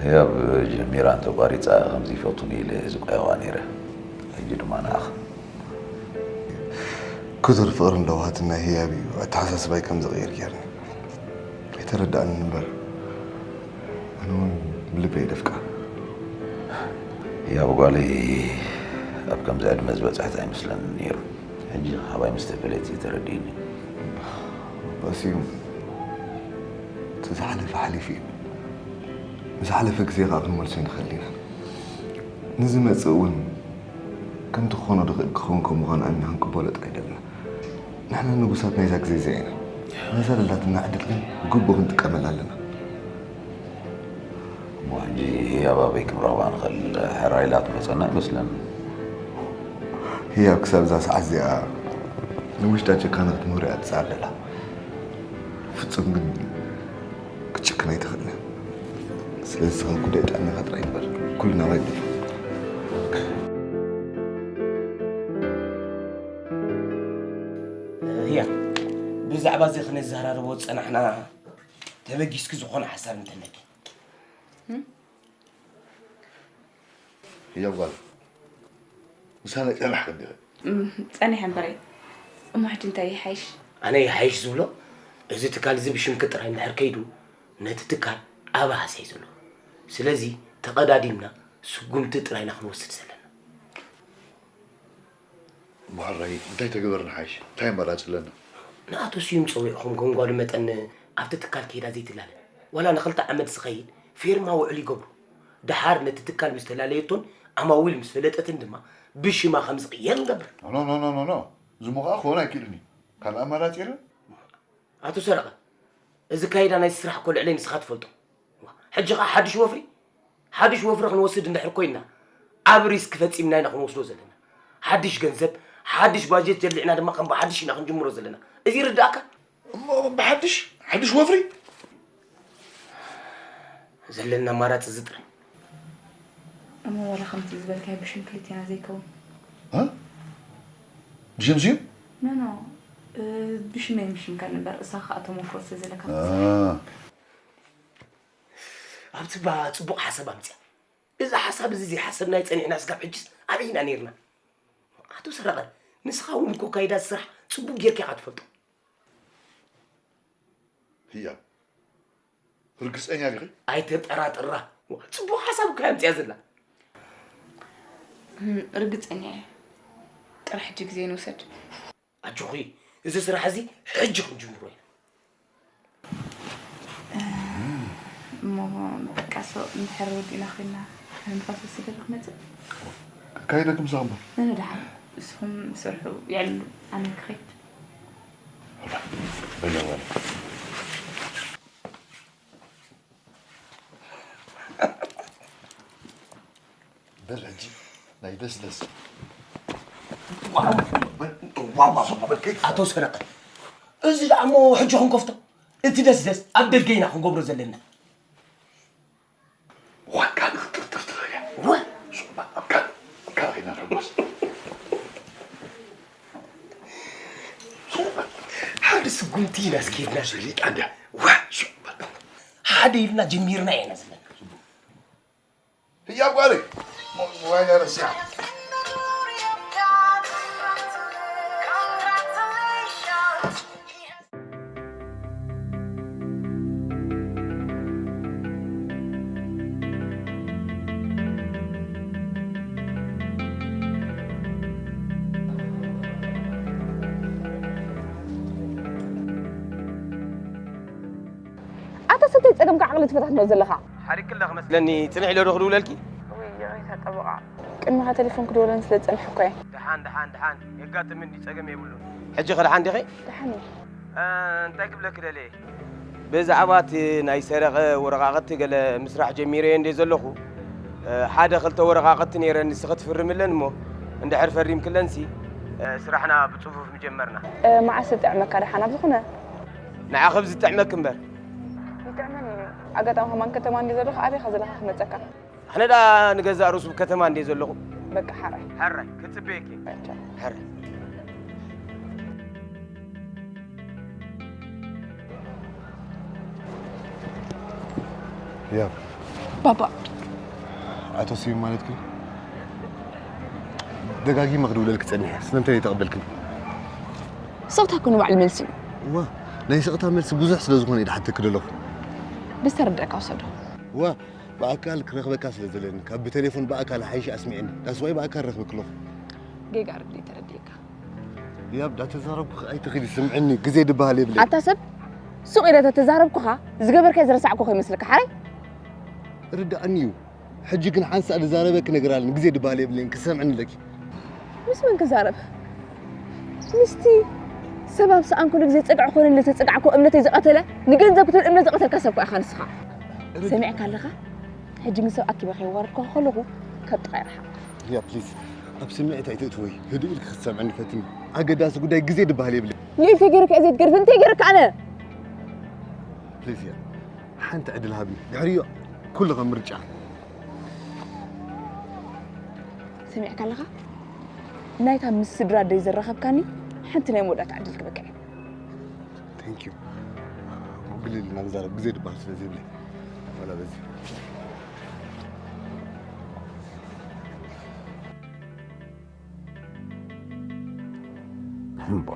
ህያብ ጀሚራ እንተቋሪፃ ከም ዘይፈቱኒ ኢለ ዝቋየዋ ነይረ። ሕጂ ድማ ንዓኻ። ክቱር ፍቕርን ለውሃትን ናይ ህያብ እዩ ኣተሓሳስባይ ከም ዝቕይር ገይርኒ። ኣይተረድኣንን እምበር፣ ኣነ እውን ብልበይ የደፍቃ። ህያብ ጓለይ ኣብ ከምዚ ዕድመ ዝበፅሐት ኣይመስለንን ነይሩ። ሕጂ ካባይ ምስ ተፈለየት እዩ ተረዲእኒ። በስዩ፣ እቲ ዝሓለፈ ሓሊፉ እዩ። ንዝሓለፈ ግዜ ከዓ ክንመልሶ ኣይንኽእል ኢና። ንዝመጽእ እውን ከምቲ ክኾኖ ዝኽእል ክኸውን ከም ምዃኑ ኣሚና ክንቅበሎ ጥራይ ደለና። ንሕና ንጉሳት ናይዛ ግዜ እዚኣ ኢና። ነዛ ደላትና ዕድል ግን ብግቡእ ክንጥቀመላ ኣለና። እሞ ሕጂ ህያብ ኣበይ ክንረኽባ ንኽእል? ሕራይ ኢላ ትመጸና ኣይመስለንን። ህያብ ክሳብ እዛ ሰዓት እዚኣ ንውሽጣ ጨካነ ክትምህሮ እያ ትጽዕር ዘላ። ፍጹም ግን ክትጭክን ኣይትኽእልን። ስለዚ ንስኻ ጉዳይ ጥዕናኻ ጥራይ ግበር። ኩሉ ናባይ ግደፎ። ህያብ፣ ብዛዕባ እዚ ክንዘራረቦ ዝጸናሕና ተበጊስኪ ዝኾነ ሓሳብ እንተለኪ። ህያብ ጓል፣ ምሳና ጸናሕኪ እንዲኺ? እም፣ ጸኒሐ እምበረይ። እሞ ሕጂ እንታይ ይሓይሽ? ኣነ ይሓይሽ ዝብሎ፣ እዚ ትካል እዚ ብሽምኪ ጥራይ እንድሕር ከይዱ፣ ነቲ ትካል ኣባህሰ እዩ ዘሎ። ስለዚ ተቐዳዲምና ስጉምቲ ጥራይ ኢና ክንወስድ ዘለና። እሞ ሕራይ እንታይ ተገበርና ሓይሽ? እንታይ ኣማራጺ ኣለና? ንኣቶ ስዩም ጸዊዕኹም ከም ጓሉ መጠን ኣብቲ ትካል ከይዳ ዘይትላለ። ዋላ ንኽልተ ዓመት ዝኸይድ ፌርማ ውዕል ይገብሩ። ደሓር ነቲ ትካል ምስ ተላለየቶን ዓማዊል ምስ ፈለጠትን ድማ ብሽማ ከም ዝቕየር ንገብር። ኖ፣ ኖ፣ ኖ፣ ኖ፣ ኖ። እዚ እሞ ኸኣ ክኸውን ኣይክእልን እዩ። ካልእ ኣማራጺ የለን? ኣቶ ሰረቐ፣ እዚ ካይዳ ናይዚ ስራሕ እኮ ልዕለይ ንስኻ ትፈልጦ። ሕጂ ኸኣ ሓድሽ ወፍሪ? ሓድሽ ወፍሪ ክንወስድ እንድሕር ኮይንና፣ ዓቢ ሪስክ ፈጺምና ኢና ክንወስዶ ዘለና። ሓድሽ ገንዘብ፣ ሓድሽ ባጀት ጀሊዕና ድማ ከም ብሓድሽ ኢና ክንጅምሮ ዘለና። እዚ ይርድኣካ? እሞ ብሓድሽ፣ ሓድሽ ወፍሪ? ዘለና ኣማራጺ እዚ ጥራይ። እሞ ዋላ ከምቲ ዝበልካዮ ብሽም ክልቴና ዘይከውን። እ? ብሽም ስዩም? ኖ፣ ኖ፣ እ፣ ብሽመይ ምሽም ካልእ እምበር፣ እሳ ኸኣ እቶም ወፍሮ ስለ ዘለካ እ። ኣብቲ ባ ጽቡቕ ሓሳብ ኣምጽያ። እዚ ሓሳብ እዚ ዘይሓሰብናዮ ጸኒሕና ስጋብ ሕጅስ ኣበይ ኢና ነይርና? ኣቶ ሰረቐ፣ ንስኻ እውን እኮ ካይዳ ስራሕ ጽቡቕ ጌርካ ኢኻ ትፈልጦ። ህያብ፣ ርግጸኛ ዲኺ? ኣይተጠራጥራ። ጽቡቕ ሓሳብ እኮ እያ ኣምጽያ ዘላ። እም፣ ርግጸኛ እየ። ጥራሕ ሕጂ ግዜ ንውሰድ። ኣጆኺ፣ እዚ ስራሕ እዚ ሕጂ ክንጅምሮ ኢና። እሞ በቃ፣ ሶ እንድሕር ወዲእና ኮይና፣ ንፋስ ወሲደ ዶ ክመጽእ? ከካይደኪ ምሳኺ እምበር። ንደሓን፣ ንስኹም ስርሑ የዕልሉ፣ ኣነ ክኸይድ። በለ፣ በለ። በል ሕጂ ናይ ደስደስ። ዋው፣ ዋው፣ ዋው፣ ዋው፣ በል ከይት። ኣቶ ሰረቐ፣ እዚ ደኣ እሞ ሕጂ ክንከፍቶ? እቲ ደስደስ ኣብ ደገ ኢና ክንገብሮ ዘለና። ዋካ ንክጥርጥር ትኽእል እያ። ወ-፣ ሱቕ በል፣ ኣብካ፣ ኣብካ ኸይና ንሕጎስ። ሓደ ስጉምቲ ኢና እስኪ ኢልና ሸሪጣ እንዳ። ወ-፣ ሱቕ በል። ሓደ ኢልና ጀሚርና ኢና ዘለና። ህያብ ጓለይ፣ ሞ-፣ ሞባይል ረሲዓ። ኣታ ሰተይ ጸገምካ ዓቕሊ ትፈታትኖ ዘለኻ? ሓሪክላ ክመስለኒ፣ ጽንሕ ኢለ ዶ ክድውለልኪ? ውይ፣ ይቕሬታ ጠበቓ። ቅድሚኻ ቴሌፎን ክድወለኒ ስለ ዝጸንሐ እኮ እየ። ደሓን፣ ደሓን፣ ደሓን። የጋጥም እንዲ ጸገም የብሉን። ሕጂ ኸ ደሓን ዲኺ? ደሓን እየ። እ፣ እንታይ ክብለኪ ደልየ? ብዛዕባ እቲ ናይ ሰረቐ ወረቓቕቲ ገለ ምስራሕ ጀሚረ እየ እንደ ዘለኹ፣ እ፣ ሓደ ክልተ ወረቓቕቲ ነይረን ንስኺ ትፍርምለን እሞ፣ እንድሕር ፈሪምክለንሲ፣ እ፣ ስራሕና ብጽፉፍ ምጀመርና። እ፣ መዓስ ዝጥዕመካ ደሓን? ኣብ ዝኾነ ንዓኺ ብዝጥዕመኪ እምበር። ይጥዕመኒ እዩ። ኣጋጣሚ ከማን ከተማ እንድየ ዘለኹ፣ ኣበይ ኢኻ ዘለኻ ክመጸካ? ኣነ ደኣ ንገዛእ ርእሱ ከተማ እንድየ ዘለኹ። በቃ ሓራይ። ሓራይ፣ ክጽበየኪ። ቻው። ሓራይ። ያው። ባባ። ኣቶ ስዩም ማለትኪ? ደጋጊመ ክድውለልኪ ጸኒሐ። ስለምንታይ ዘይተቐበልክኒ? ስቕታ እኮ ንባዕሉ መልሲ እዩ። እዋ፣ ናይ ስቕታ መልሲ ብዙሕ ስለ ዝኾነ እየ ዝሓተኪ ዘለኹ። ብዝተረደእካ ውሰዶ። እዋ፣ ብኣካል ክረኽበካ ስለ ዘለኒ፣ ካብ ብቴሌፎን ብኣካል ሓይሽ ኣስሚዕኒ። ዳስዋይ ብኣካል ረኽበኪ ኣለኹ። ጌጋ ርድእ ተረዲእካ። ያብ፣ ዳተዛረብኩ ኣይትኺድ፣ ስምዕኒ፣ ግዜ ድበሃል የብለይ። ኣታ ሰብ፣ ሱቕ ኢለ ተተዛረብኩኻ ዝገበርካዮ ዝረሳዕኩ ከይመስለካ ሓራይ። ርዳእኒ እዩ። ሕጂ ግን ሓንሳእ ዝዛረበ ክነግር ኣለኒ፣ ግዜ ድበሃል የብለይን፣ ክሰምዕኒ ኣለኪ። ምስ መን ክዛረብ? ምስቲ ሰብ ኣብ ሰኣንኩሉ ግዜ ጸግዒ ኮነኒ፣ ተጸጋዕኩ እምነተይ ዝቐተለ፣ ንገንዘብ ክትብል እምነት ዝቐተልካ ሰብ እኮ ኢኻ ንስኻ። ርድ- ሰሚዕካ ኣለኻ? ሕጂ ግን ሰብ ኣኪበ ከየዋረድኩኻ ከለኹ ካብ ጥቓይ ርሓቕ። ያ ፕሊዝ፣ ኣብ ስምዒት ኣይትእትወይ። ህድእ ኢልኪ ክትሰምዕኒ ፈትኒ። ኣገዳሲ ጉዳይ ግዜ ድበሃል የብለይ። ንኢድ ተገይርካ እየ ዘይትገርፍ፣ እንታይ ገይርካ ኣነ? ፕሊዝ ያ፣ ሓንቲ ዕድል ሃብኒ። ድሕሪኡ ኩሉ ከም ምርጫ። ሰሚዕካ ኣለኻ? ናይታ ምስ ስድራ ኣደይ ዘራኸብካኒ ሓንቲ ናይ መወዳእታ ዕድል ክበካ እየ። ቴንክ ዩ። ጉግል ኢልና ንዛረብ፣ ግዜ ድበሃል ስለ ዘይብለይ። ዋላ በዚ። እምቦ።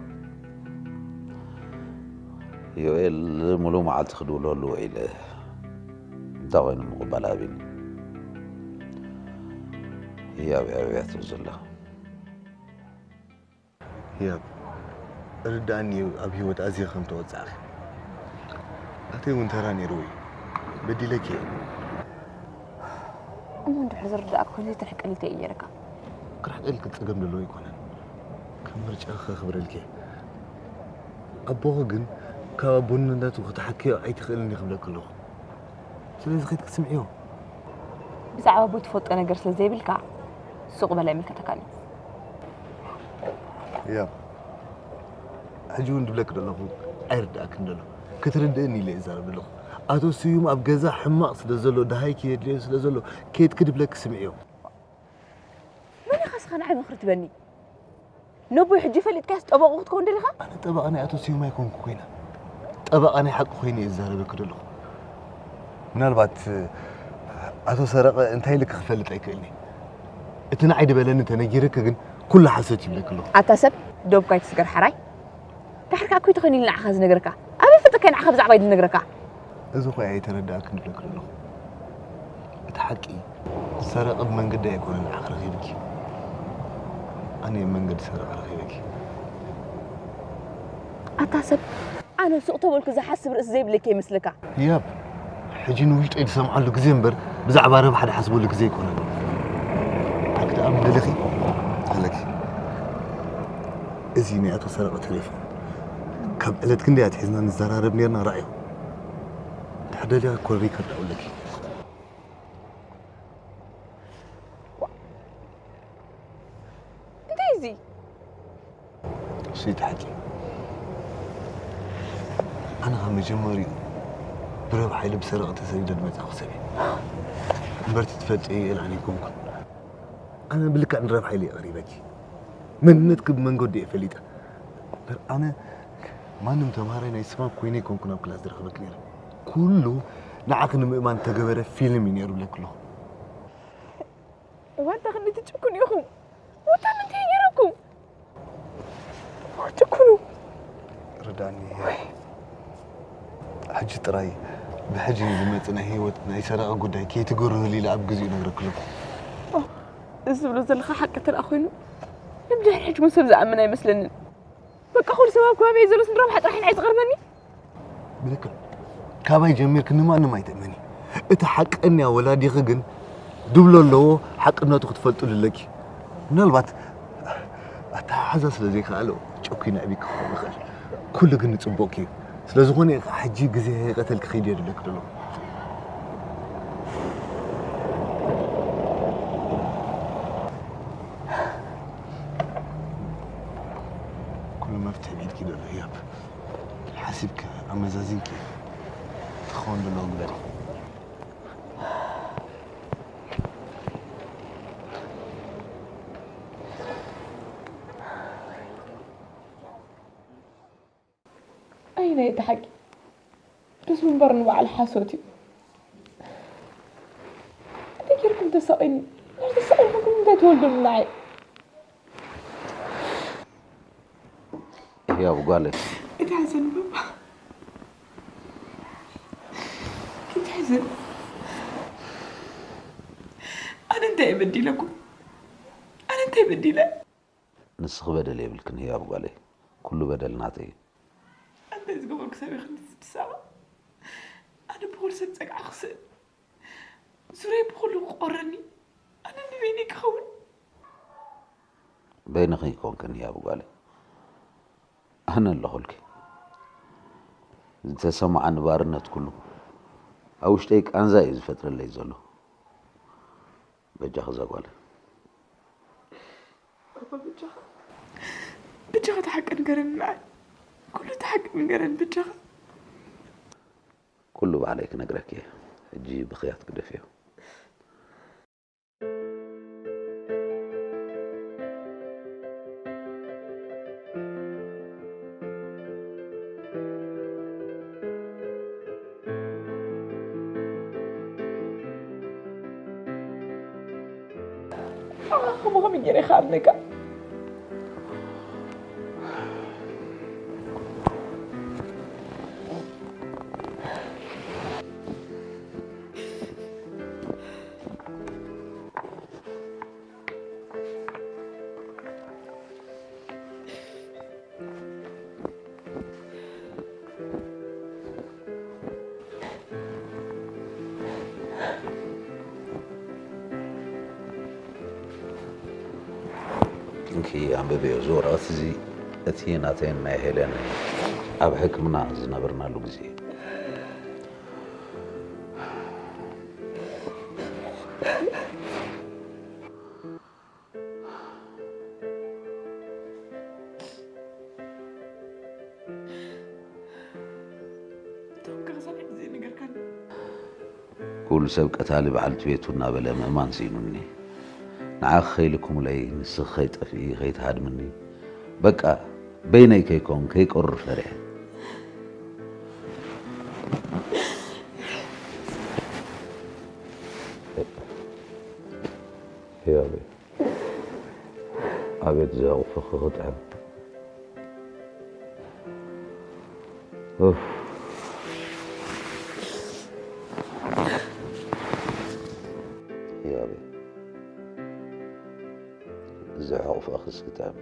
ዮኤል ሙሉእ መዓልቲ ክድውለሉ ውዒለ። እንታይ ኮይኑ ምቕባል ኣቢኒ? ህያብ ህያብ እያ ትብል ዘላ። ህያብ፣ ርዳእኒ እዩ ኣብ ህይወት ኣዝየ ከም ተወጻእኺ። ኣተይ እውን ተራ ነይርዎ እዩ። በዲለኪ እየ። እሞ እንድሕር ዝርዳእካ ኮይኑ ዘይትርሕቀኒ እንታይ እዩ ነይርካ? ክርሕቀልኪ ጸገም ዘለዎ ኣይኮነን። ከም ምርጫኺ ከኽብረልኪ እየ። ኣቦኺ ግን ካብ ኣቦነቱ ክትሓክዮ ኣይትኽእልን እየ ክብለኪ ኣለኹ። ስለዚ ከይድኪ ስምዕዮ። ብዛዕባ ኣቦይ ትፈልጦ ነገር ስለ ዘይብልካ ሱቕ በል ኣይምልከተካን እዩ። ያ፣ ሕጂ እውን ድብለኪ ዘለኹ ኣይርድኣክን ዘሎ። ክትርድእኒ ኢለ እየ ዝዛረብ ዘለኹ። ኣቶ ስዩም ኣብ ገዛ ሕማቕ ስለ ዘሎ፣ ደሃይኪ የድልዮ ስለ ዘሎ፣ ከይድኪ ድብለኪ ስምዕዮ። መን ኢኻ እስኻ ንዓይ ምኽሪ ትበኒ? ነቦይ ሕጂ ፈሊጥካስ ጠበቑ ክትከውን ደሊኻ? ኣነ ጠበቓ ናይ ኣቶ ስዩም ኣይኮንኩ ኮይነ። ጠበቓ ናይ ሓቂ ኮይነ እየ ዝዛረበኪ ዘለኹ። ምናልባት ኣቶ ሰረቐ እንታይ ኢልኪ ክፈልጥ ኣይክእልን እየ። እቲ ንዓይ ድበለኒ ተነጊርኪ ግን ኩሉ ሓሶት ይብለኪ ኣለኹ። ኣታ ሰብ፣ ዶብካ ኣይትስገር ሓራይ። ዳሕር ከኣ ኮይ ተኾይኑ ኢሉ ንዓኻ ዝነግረካ። ኣበይ ፍልጠካ ንዓኻ ብዛዕባይ ዝነግረካ? እዚ ኾይ ኣይተረዳእክን ዝብለኪ ዘለኹ። እቲ ሓቂ ሰረቐ ብመንገዲ ኣይኮነን ንዓኺ ረኺብኪ። ኣነ እየ ብመንገዲ ሰረቐ ረኺበኪ። ኣታ ሰብ፣ ኣነ ሱቕ ተበልኩ ዝሓስብ ርእሲ ዘይብለኪ ይመስለካ? ያብ፣ ሕጂ ንውሽጠይ ዝሰምዓሉ ግዜ እምበር ብዛዕባ ረብሓ ዝሓስበሉ ግዜ ኣይኮነን። ኣክትኣም ደለኺ ኣለኪ። እዚ ናይ ኣቶ ሰረቐ ቴሌፎን ካብ ዕለት ክንደይ ኣትሒዝና ንዘራረብ ኔርና ራእዮ። እንድሕር ደሊኻ ኮ ሪከርድ ኣለኪ። እንታይ እዚ? እሱ ይትሓቂ። ኣነ ካብ መጀመሪኡ ብረብሓ ኢለ ብሰረቐ ተሰዲደ ዝመጻኹ ሰብ እየ። እምበርቲ ትፈልጢ እየ ኢላን ኣይኮንኩን። ኣነ ብልክዕ ንረብሓ ኢለ እየ ቀሪበኪ። መንነትኪ ብመንገዱ እየ ፈሊጠ። እምበር ኣነ ማንም ተምሃራይ ናይ ስማፕ ኮይነ ኣይኮንኩን ኣብ ክላስ ዝረኽበኪ ነይረ። ኩሉ ንዓኺ ንምእማን ተገበረ ፊልም እዩ ነይሩ ብለኪ ኣለኹ። እዋን ተኽኒ ትጭኩን ኢኹም። ወታ ምንታይ ገይረኩም? ትኩኑ። ርዳኒ። ሕጂ ጥራይ ብሕጂ ዝመጽእ ናይ ህይወት ናይ ሰረቐ ጉዳይ ከይትግርህሉ ኢለ ኣብ ግዜኡ ነግረክለኹ። እዚ ዝብሎ ዘለኻ ሓቂ እንተ ደኣ ኮይኑ፣ ንብድሕሪ ሕጂ እውን ሰብ ዝኣምን ኣይመስለንን። በቃ ኩሉ ሰብ ኣብ ከባቢየይ ዘሎ ስድራ ብሓ ጥራሕ ንዓይ ዝቐርበኒ። ብልክዕ ካባይ ጀሚርኪ ንማንም ኣይትእመኒ። እቲ ሓቀኛ ወላዲኺ ግን ድብሎ ኣለዎ፣ ሓቅነቱ ክትፈልጥሉ ኣለኪ። ምናልባት ኣተሓሕዛ ስለ ዘይከኣሎ ጨኩ ነዕቢኪ ክኸውን ይኽእል። ኩሉ ግን ንጽቡቕኪ እዩ። ስለ ዝኾነ እዩ ከዓ ሕጂ ግዜ ከይቀተልኪ ኺዲ እየ ዝብለኪ ዘለኹ። ኩሉ መፍትሒ ብኢድኪ ዘሎ ህያብ። ሓሲብኪ ኣመዛዚንኪ ክኸውን ዘለዎ ግበሪ። ኣይ ናይ እቲ ሓቂ ርስ ምንባር ንባዕሉ ሓሶት እዩ። እንታይ ጌርኩም ተሳቒኒ? እንድሕር ተሳቒልኩም እንታይ ትወልዱሉ ንዓይ? ህያብ ጓለይ። ኣይትሕዘን ባባ፣ ኣይትሕዘን። ኣነ እንታይ እየ በዲለኩም? ኣነ እንታይ በዲለ? ንስኺ በደል የብልክን ህያብ ጓለይ። ኩሉ በደል ናተይ እዩ። ኣንተ ዝገበርኩ ሰብ ይኽን ዝድሳባ ኣነ ብኹሉ ሰብ ጸግዓ ክስእን ዙረይ ብኹሉ ክቆረኒ ኣነ ንበይነይ ክኸውን። በይንኺ ይኮንክን ህያብ ጓለይ፣ ኣነ ኣለኹልኪ። ዝተሰማዓኒ ባርነት ኩሉ ኣብ ውሽጠይ ቃንዛ እዩ ዝፈጥረለይ ዘሎ። በጃኺ እዛ ጓል። ባባ፣ ብጃኻ፣ ብጃኻ እቲ ሓቂ ንገረኒ ንዓይ። ኩሉ እቲ ሓቂ ንገረኒ ብጃኻ። ኩሉ ባዕለይ ክነግረኪ እየ። ሕጂ ብኽያት ግደፍዮ። ኣኻ ከመ ከመይ ገይረ ይኸኣልነካ? እንኪ ኣንብብዮ፣ እዚ ወረቐት እዚ እቲ ናተይን ናይ ሄለን ኣብ ሕክምና ዝነበርናሉ ግዜ እዩ። እቶም ከኽሳብ ሕጂ ዘይነገርካኒ። ኩሉ ሰብ ቀታሊ በዓልቲ ቤቱ እናበለ ምእማን ስኢኑኒ። ንዓኺ ከይልክሙለይ፣ ንስኺ ከይጠፍኢ፣ ከይትሃድምኒ፣ በቃ በይነይ ከይኮን ከይቀሩ ፈሪሐ። ህያበይ፣ ኣቤት ዘሕቑፍኺ ክጥዕም። ኡፍ። ህያበይ፣ እዚ ሕቑፍኺስ ክጥዕም።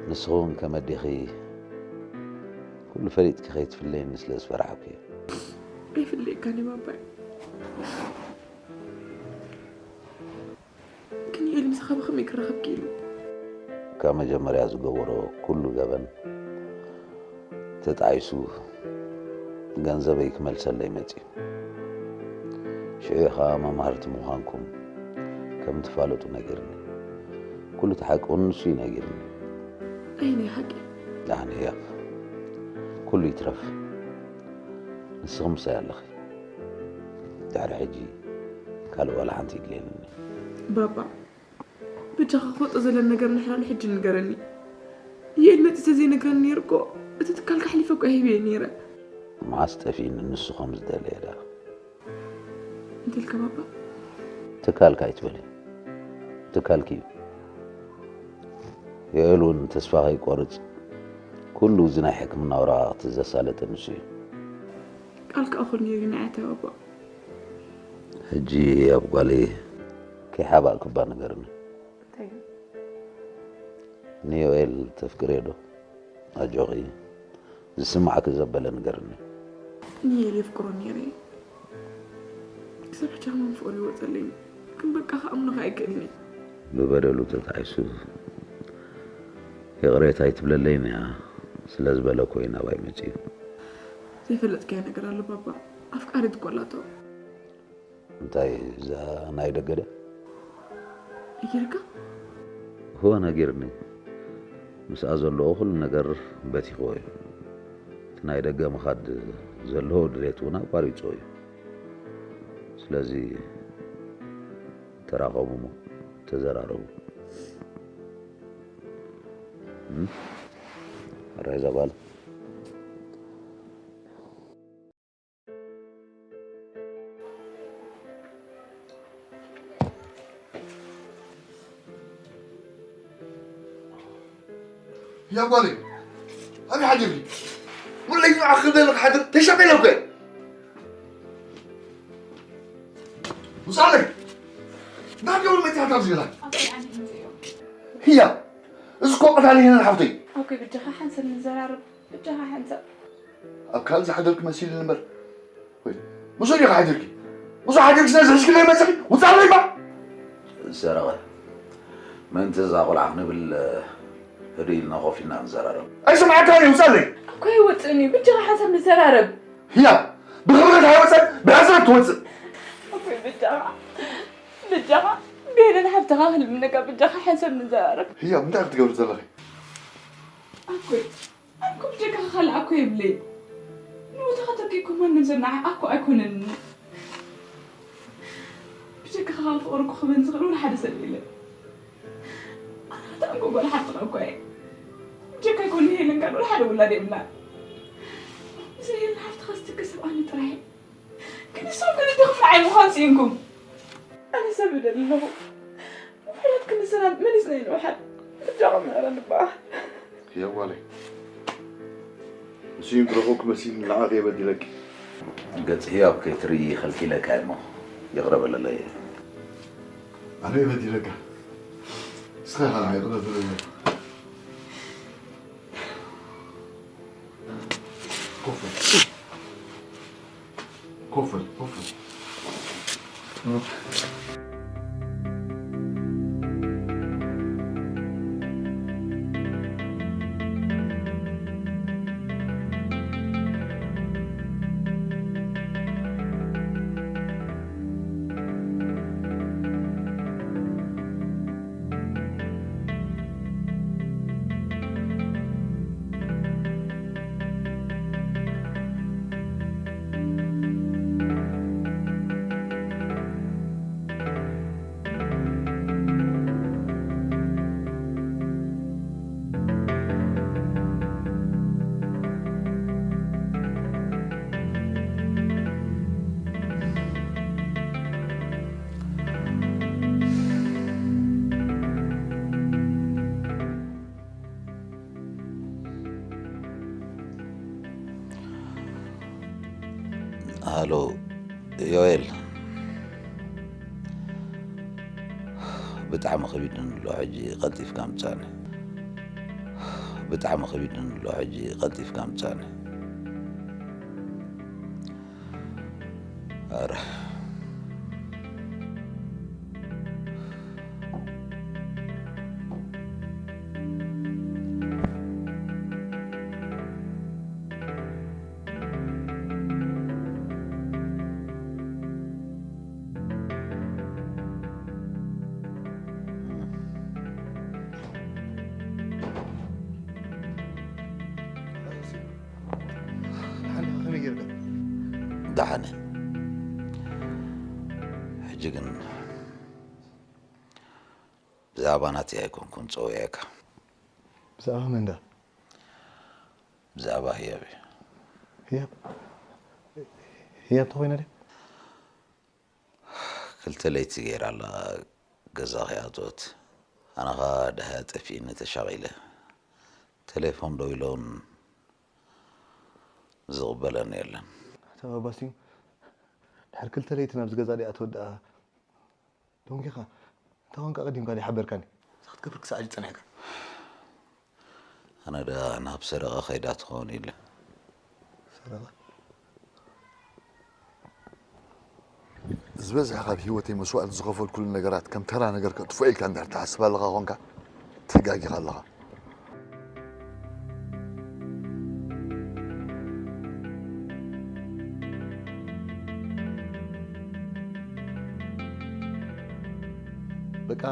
ንስኺ እውን ከም ኣዴኺ ኩሉ ፈሊጥኪ ከይትፍለይኒ ስለ ዝፈራሕኩ እየ። ኣይፍለየካን እየ ባባይ። ግን ዩኤል ምሳኻ ብኸመይ ክራኸብ ክኢሉ? ካብ መጀመርያ ዝገበሮ ኩሉ ገበን ተጣዒሱ ገንዘበይ ክመልሰለይ መጺኡ። ሽዑ ኸኣ መማህርቲ ምዃንኩም ከም ትፋለጡ ነጊርኒ። ኩሉ እቲ ሓቂ እውን ንሱ እዩ ነጊርኒ። ኣየናይ ሓቂ? ደሓን ህያብ፣ ኩሉ ይትረፍ። ንስኺ ምሳይ ኣለኺ። ድሕሪ ሕጂ ካልእ ዋላ ሓንቲ ይድልየኒ። ባባ፣ በጃኻ ክወጽእ ዘለን ነገር ንሕላሉ ሕጂ ንገረኒ። ዩኤል መጺኡ ተዘይነግረኒ ነይሩ እኮ፣ እቲ ትካልካ ኣሕሊፈ እኮ ኣይህብዮ ነይረ። መዓስ ጠፊእኒ ንሱ ከም ዝደለየ ደኣ? እንታይ ኢልካ ባባ? ትካልካ ኣይትበሊ። ትካልኪ እዩ። ዮኤል እውን ተስፋ ከይቆርጽ ኩሉ እዚ ናይ ሕክምና ወረቓቕቲ ዘሳለጠ ንሱ እዩ። ቃል ክኣኽል ነይሩ ንዓይ ኣታ ባባ። ሕጂ ኣብ ጓለይ ከይሓባእክባ ንገርኒ። እንታይ እዩ? ንዮኤል ተፍቅርዮ ዶ? ኣጆኺ፣ ዝስማዕኪ ዘበለ ንገርኒ። ንዮኤል የፍቅሮ ነይረ። ክሳብ ሕጂ ከማን ፍቕሩ ይወጸለይ። ግን በቃ ክኣምኖ ከኣ ኣይክእልን እየ። ብበደሉ ተጣዒሱ ይቕሬታ ኣይትብለለይን እያ ስለ ዝበለ እኮ እዩ ናባይ መጺኡ። ዘይፈለጥካዮ ነገር ኣሎ ባባ። ኣፍቃሪት እኮ ኣላቶ። እንታይ እዛ ናይ ደገ ድያ? ነጊርካ? እወ ነጊርኒ። ምስኣ ዘለዎ ኩሉ ነገር በቲኽዎ እዩ። እቲ ናይ ደገ ምኻድ ዘለዎ ድሌት እውን ኣቋሪጾ እዩ። ስለዚ ተራኸቡ እሞ ተዘራረቡ። እም? ኣረ እዛ ጓል። ያ ጓለይ፣ ኣበይ ሓዲርኪ? ሙለይ ንዓኺ ክደሊ ክሓድር ተሻቒለ እኮ እየ። ውጻለይ፣ ናብ የውን መጺኣ ካብ ዝብላ። ህያ፣ እዚ እኮ ቀታሊ ሄለን ሓፍተይ። ኣኮይ፣ ብጃኻ ሓንሳብ ንዘራረብ። ብጃኻ ሓንሳብ። ኣብ ካልእ ዝሓደርኪ መሲልኒ እምበር። ወይ፣ ምስኡ ዲኻ ሓዲርኪ? ምስኡ ሓዲርኪ ስለ ዝሕዝክለይ መጺኺ? ውጻለይ እባ! ሰረቐ፣ ምእንቲ እዛ ቆልዓ ክንብል፣ ህድእ ኢልና ኮፍ ኢልና ንዘራረብ። ኣይሰምዓካን እየ፣ ውጻለይ! ኣኮይ፣ ኣይወጽእን እዩ። ብጃኻ ሓንሳብ ንዘራረብ። ህያብ፣ ብኽብረት ኣይወጸን፣ ብሕጽረት ትወጽእ። ኣኮይ፣ ብጃኻ፣ ብጃኻ፣ ብሄለን ሓፍትኻ ክልምነካ፣ ብጃኻ ሓንሳብ ንዘራረብ። ህያብ፣ እንታይ ክትገብሪ ዘለኺ? ኣኮይ፣ ኣኮ ብጀካኻ ካልእ ኣኮ የብለይ። ንቦታኻ ተኪእኩ ማንም ሰብ ንዓይ ኣኮ ኣይኮነን። ብጀካኻ ፍቕሪ ክህበኒ ዝኽእል ወላ ሓደ ሰብ የለን። ኣነ ክተኣንጎ ጓል ሓፍትኻ እኮ እየ። ብጀካ ኣይኮነ ሄለን ካልእ ወላ ሓደ ውላድ የብላን። ምስ ሄለን ሓፍትኻ ዝትክእ ሰብ ኣነ ጥራይ እየ። ግን ንስኹም ክልተኹም ንዓይ ምዃን ስኢንኩም። ኣነ ሰብ እደሊ ኣለኹ። ምሕረት ክንሰናን መሊስና ይንውሓል። ብጃኹም ምሕረት ንበኣል። ህያብ ጓለይ፣ ንስዩም ክረኽቦ ክመሲል ንዓኺ የበዲለኪ። ገጽ ህያብ ከይትርኢ ከልኪለካ እሞ ይቕረ በለለይ። ኣነ የበዲለካ። እስኻ ኢኻ ንዓይ ይቕረ ትብለለይ። ኮፍ በል። ኮፍ በል፣ ኮፍ በል። ሃሎ ዮኤል፣ ብጣዕሚ ከቢድን ኣሎ። ሕጂ ቀልጢፍካ ምጻኒ። ብጣዕሚ ከቢድን ኣሎ። ሕጂ ቀልጢፍካ ምጻኒ። ኣረ። ደሓን። ሕጂ ግን ብዛዕባ ናተይ ኣይኮንኩን ጸዊዐካ። ብዛዕባ መን ደኣ? ብዛዕባ ህያብ እዩ። ህያብ? ህያብ ተኾይና ድያ? ክልተ ለይቲ ገይራ ኣላ ገዛ ከይኣተወት። ኣነ ኸኣ ደሃያ ጠፊእኒ ተሻቒለ። ቴሌፎን ደዊለ እውን ዝቕበለኒ የለን። ኣታ ባባ ስዩም፣ ድሕሪ ክልተ ለይቲ ናብዚ ገዛ ደይኣተወት ደኣ ደንጊኻ? እንታይ ኾንካ ቀዲምካ ደይሓበርካኒ? እንታይ ክትገብር ክሳዕ ሕጂ ጸኒሕካ? ኣነ ደኣ ናብ ሰረቐ ከይዳ ትኸውን ኢለ። ሰረቐ? ዝበዝሐ ካብ ህይወተይ መስዋእቲ ዝኸፈልኩሉ ነገራት ከም ተራ ነገር ከጥፍኦ ኢልካ እንድሕር ትሓስብ ኣለኻ ኾንካ፣ ተጋጊኻ ኣለኻ። በቃ፣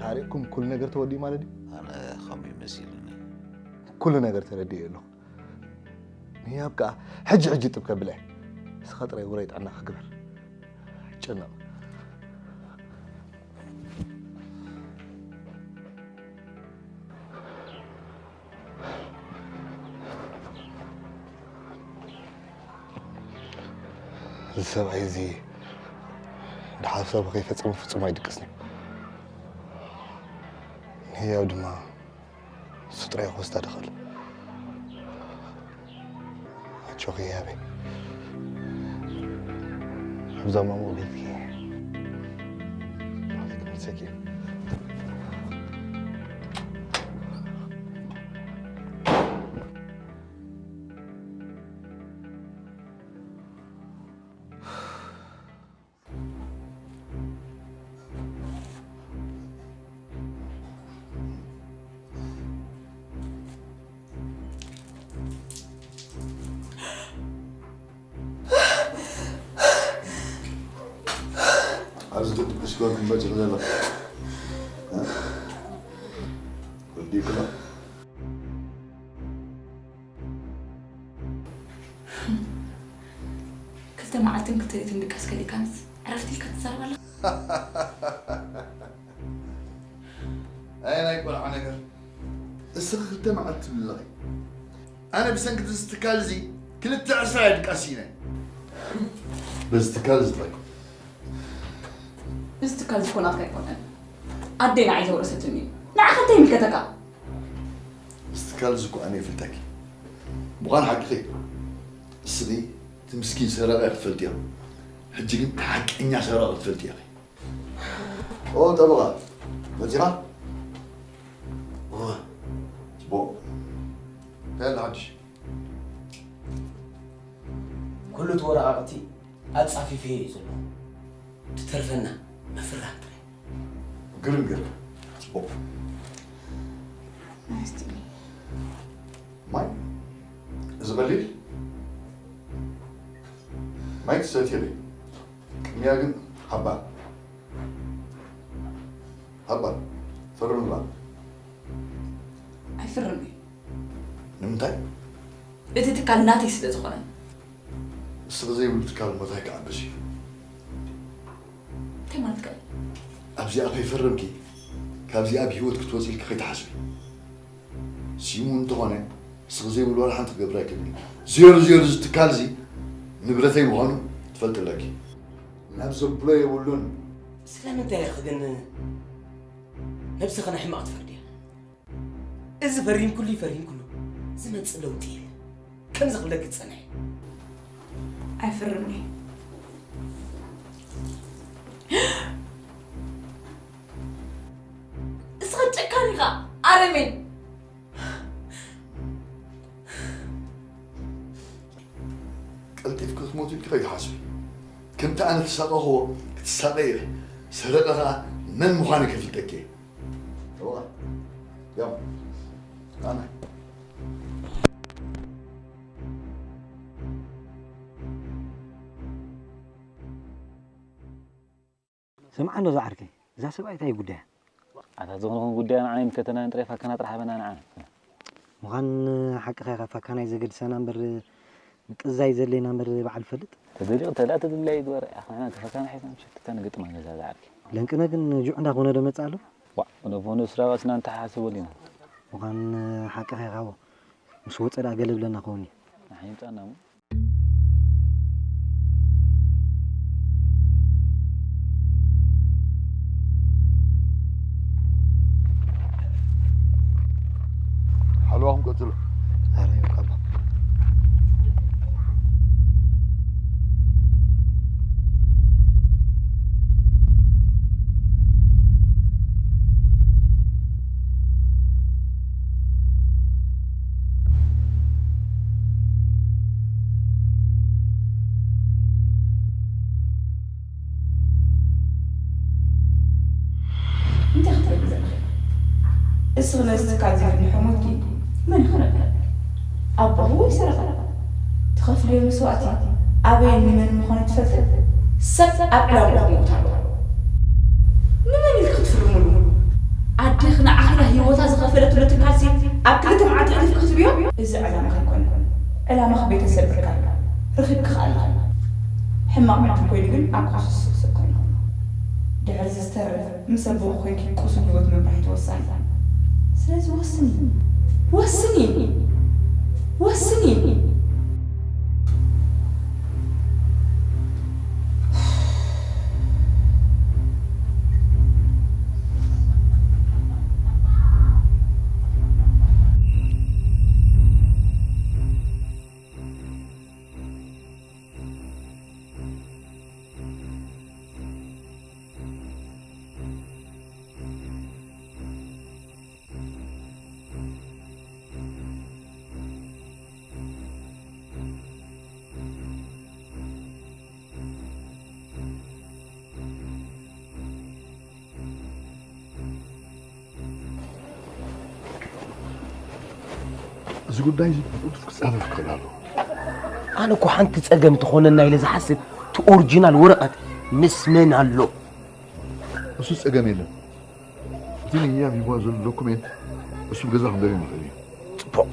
ታሪኽኩም ኩሉ ነገር ተወዲኡ ማለት ድዩ? ኣነ ከምኡ እዩ መሲሉኒ። ኩሉ ነገር ተረዲኤ ኣለኹ። ንህያብ ከኣ ሕጂ ሕጂ ጥብ ከብለ። ንስኻ ጥራይ ውራይ ጥዕናኻ ግበር። ኣይትጨነቕ። እዚ ሰብኣይ እዚ ድሓሳቡ ከይፈጸመ ፍጹም ኣይድቅስን እዩ። ንህያብ ድማ ንሱ ጥራይ ክወስዳ ድኽእል። ኣጆኺ ህያበይ። ኣብዛ ማሙቕ ቤትኪ ናብቲ ክምልሰኪ እየ። እስኮ ክንመጽእ ዘለና። ወዲእኩማ። ክልተ መዓልትን ክልተ ሌትን ድቃስ ከሊእካንስ ዕረፍቲ ኢልካ ትዛረብ ኣለኻ። ኣየ ናይ ቆልዓ ነገር። እስኺ ክልተ መዓልቲ ትብል ኣለኺ። ኣነ ብሰንኪ እዚ ትካል እዚ ክልተ ዕስራ እየ ድቃስ ስኢነ። በዚ ትካል እዚ ጥራይ። እዚ ትካል እዚ እኮ ናትካ ኣይኮነን። ኣደይ ንዓይ ዘውረሰትኒ እዩ። ንዓኻ እንታይ ይምልከተካ? እዚ ትካል እዚ እኮ ኣነ ይፍልጠኪ። ምዃን ሓቅኺ። እስኺ እቲ ምስኪን ሰረቐ ክትፈልጥዮ። ሕጂ ግን እቲ ሓቀኛ ሰረቐ ክትፈልጥዮ ኢኺ። ኦ፣ ጠበቓ መጺኻ? እወ። ጽቡቕ። እንታይ ኣሎ ሓድሽ? ኩሉ እቲ ወረቓቕቲ ኣጻፊፈዮ እዩ ዘለኹ። ትተርፈና ምፍራም ጥራይ። ግርም ገይርካ። ጽቡቕ። ኣይስጥኒ። ማይ? እዚ ቀሊል? ማይ ትሰትየለይ። ቅድሚያ ግን ሃባ። ሃባ። ፈርምባ። ኣይፍርም እዩ። ንምንታይ? እቲ ትካል ናተይ ስለ ዝኾነ። እስኺ ዘይብሉ ትካል መታይ ክዓብስ እዩ? እንታይ ማለት ከ? ኣብዚኣ ከይፈረምኪ ካብዚኣ ብህይወት ክትወፂ ኢልኪ ከይትሓስቢ። ሲሙ እንተኾነ እስኺ ዘይብሉ ዋላ ሓንቲ ክገብር ኣይክእልን እዩ። ዜሮ ዜሮ እዚ ትካል እዚ ንብረተይ ምዃኑ ትፈልጢ ኣለኪ። ናብ ዘብሎ የብሉን። ስለምንታይ ኢኺ ግን ነብስኺ ንሕማቕ ትፈርድያ? እዚ ፈሪምኩሉ ይፈሪምኩሉ ዝመጽእ ለውጢ የለን። ከምዚ ክብለኪ ዝጸንሐ። ኣይፍርምኒ። እስኻ ጨካን ኢኻ፣ ኣረሜን። ቀልጢፍኪ ክትሞቲ ኢልኪ ከይትሓስቢ። ከምቲ ኣነ ዝሳቐኽዎ ክትሳቐዪ ኢኺ። ሰረቐ ኸኣ መን ምዃነይ ከፍልጠኪ እየ። እዋ፣ ያው፣ ኣነ። ስምዓ እንዶ ዝዓርከይ፣ እዛ ሰብኣይ እንታይ እዩ ጉዳያ? ኣታ ዝኾነ ኹን ጉዳይ ንዓና ይምልከተና ጥራይ ፋካና ጥራሕ ሃበና ንዓና። ምዃን ሓቅኻ ኢኻ፣ ፋካና እዩ ዘገድሰና እምበር ምቅዛይ ዘድልየና እምበር ባዕሉ ፈልጥ። ተደሊቕ እንተ ደኣ ተድላይ ይግበር፣ ኣኻ ንሕና ተፋካና ሒዝና ምሸት እታ ንግጥማ ገዛ ዝዓርከይ። ለንቅነ ግን ጁዕ እንዳኾነ ዶ መጽእ ኣሎ? ዋዕ፣ ፎኖ ፎኖ ስራ ቀስና እንተሓስበሉ ኢና። ምዃን ሓቅኻ ኢኻ፣ ምስ ወጸ ደኣ ገለ ብለና ክኸውን እዩ። ንሓይምጻና እሞ። ሓለዋኹም ቀጽሉ። ዛሬ ይውቃባ። እንታይ ክትርኢ ዘለኺ? እስኺ ነዚ ትካል እዚ ክንድሕር ሞትኪ መን ይኽነካ? ኣቦኺ ወይ ሰረቐ? ትኸፍልዮ መስዋእቲ ኣበይን ንመን ምዃኑ ትፈልጢ? ሰብ ኣብ ዕላምኡ ክመውት ኣለዎ። ንመን ኢልኪ ክትፍርምሉ? ኣዴኺ ንዓኺ ኢላ ህይወታ ዝኸፈለትሉ ትካልሲ ኣብ ክልተ መዓልቲ ሕልፍ ክትብዮ? እዚ ዕላማኺ ኣይኮነን። ዕላማኺ ቤተሰብ ምርካብ እዩ። ረኺብኪ ከኣ ኣለኺ። ሕማቕ ዕድል ኮይኑ ግን ኣብ ክሱስ ስቕስቕ ኮይኑ። ድሕሪ እዚ ዝተርፍ ምስ ኣቦኺ ኮይንኪ ቅሱን ህይወት ምምራሕ እዩ ተወሳኒ። ስለዚ ወስኒ። ወስኒ። ወስኒ። እዚ ጉዳይ እዚ ብቕልጡፍ ክጻረፍ ክኽእል ኣለዎ። ኣነ እኮ ሓንቲ ጸገም ትኾነና ኢለ ዝሓስብ እቲ ኦሪጂናል ወረቐት ምስ መን ኣሎ? እሱ ጸገም የለን። እቲ ንህያብ ሂብዋ ዘሎ ዶኩሜንት እሱ ብገዛ ክንደልዮ ንኽእል እዩ። ጽቡቕ።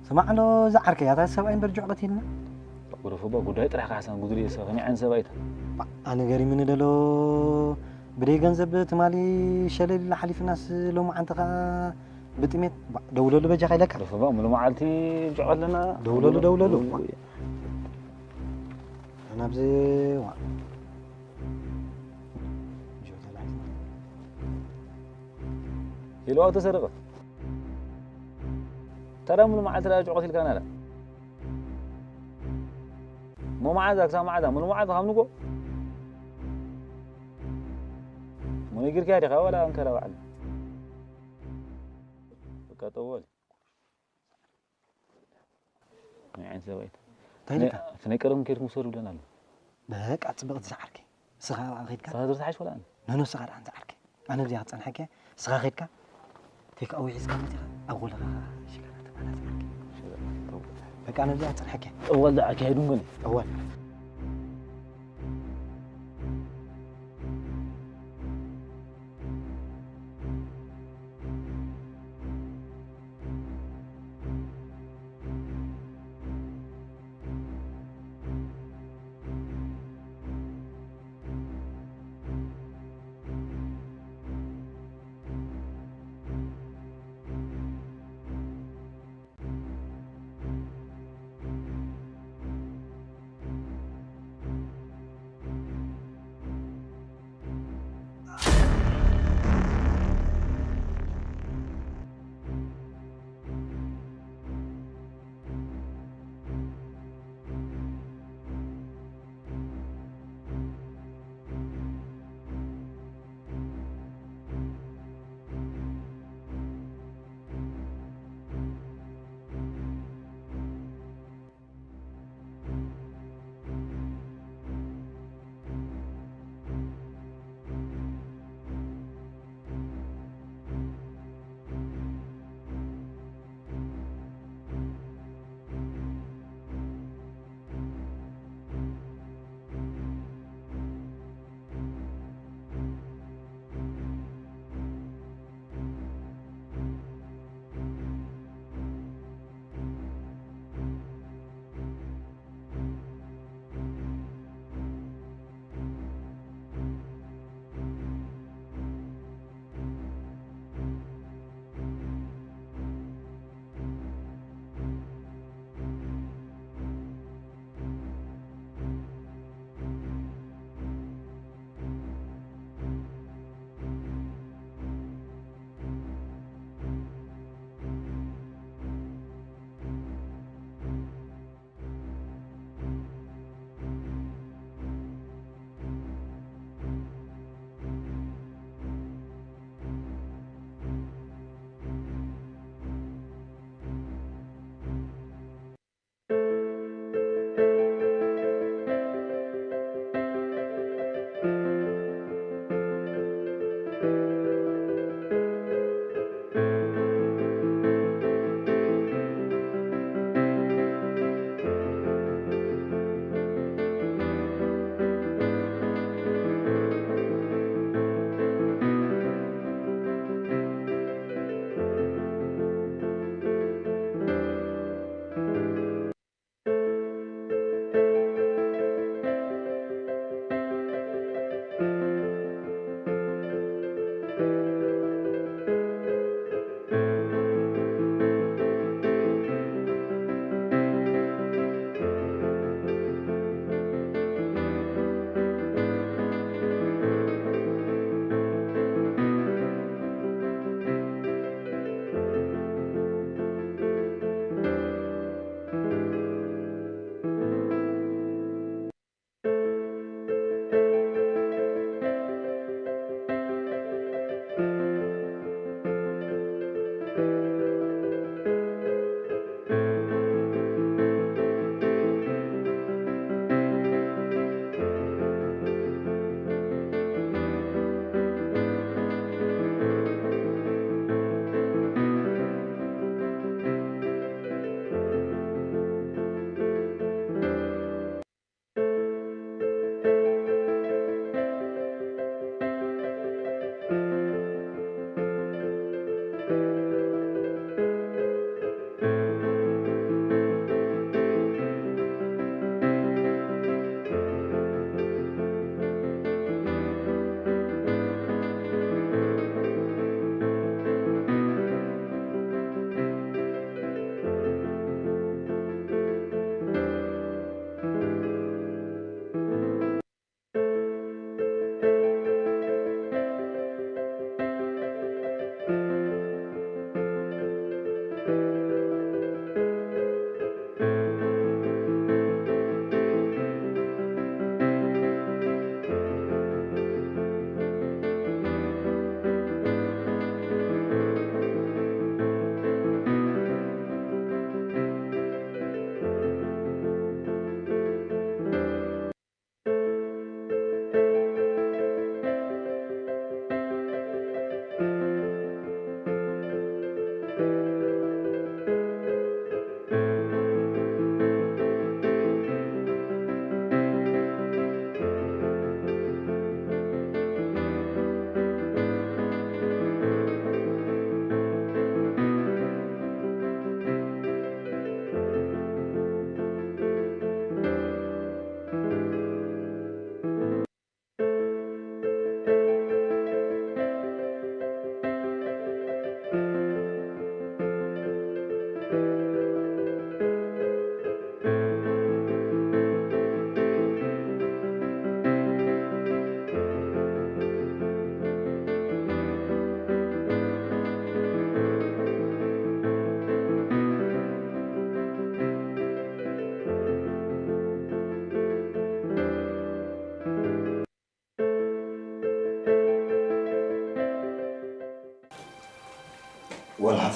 ስማዕሎ፣ እዛ ዓርከይ እታ ሰብኣይ እምበር ጆዕ ቀቲልና። ጉረፎባ ጉዳይ ጥራሕ ካሕሳን ጉድሪ ሰብ ከመይ ዓይነት ሰብኣይ እታ? ኣነ ገሪምኒ ደሎ፣ ብደይ ገንዘብ ትማሊ ሸለል ኢላ ሓሊፍናስ፣ ሎሚ ዓንቲ ኸዓ ብጥሜት። ደውለሉ በጃኻ ኢለካ። ጉረፎባ ሙሉ መዓልቲ ጆዕ ኣለና። ደውለሉ፣ ደውለሉ። ናብዚ ዋ ኢልዋ ተሰረቐ። ታዲያ ሙሉ መዓልቲ ደኣ ጭቆት ኢልካና ደኣ? እሞ መዓዛ ክሳብ መዓዛ? ሙሉ መዓልቲ ካብ ንጎ? እሞ ነጊርካያ ዲኻ ዋላ እንከራ ባዕሉ? በቃ ጠወል። ናይ ዓይኒ ሰብኣይ። እንታይ ኢልካ? እቲ ናይ ቀደም ከይድኩም ሰሩ ብለና ኣሎ። በቃ ጽብቕቲ ዝዓርከይ። ስኻ ኣብኣ ኸይድካ? ስኻ ዝርትሓሽ ወላ ኣነ? ኖኖ ስኻ ደኣ ዝዓርከይ። ኣነ ብዚኣ ክጸንሐኪ። ስኻ ኸይድካ? ቴክ ኣዊ ሒዝካ መጺኻ ኣብ ጎልኻ ሽጋራ ተባላት ዝዓርከይ። በቃ ኣነ ብዚኣ ክጸንሐኪ። ጠዋል ደኣ ኣካይዱ እንገኒ። ጠዋል።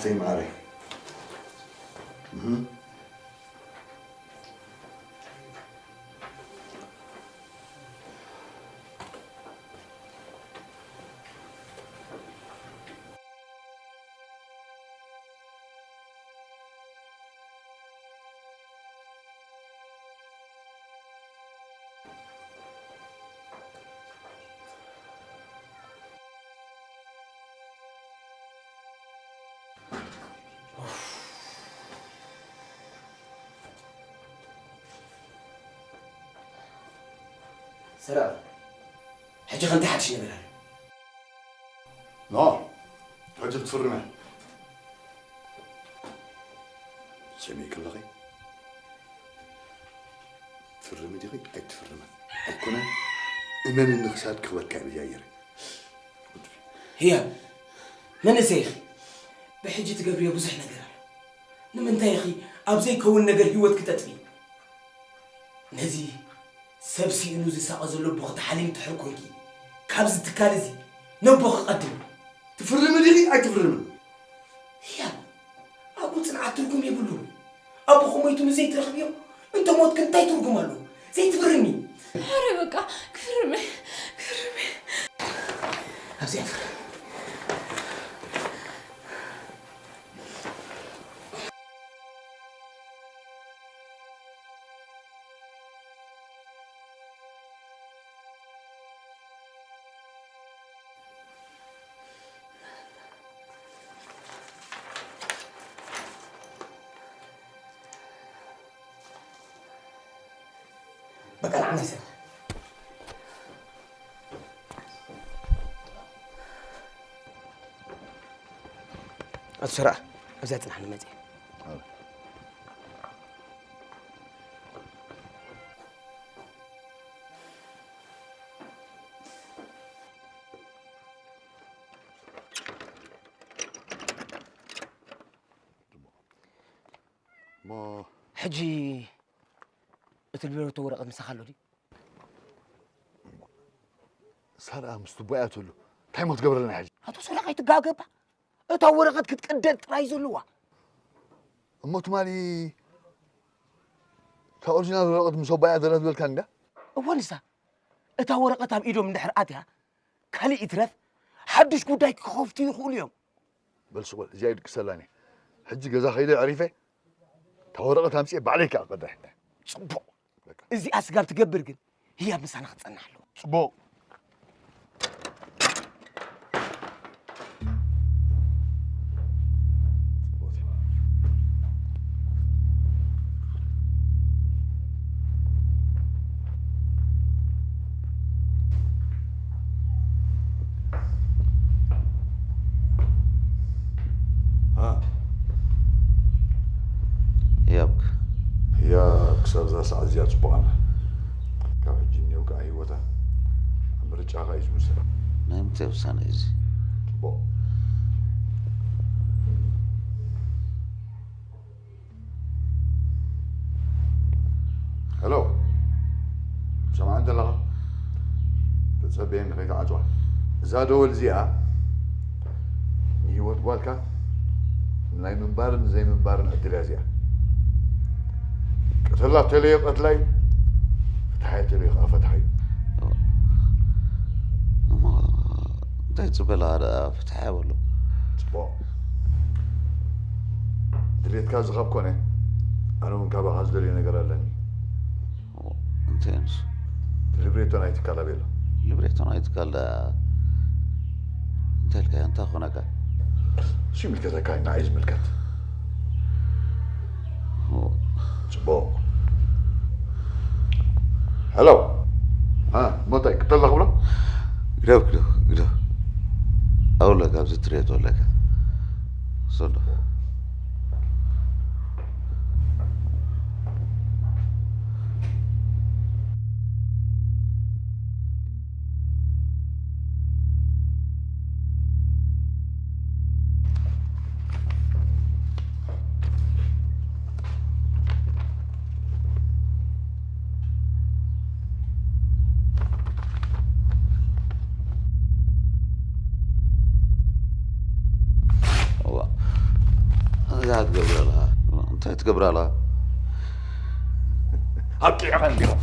ሰይ መዓረይ። እህ። ሰራቕ፣ ሕጂ ከ እንታይ ሓድሽ ነገር ኣሎ? ኖ፣ ሕጂ ክትፍርም እያ። ሰሚዕኪ ኣለኺ? ትፍርሚ ዲኺ ኣይትፍርምን? ኣይኮነን፣ እመንኒ ክሳድ ክህበካ እየ ብጃየረ። ህያብ፣ መንእሰይ ኢኺ። ብሕጂ ትገብርዮ ብዙሕ ነገር ኣሎ። ንምንታይ ኢኺ ኣብ ዘይከውን ነገር ህይወትኪ ተጥፍኢ? ነዚ ሰብ ስኢኑ ዝሳቐ ዘሎ ኣቦኺ ተሓሊም ድሕር ኮንኪ፣ ካብዚ ትካል እዚ ነቦኺ ቀድሚ። ትፍርሚ ዲኺ ኣይትፍርምን? ህያብ፣ ኣብኡ ጽንዓት ትርጉም የብሉን። ኣቦኺ ሞይቱ ንዘይትረኽብዮ፣ እንተ ሞትኪ እንታይ ትርጉም ኣለዎ? ዘይትፍርሚ። ኧረ በቃ፣ ክፍርም እየ፣ ክፍርም እየ። ኣብዚኣ ፍርም። በቃ ንዓና ይሰብር። ኣቶ ሰራእ፣ ኣብዚኣ ጽናሕ ንመጽእ። እሞ ሕጂ እቲ ልቤሮቶ ወረቐት ምሳኻ ኣሎ ድዩ? ሳራ ምስ ትቦያ ትህሉ እንታይ ሞ ትገብረልና ሕጂ? ኣቶ ሰራቕ ኣይትጋገባ። እታ ወረቐት ክትቅደድ ጥራይ ዘለዋ። እሞ ትማሊ እታ ኦሪጂናል ወረቐት ምስ ኣቦያ ዘላ ዝበልካኒ እንዳ? እወ ንሳ። እታ ወረቐት ኣብ ኢዶም እንድሕር ኣትያ፣ ካልእ ይትረፍ፣ ሓድሽ ጉዳይ ክኸፍቱ ይኽእሉ እዮም። በል ስቕ በል፣ እዚኣ ይድቅሰላን እየ። ሕጂ ገዛ ከይደ ኣዕሪፈ፣ እታ ወረቐት ኣምፅኤ ባዕለይ ከኣ ቀዳሕ። ጽቡቕ። በቃ። እዚኣ ስጋብ ትገብር ግን፣ ህያብ ምሳና ክትጸንሕ ኣለዎ። ጽቡቕ። ሃ? ህያብክ? ህያ ክሳብ እዛ ሰዓት እዚኣ ጽቡቕ ኣላ። ካብ ሕጂ እኒኦ ከኣ ህይወታ ኣብ ምርጫኻ እዩ ዝውሰን። ናይ ምንታይ ውሳነ እዩ እዚ? ጽቡቕ። ሄሎ፣ ሰማዕኒ ዘለኻ? ተጸበየኒ፣ ከይትዓጽዋ። እዛ ደወል እዚኣ ንህይወት ጓልካ ናይ ምንባርን ዘይምንባርን ዕድል እያ እዚኣ። ቅተላ ተለዮ ቀትላ እዩ፣ ፍትሓዮ ተለዮ ከዓ ፈትሓ እዩ። እሞ እንታይ ትጽበ ኣለኻ ደኣ? ፍትሓዮ በሎ። ጽቡቕ። ድሌትካ እዚ ካብ ኮነ፣ ኣነ እውን ካባኻ ዝደልዮ ነገር ኣለኒ። እንታይ እዩ ንሱ? እቲ ልብሬቶ ናይ ትካል ኣበይ ኣሎ? ልብሬቶ ናይ ትካል ደኣ እንታይ ኢልካዮ? እንታይ ኮነካ? እሱ ይምልከተካ እዩ፣ ንዓይ ዝምልከት። ኦ። ጽቡቕ። ሄሎ። አ፣ እሞ እንታይ፣ ቅተላ ክብሎ? ግደፍ፣ ግደፍ፣ ግደፍ። ኣውለካ ኣብዚ ትሬቶ ኣለካ። ሰዶ። እዋ። ትገብር ኣላ። ኣብቂዕኻ እንዲኹም።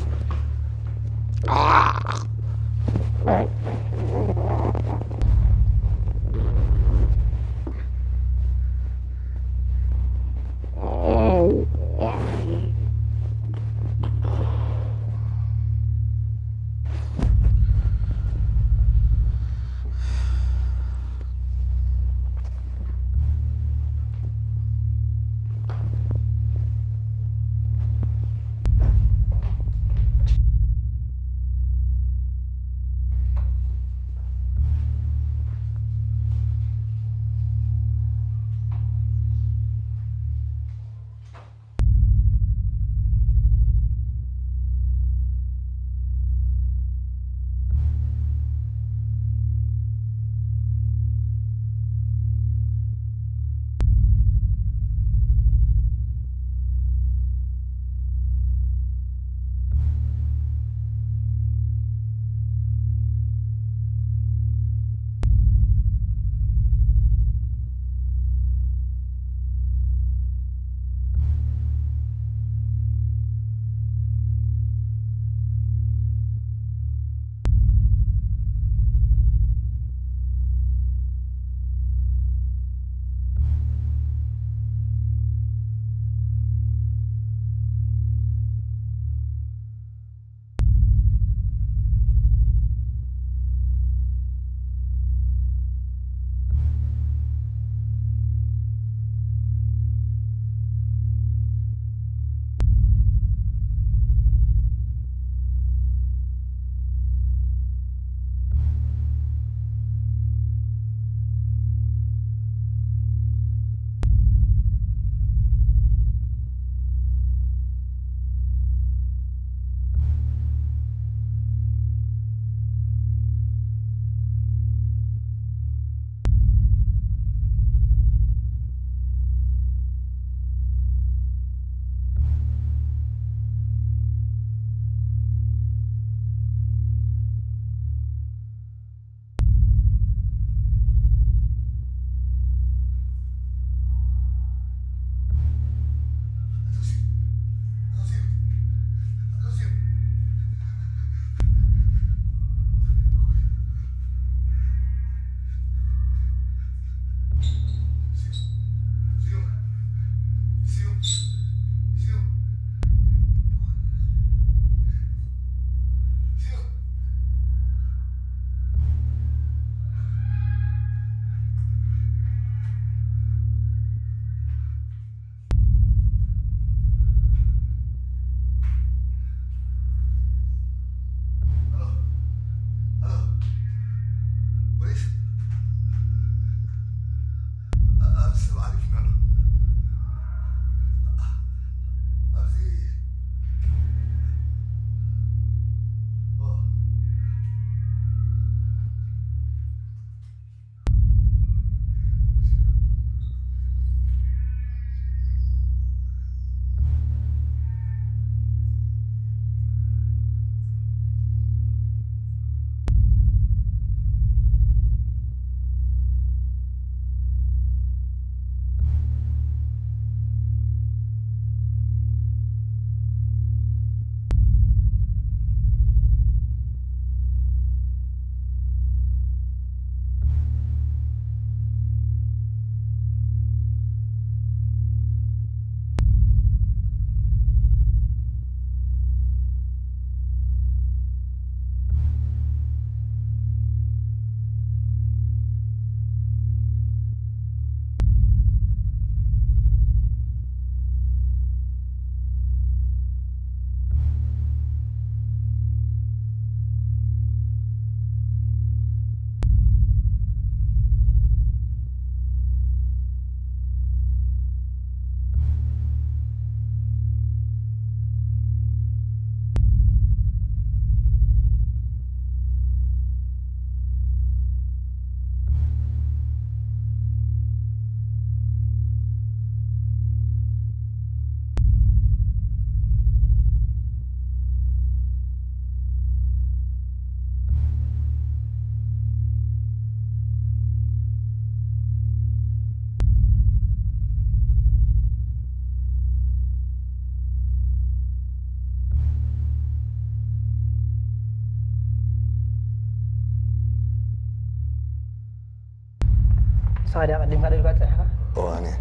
ታዲያ ቀዲምካ ደልካ ጸኒሕካ? እዋን እየ።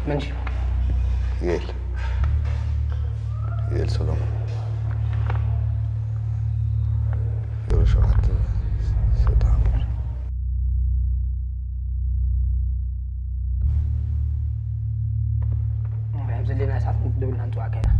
መን ሽሙ? ዩኤል ዩኤል ሰሎሞን ዜሮ ሸውዓተ ሰጣምር ኣብ ዘሌና ሰዓት ክንትደውልና ንጽዋዕካ ኢና።